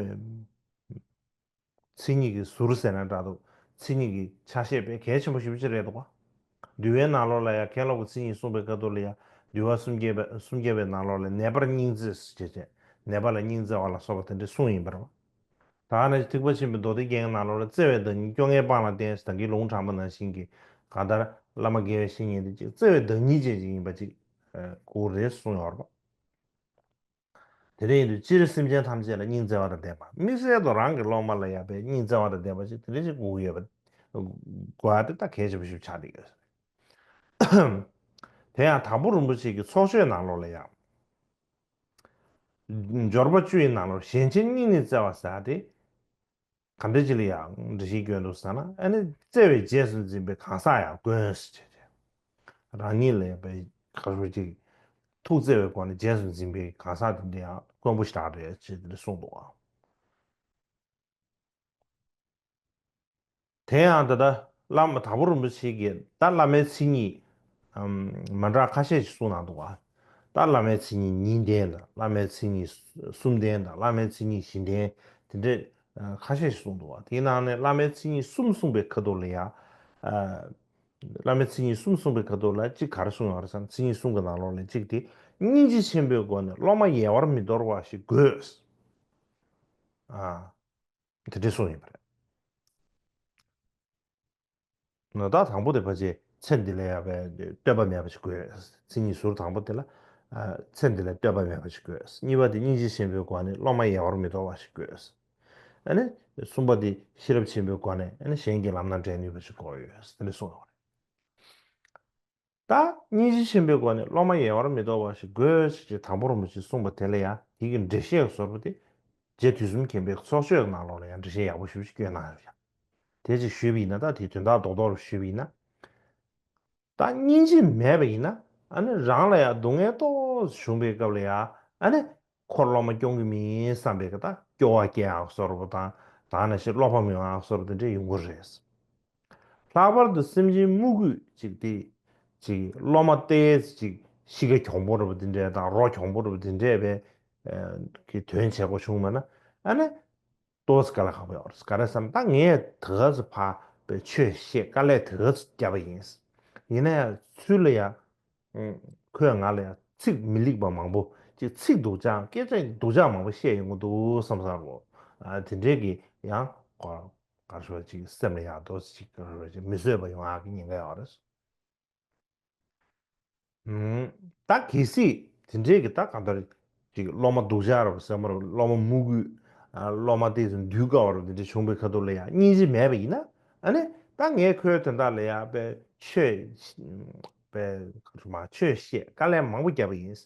མཚན་ཉིད་ཀྱི་ཟུར་ཟེར་ན་འདྲ་འདུག་མཚན་ཉིད་ཀྱི་ཆ་ཤས་དཔེ་གལ་ཆེན་པོ་ཞེ་པོ་ཅིག་རེད་འདུག་ག་འདུལ་བའི་ནང་ལོགས་ལ་ཡང་མཁན་སློབ་ཀྱི་མཚན་ཉིད་གསུངས་པའི་སྐབས་དུ་ལ་ཡང་འདུལ་བ་སུམ་བརྒྱ་པའི་སུམ་བརྒྱ་པའི་ནང་ལོགས་ལ་ནད་པར་སྙིང་བརྩེ་ཞེས་བྱས། ནད་པ་ལ་སྙིང་བརྩེ་བ་ལ་སོགས་པ་དེ་འདྲ་གསུངས་ཡིན་པ་རེད། ད་ནི་ཐེག་པ་ཆེན་པོའི་མདོ་སྡེ་རྒྱན་གྱི་ནང་ལོགས་ལ་བརྩེ་བའི་བདག་ཉིད་སྐྱོ་ངལ་སྤངས་ལ་བརྟེན་ཞེས་ད་གིན་ལུང་དྲངས་པ་ནང་བཞིན་གྱི་གང་ལྟར་བླ་མ་དགེ་བའི་བཤེས་གཉེན་དེ་ཅིག་བརྩེ་བའི་བདག་ཉིད་ཅན་ཅིག་ཡིན་པ་ཅིག་གོ་རེད་གསུངས་ཡོད་རེད་པ། དེ་འདྲ་ཡིན་དུས་སྤྱིར་སེམས་ཅན་ཐམས་ཅད་ལ་སྙིང་བརྩེ་བ་དང་ལྡན་པ། དམིགས་བསལ་དུ་རང་གི་སློབ་མ་ལ་ཡང་པའི་སྙིང་བརྩེ་བ་དང་ལྡན་པ་ཞིག་དེ་འདྲ་ཞིག་དགོས་ཀྱི་ཡོད་པ། དགོས་པ་དེ་ད་གལ་ཆེན་པོ་ཞིག་ཆགས་བསྡད་ཡོད། དེ་ཡང་དྭགས་པོ་རིན་པོ་ཆེ་གི་ཚོགས་ཆོས་ནང་ལོགས་ལ་ཡང་། འབྱོར་པ་བཅུ་ཡི་ནང་ལོགས་གཞན་ཕྱིར་སྙིང་ནས་བརྩེ་བ་ཟེར་ཏེ། ག་འདྲ་ཅིག་ལ་ཡང་འགྲེལ་བཤད་སྐྱོན་འདུག་ཟེར་ན། ཨ་ནི་བརྩེ་བས་རྗེས་སུ་འཛིན་པའི་གང་ཟག་ཡང་དཀོན་ཟེར་བྱས་ཏེ། རང་ཉིད་ལ་ཡང་པའི་ག་རེ་ཅིག་ཐུགས་བརྩེ་བའི་སྒོ་ནས་རྗེས་སུ་འཛིན་པའི་གང་ཟག་དེ་འདྲ་ཡང་དཀོན་པོ་ཞེ་དྲག་རེད་ཅེས་དེ་འདྲ་གསུངས་འདུག་ཨ། དེ་ཡང་ད་ལྟ་བླ་མ་དྭགས་པོ་རིན་པོ་ཆེ་གིས་ད་བླ་མའི་མཚན་ཉིད་མ་འདྲ་ཁ་ཤས་ཤིག་གསུངས་གནང་འདུག་བ། ད་བླ་མའི་མཚན་ཉིད་ཉིས་ལྡན་དང་བླ་མའི་མཚན་ཉིད་གསུམ་ལྡན་དང་བླ་མའི་མཚན་ཉིད་བཞི་ལྡན་དེ་འདྲས་ཁ་ཤས་ཤིག་གསུངས་འདུག་བ། དེའི་ནང་ནས་བླ་མའི་མཚན་ཉིད་གསུམ་གསུངས་པའི་ཁ་ཐུག་ལ་ཡང་བླ་མའི་མཚན་ཉིད་གསུམ་གསུངས་པའི་ཁ་ཐུག་ལ་གཅིག་ག་རེ་གསུངས་ཡོད་རེད་ཟེར་ན། མཚན་ཉིད་གསུམ་གྱི་ནང་ལོགས་ནས་གཅིག་དེ་སྙིང་རྗེ་ཆེན་པོའི་སྒོ་ནས་སློབ་མ་ཡལ་བར་མི་དོར་བ་ཞིག་དགོས། དེ་འདྲས་གསུངས་ཡོད་པ་རེད། ད་དང་པོ་དེ་ཕལ་ཆེར་ཚེ་འདི་ལ་ཡང་བསྟོད་པ་མེད་པ་ཞིག་དགོས། མཚན་ཉིད་ཟུར་དང་པོ་དེ་ལ་ཚེ་འདི་ལ་བསྟོད་པ་མེད་པ་ཞིག་དགོས། གཉིས་པ་དེ་སྙིང་རྗེ་ཆེན་པོའི་སྒོ་ནས་སློབ་མ་ཡལ་བར་མི་དོར་བ་ཞིག་དགོས། ཨ་ནི་གསུམ་པ་དེ་ཤེས་རབ་ཆེན་པོའི་སྒོ་ནས་ཨ་ནི་གཞན་གྱི་ལམ་སྣ་འདྲེན་ནུས་པ་ཞིག་དགོས་ཡོད་དེ་འདྲ་གསུངས་ཡོད་རེད། ད་སྙིང་རྗེ་ཆེན་པོའི་སྒོ་ནས་སློབ་མ་ཡལ་བར་མི་དོར་བ་ཞིག་དགོས་ཞེས་དང་པོ་རིན་པོ་ཆེས་གསུངས་པ་དེ་ལ་ཡང་དེ་གི་འགྲེལ་བཤད་ཀྱི་ཟུར་པ་དེ་རྗེ་དུས་གསུམ་མཁྱེན་པའི་ཚོགས་ཆོས་ཀྱི་ནང་ལོགས་ལ་ཡང་འགྲེལ་བཤད་ཡག་པོ་ཞེ་པོ་ཞིག་བསྐྱོན་གནང་ཡོད་ཡ། དེ་ཅིག་ཞུས་པ་ཡིན་ན། ད་དེའི་དོན་དག་རྡོག་རྡོག་རུ་ཞུས་པ་ཡིན་ན། ད་སྙིང་རྗེ་མེད་པ་ཡིན་ན་ཨ་ནི་རང་ལ་ཡང་སྡུག་བསྔལ་ཏོག་ཙམ་བྱུང་པའི་སྐབས་ལ་ཡང་ཨ་ནི་ཁོ་སློབ་མ་སྐྱོང་གི་མིན་བསམ་པའི་ད་སྐྱོ་བ་སྐྱེ་ཡག་བཟོ་འདྲ་པོ་དང་། ད་ནང་བཞིན་བློ་ཕམ་ཡོང་ཡག་བཟོ་འདྲ་པོ་དེ་འདྲ་ཡོང་གི་རེད། ལྷག་པར་དུ་སེམས་ཅན་དམུ་རྒོད་ཅིག་དེ་ཅིག་སློབ་མ་ཏོག་ཙམ་ཅིག་གཤིས་ཀ་གྱོང་པོ་འདྲ་པོ་དེ་འདྲ་དང་རོ་གྱོང་པོ་འདྲ་པོ་དེ་འདྲ་བའི་གི་དོན་བྱེད་དགོས་བྱུང་བ་ན་ཨ་ནི་ཏོག་ཙམ་དཀའ་ལས་ཁག་པོ་ཡོད་རེད། ག་རེ་ཟེར་ན་ད་ངས་དེ་ག་ཚོད་ཕར་པའི་ཆོས་བཤད་དཀའ་ལས་དེ་ག་ཚོད་བརྒྱབ་པ་ཡིན། ཡིན་ན་ཡང་ཚུར་ལ་ཡང་ཁོས་ང་ལ་ཡང་ཚིག་མི་ལེགས་པ་མང་པོ་ཅིག་ཚིག་སྡུག་ཅག་སྐད་ཆ་སྡུག་ཅག་མང་པོ་བཤད་ཡོང་གི་འདུག་བསམ་བསམ་རོ། དེ་འདྲའི་གི་ཡང་ག་རེ་ཞུ་བ་ཅིག་སེམས་ལ་ཡག་ཏོག་ཙམ་ཅིག་ག་རེ་ཞུ་བ་ཅིག་མི་བཟོད་པ་ཡོང་ཡག་གི་ཉེན་ཁ་ཡོད་རེད། ད་གལ་སྲིད་དེ་འདྲའི་གི་ད་གང་ལྟར་ཅིག་སློབ་མ་སྡུག་ཅག་ར་བ་ཟེར་མ་ར་བ། སློབ་མ་དམུ་རྒོད། སློབ་མ་དེ་ཚོ་འདུལ་དཀའ་བ་ར་བ་དེ་འདྲ་བྱུང་བའི་ཁ་ཐུག་ལ་ཡང་སྙིང་རྗེ་མེད་པ་ཡིན་ན། ཨ་ནི་ད་ངས་ཁོའི་དོན་དག་ལ་ཡང་པའི་ཆོས་པའི་མ་ཆོས་བཤད་དཀའ་ལས་མང་པོ་བརྒྱབ་པ་ཡིན།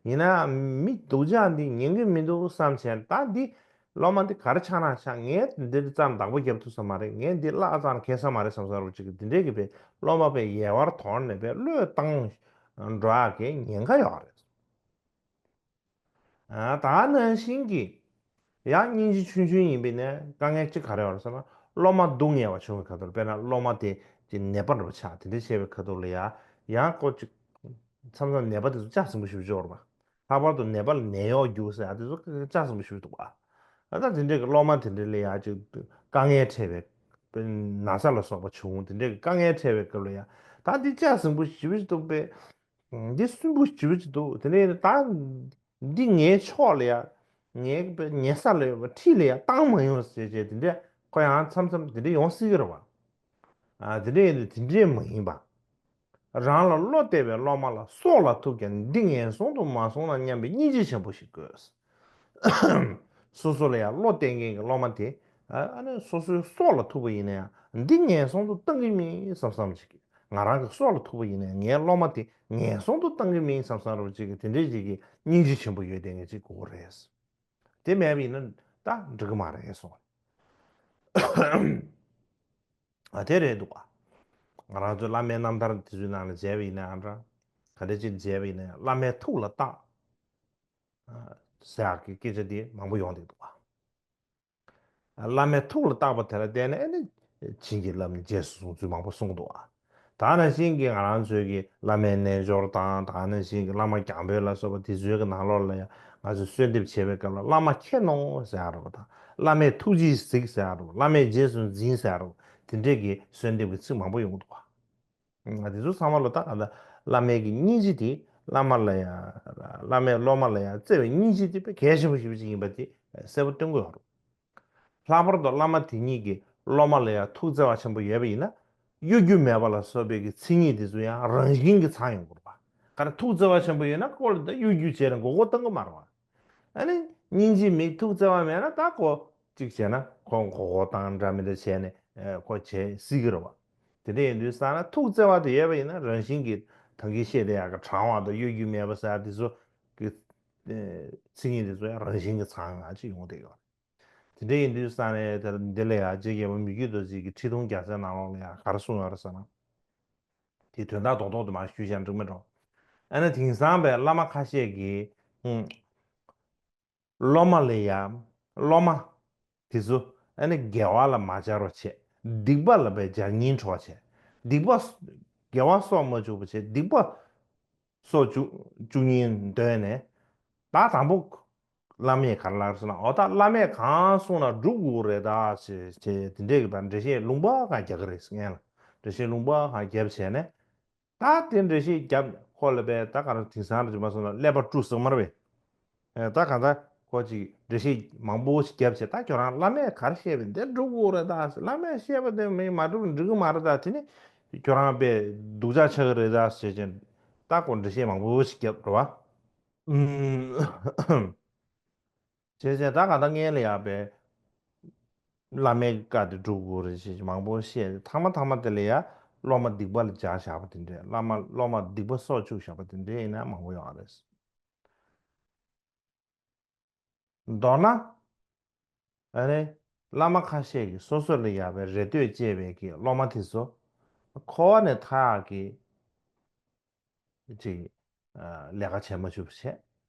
ཡིན་ན་མི་སྡུག་ཅག་འདི་ཉན་གི་མི་འདུག་བསམ་བྱས་ད་འདི། སློབ་མ་འདི་ག་རེ་ཆགས་ན་ཆགས། ངས་འདི་རྩ་བདག་པོ་རྒྱབ་ཐུབ་ས་མ་རེད། ངས་འདི་བརླག་ཙང་ཁེ་ས་མ་རེད་བསམ་ས་རུ་ཅིག་འདི་འདྲའི་གི་པའི་སློབ་མ་པའི་ཡལ་བར་དོར་ནས་པའི་བློས་བཏང་འགྲོ་ཡག་གི་ཉེན་ཁ་ཡོད་རེད། ཨ་ད་ནང་བཞིན་གྱི་ཡང་སྙིང་རྗེ་ཆུང་ཆུང་ཡིན་པའི་ནས་དཀའ་ངལ་གཅིག་ག་རེ་ཡོད་རེད་ཟེར་ན། སློབ་མ་སྡུག་བསྔལ་བ་བྱུང་བའི་ཁ་ཐུག་དཔེར་ན་སློབ་མ་དེ་ཅིག་ནད་པ་འདྲ་པོ་ཆགས་དེ་འདྲ་བྱས་པའི་ཁ་ཐུག་ལ་ཡ་ཡང་ཁོ་ཅིག་མཚམས་མཚམས་ནད་པ་དེ་ཚོ་ལྕགས་ཟིང་པོ་ཞེ་པོ་ཅིག་ཡོད་རེད་པ། ལྷག་པར་དུ་ནད་པ་ལ་ནད་གཡོག་རྒྱུགས་ཟེར་ཡ་དེ་ཚོ་ལྕགས་ཟིང་པོ་ཞེ་པོ་ཅིག་འདུག་པ། ད་ལྟ་དེ་འདྲའི་གི་སློབ་མ་དེ་འདྲ་ལ་ཡ་ཅིག་དཀའ་ངལ་འཕྲད་པའི་ན་ཚ་ལ་སོགས་པ་བྱུང་། དེ་འདྲའི་གི་དཀའ་ངལ་འཕྲད་པའི་སྐབས་ལ་ཡ་ད་འདི་ལྕགས་ཟིང་པོ་ཞེ་པོ་ཅིག་འདུག་པས། འདི་སུན་པོ་ཞེ་པོ་ཅིག་འདུག་དེ་ནས་ད་འདི་ངའི་ཕྱོགས་ལ་ཡ་ངའི་ཉལ་ས་ལ་ཡོད་པ་འཁྲིས་ལ་ཡ་བཏང་མ་ཡོང་ཟེར་བྱས་དེ་འདྲ་ཁོ་ཡང་མཚམས་མཚམས་དེ་འདྲ་ཡོང་སྲིད་ཀྱི་རེད་པ། ཨ་དེ་འདྲ་ཡིན་དུས་དེ་འདྲས་མ་ཡིན་པ། རང་ལ་བློ་གཏད་པའི་སློབ་མ་ལ་སྲོག་ལ་ཐུག་ཀྱང་འདི་ངན་སོང་དུ་མ་སོང་ན་སྙམ་པའི་སྙིང་རྗེ་ཆེན་པོ་ཞིག་དགོས། སོ་སོ་ལ་ཡང་བློ་གཏད་མཁན་གྱི་སློབ་མ་དེ་ཨ་ནི་སོ་སོའི་སྲོག་ལ་ཐུག་པ་ཡིན་ན་ཡང་འདི་ངན་སོང་དུ་གཏང་གི་མིན་བསམ་བསམ་ཞིག་གིས། ང་རང་གི་སྲོག་ལ་ཐུག་པ་ཡིན་ན་ཡང་ངའི་སློབ་མ་དེ་ངན་སོང་དུ་གཏང་གི་མིན་བསམ་བསམ་རོ་ཅིག་གིས་དེ་འདྲའི་ཅིག་གི་སྙིང་རྗེ་ཆེན་པོ་ཡོད་བསྡད་མཁན་ཅིག་དགོས་རེད། དེ་མེད་པ་ཡིན་ན་ད་འགྲིག་གི་མ་རེད་གསུངས། ཨ་དེ་རེད་འདུག་ག་ང་རང་ཚོའི་བླ་མའི་རྣམ་ཐར་དེ་ཚོའི་ནང་ལ་མཇལ་བ་ཡིན་ན་ཨ་འདྲ། ག་འདྲ་ཅིག་མཇལ་བ་ཡིན་ན་བླ་མའི་ཐུགས་ལ་བཏགས་ཟེར་ཡག་གི་སྐད་ཆ་དེ་མང་པོ་ཡོང་བསྡད་འདུག་ག་བླ་མའི་ཐུགས་ལ་བཏགས་པ་དེ་ལ་བརྟེན་ནས་ཨ་ནི་ བྱིན་གྱིས་བརླབས་ནས་རྗེས་སུ་བཟུང་ཚུལ་མང་པོ་གསུངས་འདུག་ཨ། ད་ནང་བཞིན་གྱི་ང་རང་ཚོའི་གི་བླ་མའི་རྣལ་འབྱོར་དང་ད་ནང་བཞིན་གྱི་བླ་མ་རྒྱང་འབོད་ལ་སོགས་པ་དེ་ཚོའི་གི་ནང་ལོགས་ལ་ཡང་ང་ཚོས་གསོལ་འདེབས་བྱེད་པའི་སྐབས་ལ་བླ་མ་མཁྱེན་ནོ་ཟེར་ཡ་རོ་དང་བླ་མས་ཐུགས་རྗེས་གཟིགས་ཟེར་ཡ་རོ་བླ་མས་རྗེས་སུ་འཛིན་ཟེར་ཡ་རོ་དེ་འདྲས་ཀྱི་གསོལ་འདེབས་ཀྱི་ཚིག་མང་པོ་ཡོང་གི་འདུག་བ། ང་དེ་ཚོ་ཚང་མ་ལོ་ད་ག་ད་བླ་མའི་གི་སྙིང་རྗེ་དེ་བླ་མ་ལ་ཡང་བླ་མས་སློབ་མ་ལ་ཡང་བརྩེ་བའི་སྙིང་རྗེ་དེ་དཔེ་གལ་ཆེན་པོ་ཞིག་ཅིག་ཡིན་པ་དེ་གསལ་པོ་སྟོན་གྱི་ཡོད་རེད། ལྷག་པར་དུ་བླ་མ་དེ་ཉིད་ཀྱིས་སློབ་མ་ལ་ཡང་ཐུགས་བརྩེ་བ་ཆེན་པོ་ཡོད་པ་ཡིན་ན་གཡོ་སྒྱུ་མེད་པ་ལ་སོགས་པའི་གི་མཚན་ཉིད་དེ་ཚོ་ཡང་རང་བཞིན་གྱིས་ཚང་ཡོང་དགོས་པ། ག་རེ་ཐུགས་བརྩེ་བ་ཆེན་པོ་ཡོད་ན་ཁོ་ལ་ད་གཡོ་སྒྱུ་བྱས་ནས་མགོ་སྐོར་གཏོང་གི་མ་རེད་བ། ཨ་ནི་སྙིང་རྗེ་མེད་ཐུགས་བརྩེ་བ་མེད་ན་ད་ཁོ་གཅིག་བྱས་ན་ཁོ་མགོ་སྐོར་བཏང་འདྲ་མི་འདྲ་བྱས་ནས་ཁོ་བྱེད་སྲིད་ཀྱི་རེད་བ། དེ་འདྲ་ཡིན་དུས་ཙང་ན་ཐུགས་བརྩེ་བ་དེ་ཡོད་པ་ཡིན་ན་རང་བཞིན་གྱིས་ད་གིན་བཤད་དེ་ཡག་གི་དྲང་བ་དང་གཡོ་སྒྱུ་མེད་པ་ཟེར་དེ་ཚོ་གི་མཚན་ཉིད་དེ་ཚོ་ཡང་རང་བཞིན་གྱིས་ཚང་ང་ཅིག་ཡོང་བསྡད་ཡོད་རེད། དེ་འདྲ་ཡིན་དུས་ཙང་ནས་དེ་འདི་ལ་ཡང་རྗེ་རྒྱལ་བ་མི་བསྐྱོད་རྡོ་རྗེ་གི་ཁྲི་གདུང་རྒྱལ་མཚན་ནང་ལོགས་ལ་ཡང་ག་རེ་གསུངས་ཡོད་རེད་ཟེར་ན། དེའི་དོན་དག་རྡོག་རྡོག་དུ་མར་ཞུས་བཞག་འགྲིག་མེད་འགྲོ། ཨ་ནི་དེང་སང་བའི་བླ་མ་ཁ་ཤས་ཀྱིས་ཧུམ། སློབ་མ་ལ་ཡང་སློབ་མ་དེ་ཚོ་ཨ་ནི་དགེ་བ་ལ་མ་སྦྱར་བ་བྱས་སྡིག་པ་ལ་བའི་སྦྱར་ཉིན་འཕྲོག་བྱས་སྡིག་པ་དགེ་བ་གསོག་མ་བཅུག་པ་བྱས་སྡིག་པ་གསོག་བཅུག་བཅུག་ཉིན་འདོད་ནས་ད་དང་པོ། བླ་མས་ག་རེ་ལབ་ཟེར་ན་འོ་ད་བླ་མས་གང་གསུངས་ན་སྒྲུབ་དགོས་རེད་ད་ཞེས་ཞེས་དེ་འདྲས་ཀྱི་བར་འགྲེལ་བཤད་ལུང་པ་གང་རྒྱག་གི་རེད་ཟེར་ངས་ལ་འགྲེལ་བཤད་ལུང་པ་གང་རྒྱབ་བྱས་ནས་ད་དེ་འགྲེལ་བཤད་རྒྱབ་ཁོ་ལ་བས་ད་ག་རེ་དེང་སང་རེད་མ་སོང་ན་ཀླད་པ་བཀྲུ་ཟེར་མ་རེད་པས། ད་གང་ལྟར་ཁོ་ཅིག་འགྲེལ་བཤད་མང་པོ་ཞིག་རྒྱབ་བྱས་ད་ཁྱོད་རང་བླ་མས་ག་རེ་བཤད་པས་འདི་སྒྲུབ་དགོས་རེད་ད་ཟེར་བླ་མས་བཤད་པ་དེ་མིན་མ་སྒྲུབ་འགྲིག་གི་མ་རེད་ད་དེ་ནི་ཁྱོད་རང་པས་སྡུག་ཅག་ཆགས་ཀྱི་རེད་ད་ཟེར་བྱས་ད་ཁོ་འགྲེལ་བཤད་མང་པོ་ཞིག་རྒྱབ་རེད་བ། བྱས་བྱས་ད་ག་ད་ངན་ལ་ཡག་པའི་བླ་མའི་བཀའ་དེ་སྒྲུབ་དགོས་རེད་ཅེས་མང་པོ་བཤད་ཐ་མ་ཐ་མ་དེ་ལ་ཡ་སློབ་མ་སྡིག་པ་ལ་སྦྱར་བཞག་པ་དེ་འདྲས་བླ་མ་སློབ་མ་སྡིག་པ་གསོག་བཅུག་བཞག་པ་དེ་འདྲས་ཡིན་ན་མང་པོ་ཡོད་རེད། མདོར་ན། ཨ་ནི། བླ་མ་ཁ་ཤས་ཀྱིས་སོ་སོ་ལ་ཡག་པའི་རེ་ལྟོས་བཅས་པའི་གི་སློབ་མ་དེ་ཚོ། འཁོར་བ་ནས་ཐར་ཡག་གི་ཅིག་ལས་ཀ་བྱེད་མ་བཅུག་པ་བྱས།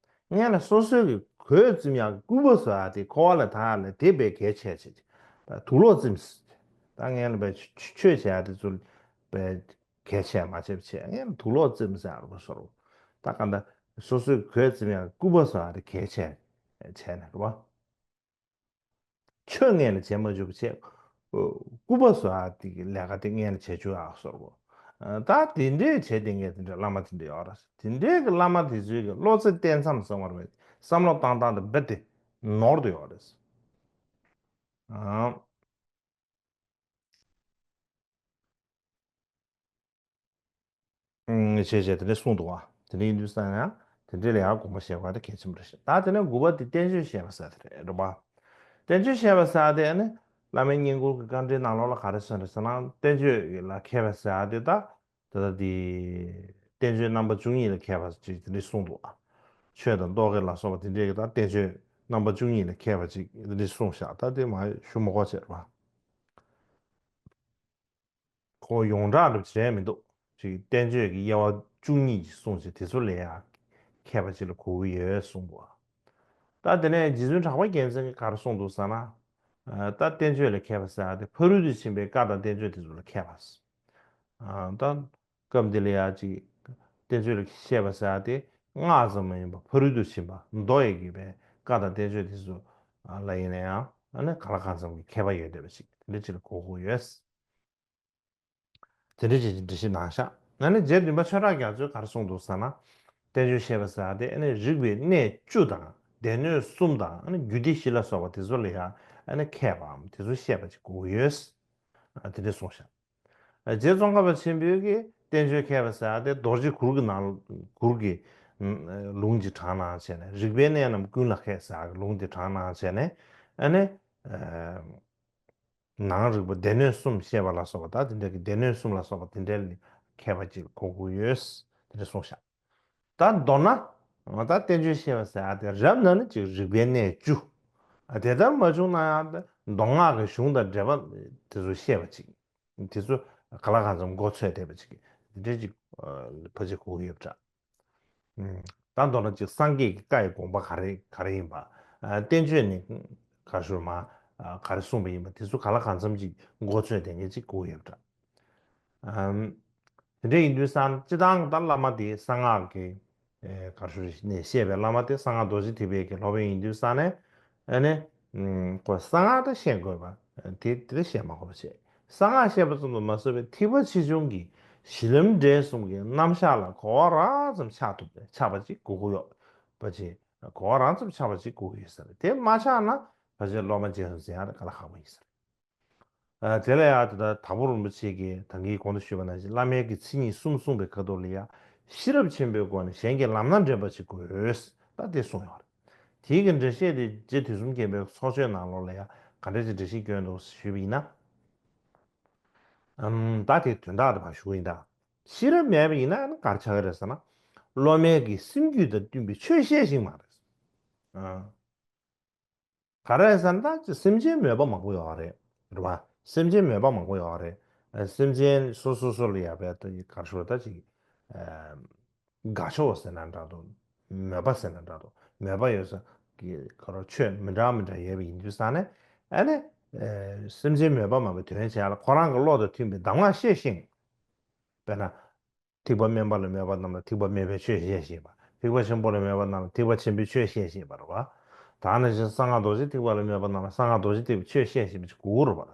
སྔན་ལ་སོ་སོའི་གི་གོས་བཙེམ་ཡག་གི་སྐུད་པ་བཟོ་ཡག་དེ་འཁོར་བ་ལ་ཐར་ཡག་ལ་དེ་དཔེ་གལ་ཆེ་ཆེ་ཆེ། ད་དུག་ལོག་བཙེམས། ད་སྔན་ལ་བའི་ཆོས་བྱེད་ཡག་དེ་ཚོ་བའི་གལ་ཆེ་མ་ཆེ་བ་བྱས་སྔན་ལ་དུག་ལོག་བཙེམས་ཟེར་ཡག་རུ་བཟོ་རུ། ད་ག་ད་སོ་སོའི་གོས་བཙེམ་ཡག་གི་སྐུད་པ་བཟོ་ཡག་དེ་གལ་ཆེ་བྱས་ནས་རེད་བ། ཆོས་སྔན་ལ་བྱེད་མ་བཅུག་པ་བྱས། སྐུད་པ་བཟོ་ཡག་དེ་གི་ལས་ཀ་དེ་སྔན་ལ་བྱེད་བཅུག་ཡག་བཟོ་རུ། ད་དེ་འདྲས་བྱས་དེ་ངས་དེ་འདྲས་བླ་མ་དེ་འདྲས་ཡོད་རེད། དེ་འདྲས་ཀྱི་བླ་མ་དེ་ཚོའི་གི་བློ་རྩེ་བརྟན་མཚམས་བཟང་བར་བས་བསམ་བློ་བཏང་སྟངས་དེ་རྦད་དེ་ནོར་དུ་ཡོད་རེད། ཨང་། ཨང་། བྱས་བྱས་དེ་འདྲས་གསུངས་འདུག་བ། དེ་འདྲས་ཡིན་དུས་ཙང་ཡང་དེ་འདྲས་ལ་ཡང་དགོངས་པ་བཞེས་དགོས་པ་དེ་གལ་ཆེན་པོ་རེད་ཤག་ད་དེ་ནས་དགུ་པ་དེ་བསྟན་བཅོས་བཤད་པ་ཟེར་དེ་རེད་རེད་པ། བསྟན་བཅོས་བཤད་པ་ཟེར་དེ་ནི་བླ་མའི་བསྙེན་བཀུར་གྱི་བཀའ་འདྲིའི་ནང་ལོགས་ལ་ག་རེ་གསུངས་རེད་ཟེར་ན་བསྟན་བཅོས་ལ་མཁས་པ་ཟེར་དེ་ད། ད་ལྟ་དེ། བསྟན་བཅོས་རྣམ་པ་བཅུ་གཉིས་ལ་མཁས་པ་ཅིག་དེ་འདྲས་གསུངས་འདུག་ཆོས་དང་རྟོག་གེ་ལ་སོགས་པ་དེ་འདྲས་ཀྱི་ད་བསྟན་བཅོས་རྣམ་པ་བཅུ་གཉིས་ལ་མཁས་པ་ཅིག་དེ་འདྲས་གསུངས་བཞག་ད་དེ་མ་ཞུ་མ་དགོས་བྱས་རེད་པ། ཁོ་ཡོངས་གྲགས་འདྲ་བྱས་མི་འདུག་ཅིག་བསྟན་བཅོས་ཀྱི་དབྱེ་བ་བཅུ་གཉིས་ཀྱི་གསུངས་ཅིག་དེ་ཚོ་ལ་ཡང་མཁས་པ་ཅིག་ལ་གོ་གི་ཡོད་གསུངས་འདུག་ད་དེ་ནས་རྗེ་བཙུན་གྲགས་པ་རྒྱལ་མཚན་གྱིས་ག་རེ་གསུངས་འདུག་ཟེར་ན། ད་བསྟན་བཅོས་ལ་མཁས་པ་ཟེར་ཡག་དེ་ཕ་རོལ་ཏུ་ཕྱིན་པའི་བཀའ་དང་བསྟན་བཅོས་དེ་ཚོ་ལ་མཁས་པ། ད། སྐབས་འདི་ལ་ཡང་ཅིག་བསྟན་བཅོས་ལ་བཤད་པ་ཟེར་ཡག་དེ་སྔགས་ཙམ་མ་ཡིན་པར་ཕ་རོལ་ཏུ་ཕྱིན་པ་མདོ་ཡི་གི་བའི་བཀའ་དང་བསྟན་བཅོས་དེ་ཚོ་ལ་ཡིན་ན་ཡང་ཨ་ནི་གང་ལ་གང་འཚམ་གྱི་མཁས་པ་ཡོད་བསྡད་པ་ཅིག་དེ་འདྲ་ཅིག་ལ་གོ་དགོས་ཡོད། དེ་འདྲ་ཅིག་འགྲེལ་བཤད་གནང་ཤག་ཨ་ནི་རྗེ་བདུན་པ་ཆོས་གྲགས་རྒྱ་མཚོས་ག་རེ་གསུངས་འདུག་ཟེར་ན། བསྟན་བཅོས་བཤད་པ་ཟེར་ཡག་དེ་ཨ་ནི་རིག་པའི་གནས་བཅུ་དང་སྡེ་སྣོད་གསུམ་དང་ཨ་ནི་རྒྱུད་སྡེ་བཞི་ལ་སོགས་པ་དེ་ཚོ་ལ་ཡང་ཨ་ནི་མཁས་པའམ་དེ་ཚོ་བཤད་པ་ཅིག་དགོས་ཀྱི་ཡོད། དེ་འདྲ་གསུངས་ཤག་རྗེ་ཙོང་ཁ་པ་ཆེན་པོའི་གི་བསྟན་བཅོས་མཁས་པ་ཟེར་ཡག་དེ་རྡོ་རྗེ་གུར་གྱི་ནང་གུར་གྱི་ལུང་གི་གྲངས་ནང་བྱས་ནས་རིག་པའི་གནས་རྣམས་ཀུན་ལ་མཁས་ཟེར་ཡག་གི་ལུང་གི་གྲངས་ནང་བྱས་ནས་ཨ་ནི་ནང་རིག་པ་སྡེ་སྣོད་གསུམ་བཤད་པ་ལ་སོགས་པ་ད་དེ་འདྲ་གི་སྡེ་སྣོད་གསུམ་ལ་སོགས་པ་དེ་འདྲ་ལ་མཁས་པ་ཅིག་གོ་དགོས་ཡོད། དེ་འདྲ་གསུངས་ཤག་ད་མདོར་ན། ང་ད་བསྟན་བཅོས་བཤད་པ་ཟེར་ཡག་དེ་རབ་ན་ནི་ཅིག་རིག་པའི་གནས་བཅུ། དེ་ལྟར་མ་བྱུང་ན་ཡང་མདོ་སྔགས་ཀྱི་གཞུང་དང་འགྲེལ་པ་དེ་ཚོ་བཤད་པ་ཅིག་དེ་ཚོ་གང་ལ་གང་འཚམ་མགོ་ཚོས་བསྡད་པ་ཅིག་དེ་འདྲ་ཅིག་ཕལ་ཆེར་གོ་གི་ཡོད་པ་འདྲ། ད་མདོར་ན་ཅིག་སངས་རྒྱས་ཀྱི་བཀའ་ཡི་དགོངས་པ་ག་རེ་ག་རེ་ཡིན་པ། བསྟན་བཅོས་ནི་ག་ཞུ་མ། ག་རེ་གསུངས་པ་ཡིན་པ་དེ་ཚོ་ག་ལ་གང་འཚམ་ཅིག་མགོ་ཚོས་བསྡད་མཁན་ཅིག་དགོས་ཡོད་པ་འདྲ། ཨམ། དེ་འདྲ་ཡིན་དུས་ཙང་སྤྱིར་བཏང་ད་བླ་མ་དེ་གསང་སྔགས་ཀྱི་ཨེ་ག་རེ་ཞུ་ནས་བཤད་པའི་བླ་མ་དེ་གསང་སྔགས་རྡོ་རྗེ་ཐེག་པའི་གི་སློབ་དཔོན་ཡིན་དུས་ཙང་ནས་ཨ་ནི་ཨམ་ཁོ་གསང་སྔགས་ད་བཤད་དགོས་པ་དེ་དེ་བཤད་མ་དགོས་པ་བྱས། གསང་སྔགས་བཤད་པ་ཙམ་དུ་མ་ཟད་པའི་ཐེག་པ་ཆེ་ཆུང་གི་གཞི་ལམ་འབྲས་གསུམ་གྱི་རྣམ་གཞག་ལ་གོ་བ་རགས་ཙམ་ཆགས་ཐུབ་པའི་ཆགས་པ་ཅིག་དགོས་ཀྱི་ཡོད་པ་བྱས། གོ་བ་རགས་ཙམ་ཆགས་པ་ཅིག་དགོས་ཀྱི་ཡོད་ས་རེད། དེ་མ་ཆགས་ན་ཕལ་ཆེར་སློབ་མ་རྗེས་སུ་འཛིན་ཡག་དེ་དཀའ་ལས་ཁག་པོ་ཡིན་ས་རེད། ཨ། དེ་ལ་ཡང་དེ་ལྟར་དྭགས་པོ་རིན་པོ་ཆེ་གིས་ད་གིན་གོང་དུ་ཞུས་པ་ནང་བཞིན་བླ་མའི་གི་མཚན་ཉིད་གསུམ་གསུངས་པའི་ཁ་ཐོག་ལ་ཡང་ཤེས་རབ་ཆེན་པོའི་སྒོ་ནས་གཞན་གྱི་ལམ་སྣ་འདྲེན་པ་ཞིག་དགོས། ད་དེ་གསུངས་ཡོད་རེད། དེའི་གི་འགྲེལ་བཤད་དེ་རྗེ་དུས་གསུམ་མཁྱེན་པའི་ཚོགས་ཆོས་ནང་ལོགས་ལ་ཡང་ག་འདྲ་ཅིག་འགྲེལ་བཤད་བསྐྱོན་འདུག་ཞུས་པ་ཡིན་ན། ཨམ། ད་དེ་དོན་དག་དེ་ཕར་ཞུ་གི་ཡིན་ད། ཤེས་རབ་མེད་པ་ཡིན་ན་ག་རེ་ཆགས་ཀྱི་རེད་ཟེར་ན། སློབ་མའི་གི་སེམས་རྒྱུད་དང་བསྟུན་པའི་ཆོས་བཤད་ཤེས་མ་རེད། ཨ། ག་རེ་ཟེར་ན་ད་སེམས་ཅན་མོས་པ་མང་པོ་ཡོད་རེད། རེད་བ། སེམས་ཅན་མོས་པ་མང་པོ་ཡོད་རེད། ཨ། སེམས་ཅན་སོ་སོ་སོ་ལ་ཡ་བའི་ད་ག་རེ་ཞུ་ད་ཅིག་ཨ། དགའ་ཕྱོགས་ཟེར་ན་འདྲ་འདུག་མོས་པ་ཟེར་ན་འདྲ་འདུག་མོས་པ་ཡོད་ས་གི་ག་རེ་ཆོས་མི་འདྲ་མི་འདྲ་ཡོད་པ་ཡིན་དུས་ཙང་ནས་ཨ་ནི། ཨ། སེམས་ཅན་མོས་པ་མང་པོའི་དོན་བྱེད་ཡ་ལ་ཁོ་རང་གི་བློ་དང་མཐུན་པའི་གདམས་ངག་བཤད་ཤེས། དཔེར་ན། ཐེག་པ་དམན་པ་ལ་མོས་པ་རྣམས་ལ་ཐེག་པ་དམན་པའི་ཆོས་བཤད་ཤེས་པ། ཐེག་པ་ཆེན་པོ་ལ་མོས་པ་རྣམས་ལ་ཐེག་པ་ཆེན་པོའི་ཆོས་བཤད་ཤེས་པ་རེད་བ། ད་ནང་བཞིན་གསང་སྔགས་རྡོ་རྗེ་ཐེག་པ་ལ་མོས་པ་རྣམས་ལ་གསང་སྔགས་རྡོ་རྗེ་ཐེག་པའི་ཆོས་བཤད་ཤེས་པ་ཅིག་དགོས་རེད་བ།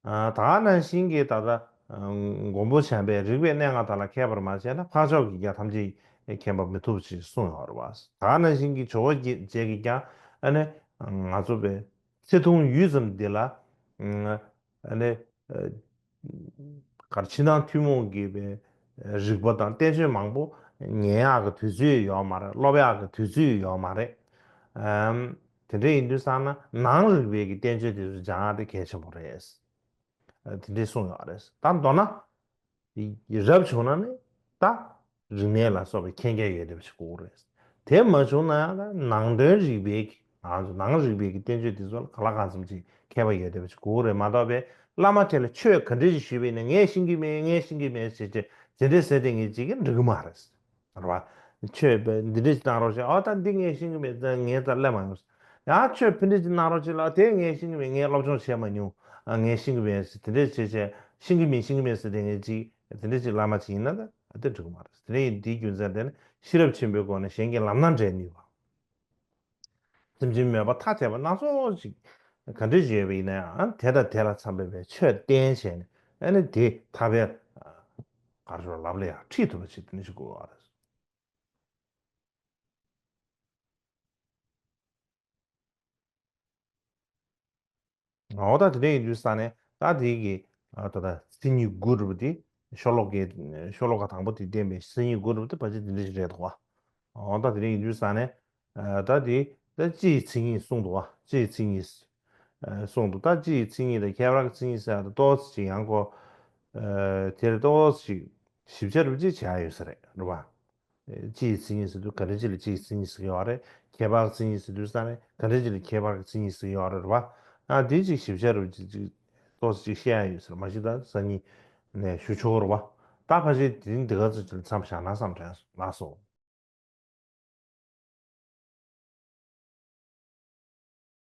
ཨ། ད་ནང་བཞིན་གྱི་ད་ལྟ་ཨ། མགོན་པོ་བྱམས་པས་རིག་པའི་གནད་འགག་དག་ལ་མཁས་པར་མ་བྱས་ན་འཕགས་མཆོག་གི་རྒྱལ་ཐམས་ཅད་མཁྱེན་པ་མི་ཐུབ་ཅེས་གསུངས་ཡོད་རེད་བ། ད་ནང་བཞིན་གྱི་ཇོ་བོ་རྗེ་གིས་ཀྱང་ཨ་ནི་ང་ཚོ་པའི་ཚེ་ཐུང་ཡུད་ཙམ་འདི་ལ་ཨ་ནི། གར་ཕྱི་ནང་ཐུན་མོང་གི་བའི་རིག་པ་དང་བསྟན་བཅོས་མང་པོ་ཉན་ཡག་གི་དུས་ཚོད་ཡོད་མ་རེད། སློབ་ཡག་གི་དུས་ཚོད་ཡོད་མ་རེད། ཨམ། དེ་འདྲ་ཡིན་དུས་ཙང་ན་ནང་རིག་པའི་གི་བསྟན་བཅོས་དེ་ཚོ་སྦྱང་ཡག་དེ་གལ་ཆེན་པོ་རེད། དེ་འདྲས་གསུངས་ཡོད་རེད། ད་མདོར་ན། རབ་བྱུང་ན་ནི་ད་རིག་གནས་ལ་སོགས་པའི་མཁྱེན་རྒྱ་ཡོད་བསྡད་པ་ཞིག་དགོས་རེད། དེ་མ་བྱུང་ན་ཡང་ད་ནང་དོན་རིག་པའི་ང་ཚོ་ནང་རིག་པའི་གི་བསྟན་བཅོས་དེ་ཚོ་ལ་གང་ལ་གང་འཚམ་ཅིག་མཁས་པ་ཡོད་བསྡད་པ་ཞིག་དགོས་རེད་མ་གཏོགས་པའི་བླ་མ་དེ་ལ་ཆོས་ག་འདྲ་ཞིག་ཞུས་པ་ཡིན་ན་ངས་ཤེས་ཀྱི་མེད་ངས་ཤེས་ཀྱི་མེད་ཟེར་ཏེ་དེ་འདྲས་ཟེར་ཏེ་ངས་ཅིག་གི་འགྲིག་གི་མ་རེད། རེད་བ། ཆོས་དཔེ་འདི་འདྲས་ཅིག་གནང་རོགས་ཞེས་ཨ་ད་འདི་ངས་ཤེས་ཀྱི་མེད་ད་ངས་ད་སླེབས་མ་ཡོང་། ཡང་ཆོས་ཕུ་འདྲ་ཅིག་གནང་རོགས་ཅིག་ལ་དེ་ངས་ཤེས་ཀྱི་མེད་ངས་སློབ་སྦྱོང་བྱས་མ་མྱོང་། ཨ་ངས་ཤེས་ཀྱི་མེད་ཟེར་དེ་འདྲས་བྱས་བྱས་ཤེས་ཀྱི་མེད་ཤེས་ཀྱི་མེད་ཟེར་དེ་ངས་ཅིག་དེ་འདྲས་ཅིག་བླ་མ་ཅིག་ཡིན་ན་ད་ཨ་དེ་འགྲིག་གི་མ་རེད། དེ་འདྲས་ཡིན་དེའི་རྒྱུ་མཚན་དེ་ནི་ཤེས་རབ་ཆེན་པོའི་སྒོ་ནས་གཞན་གྱི་ལམ་སྣ་འདྲེན་ནུས་པ། སེམས་ཅན་མོས་པ་ཐ་དད་པ་སྣ་ཚོགས་ཅིག་ག་འདྲས་ཅིག་ཡོད་པ་ཡིན་ན་ཡང་དེ་དང་དེ་ལ་འཚམ་པའི་ཆོས་བསྟན་བྱས་ནས་ཨ་ནི་དེ་ཐར་པའི་གར་ཞོར་ལབ་ལ་ཡང་ཁྲིད་ཐུབ་པ་ཅིག་དེ་འདྲས་ཅིག་དགོས་པ་རེད། འོ་ད་དེ་འདྲ་ཡིན་དུས་ས་ནས་ད་དེ་གི་ད་ལྟ་མཚན་ཉིད་དགུ་རུ་དེ་ཤོ་ལོ་ཀའི་ཤོ་ལོ་ཀ་དང་པོ་དེ་བསྟན་པའི་མཚན་ཉིད་དགུ་རུ་དེ་ཕལ་ཆེར་དེ་འདྲ་ཞིག་རེད་འདུག་བ། འོ་ད་དེ་འདྲ་ཡིན་དུས་ས་ནས་ད་དེ་ད་སྤྱི་ཡི་མཚན་ཉིད་གསུངས་འདུག་བ། སྤྱི་ཡི་མཚན་ཉིད་གསུངས་འདུག་ད་སྤྱི་ཡི་མཚན་ཉིད་དང་ཁྱད་པར་གྱི་མཚན་ཉིད་ཟེར་ཡ་ད་ཏོག་ཙམ་ཅིག་ཡང་ཁོ་དེར་ཏོག་ཙམ་ཅིག་ཞིབ་ཆ་རུ་ཅིག་བྱ་ཡ་ཡོད་ས་རེད་རེད་བ། སྤྱི་ཡི་མཚན་ཉིད་ཟེར་དུས་ག་འདྲ་ཅིག་ལ་སྤྱི་ཡི་མཚན་ཉིད་ཟེར་གྱི་ཡོད་རེད། ཁྱད་པར་མཚན་ཉིད་ཟེར་དུས་ས་ནས་ག་འདྲ་ཅིག་ལ་ཁྱད་པར་གྱི་མཚན་ཉིད་ཟེར་གྱི་ཡོད་རེད་བ། ཨ་དེ་ཅིག་ཞིབ་ཆ་རུ་ཅིག་ཅིག་ཏོག་ཙམ་ཅིག་བཤད་ཡ་ཡོད་ཟེར་མ་གཞི་ད་སང་ཉིན་ནས་ཞུ་ཆོག་རེད་བ། ད་ཕལ་ཆེར་དེ་རིང་འདི་ག་ཚོད་ཅིག་ལ་མཚམས་བཞག་ན་བསམ་དྲན་སོང་ལགས་སོ།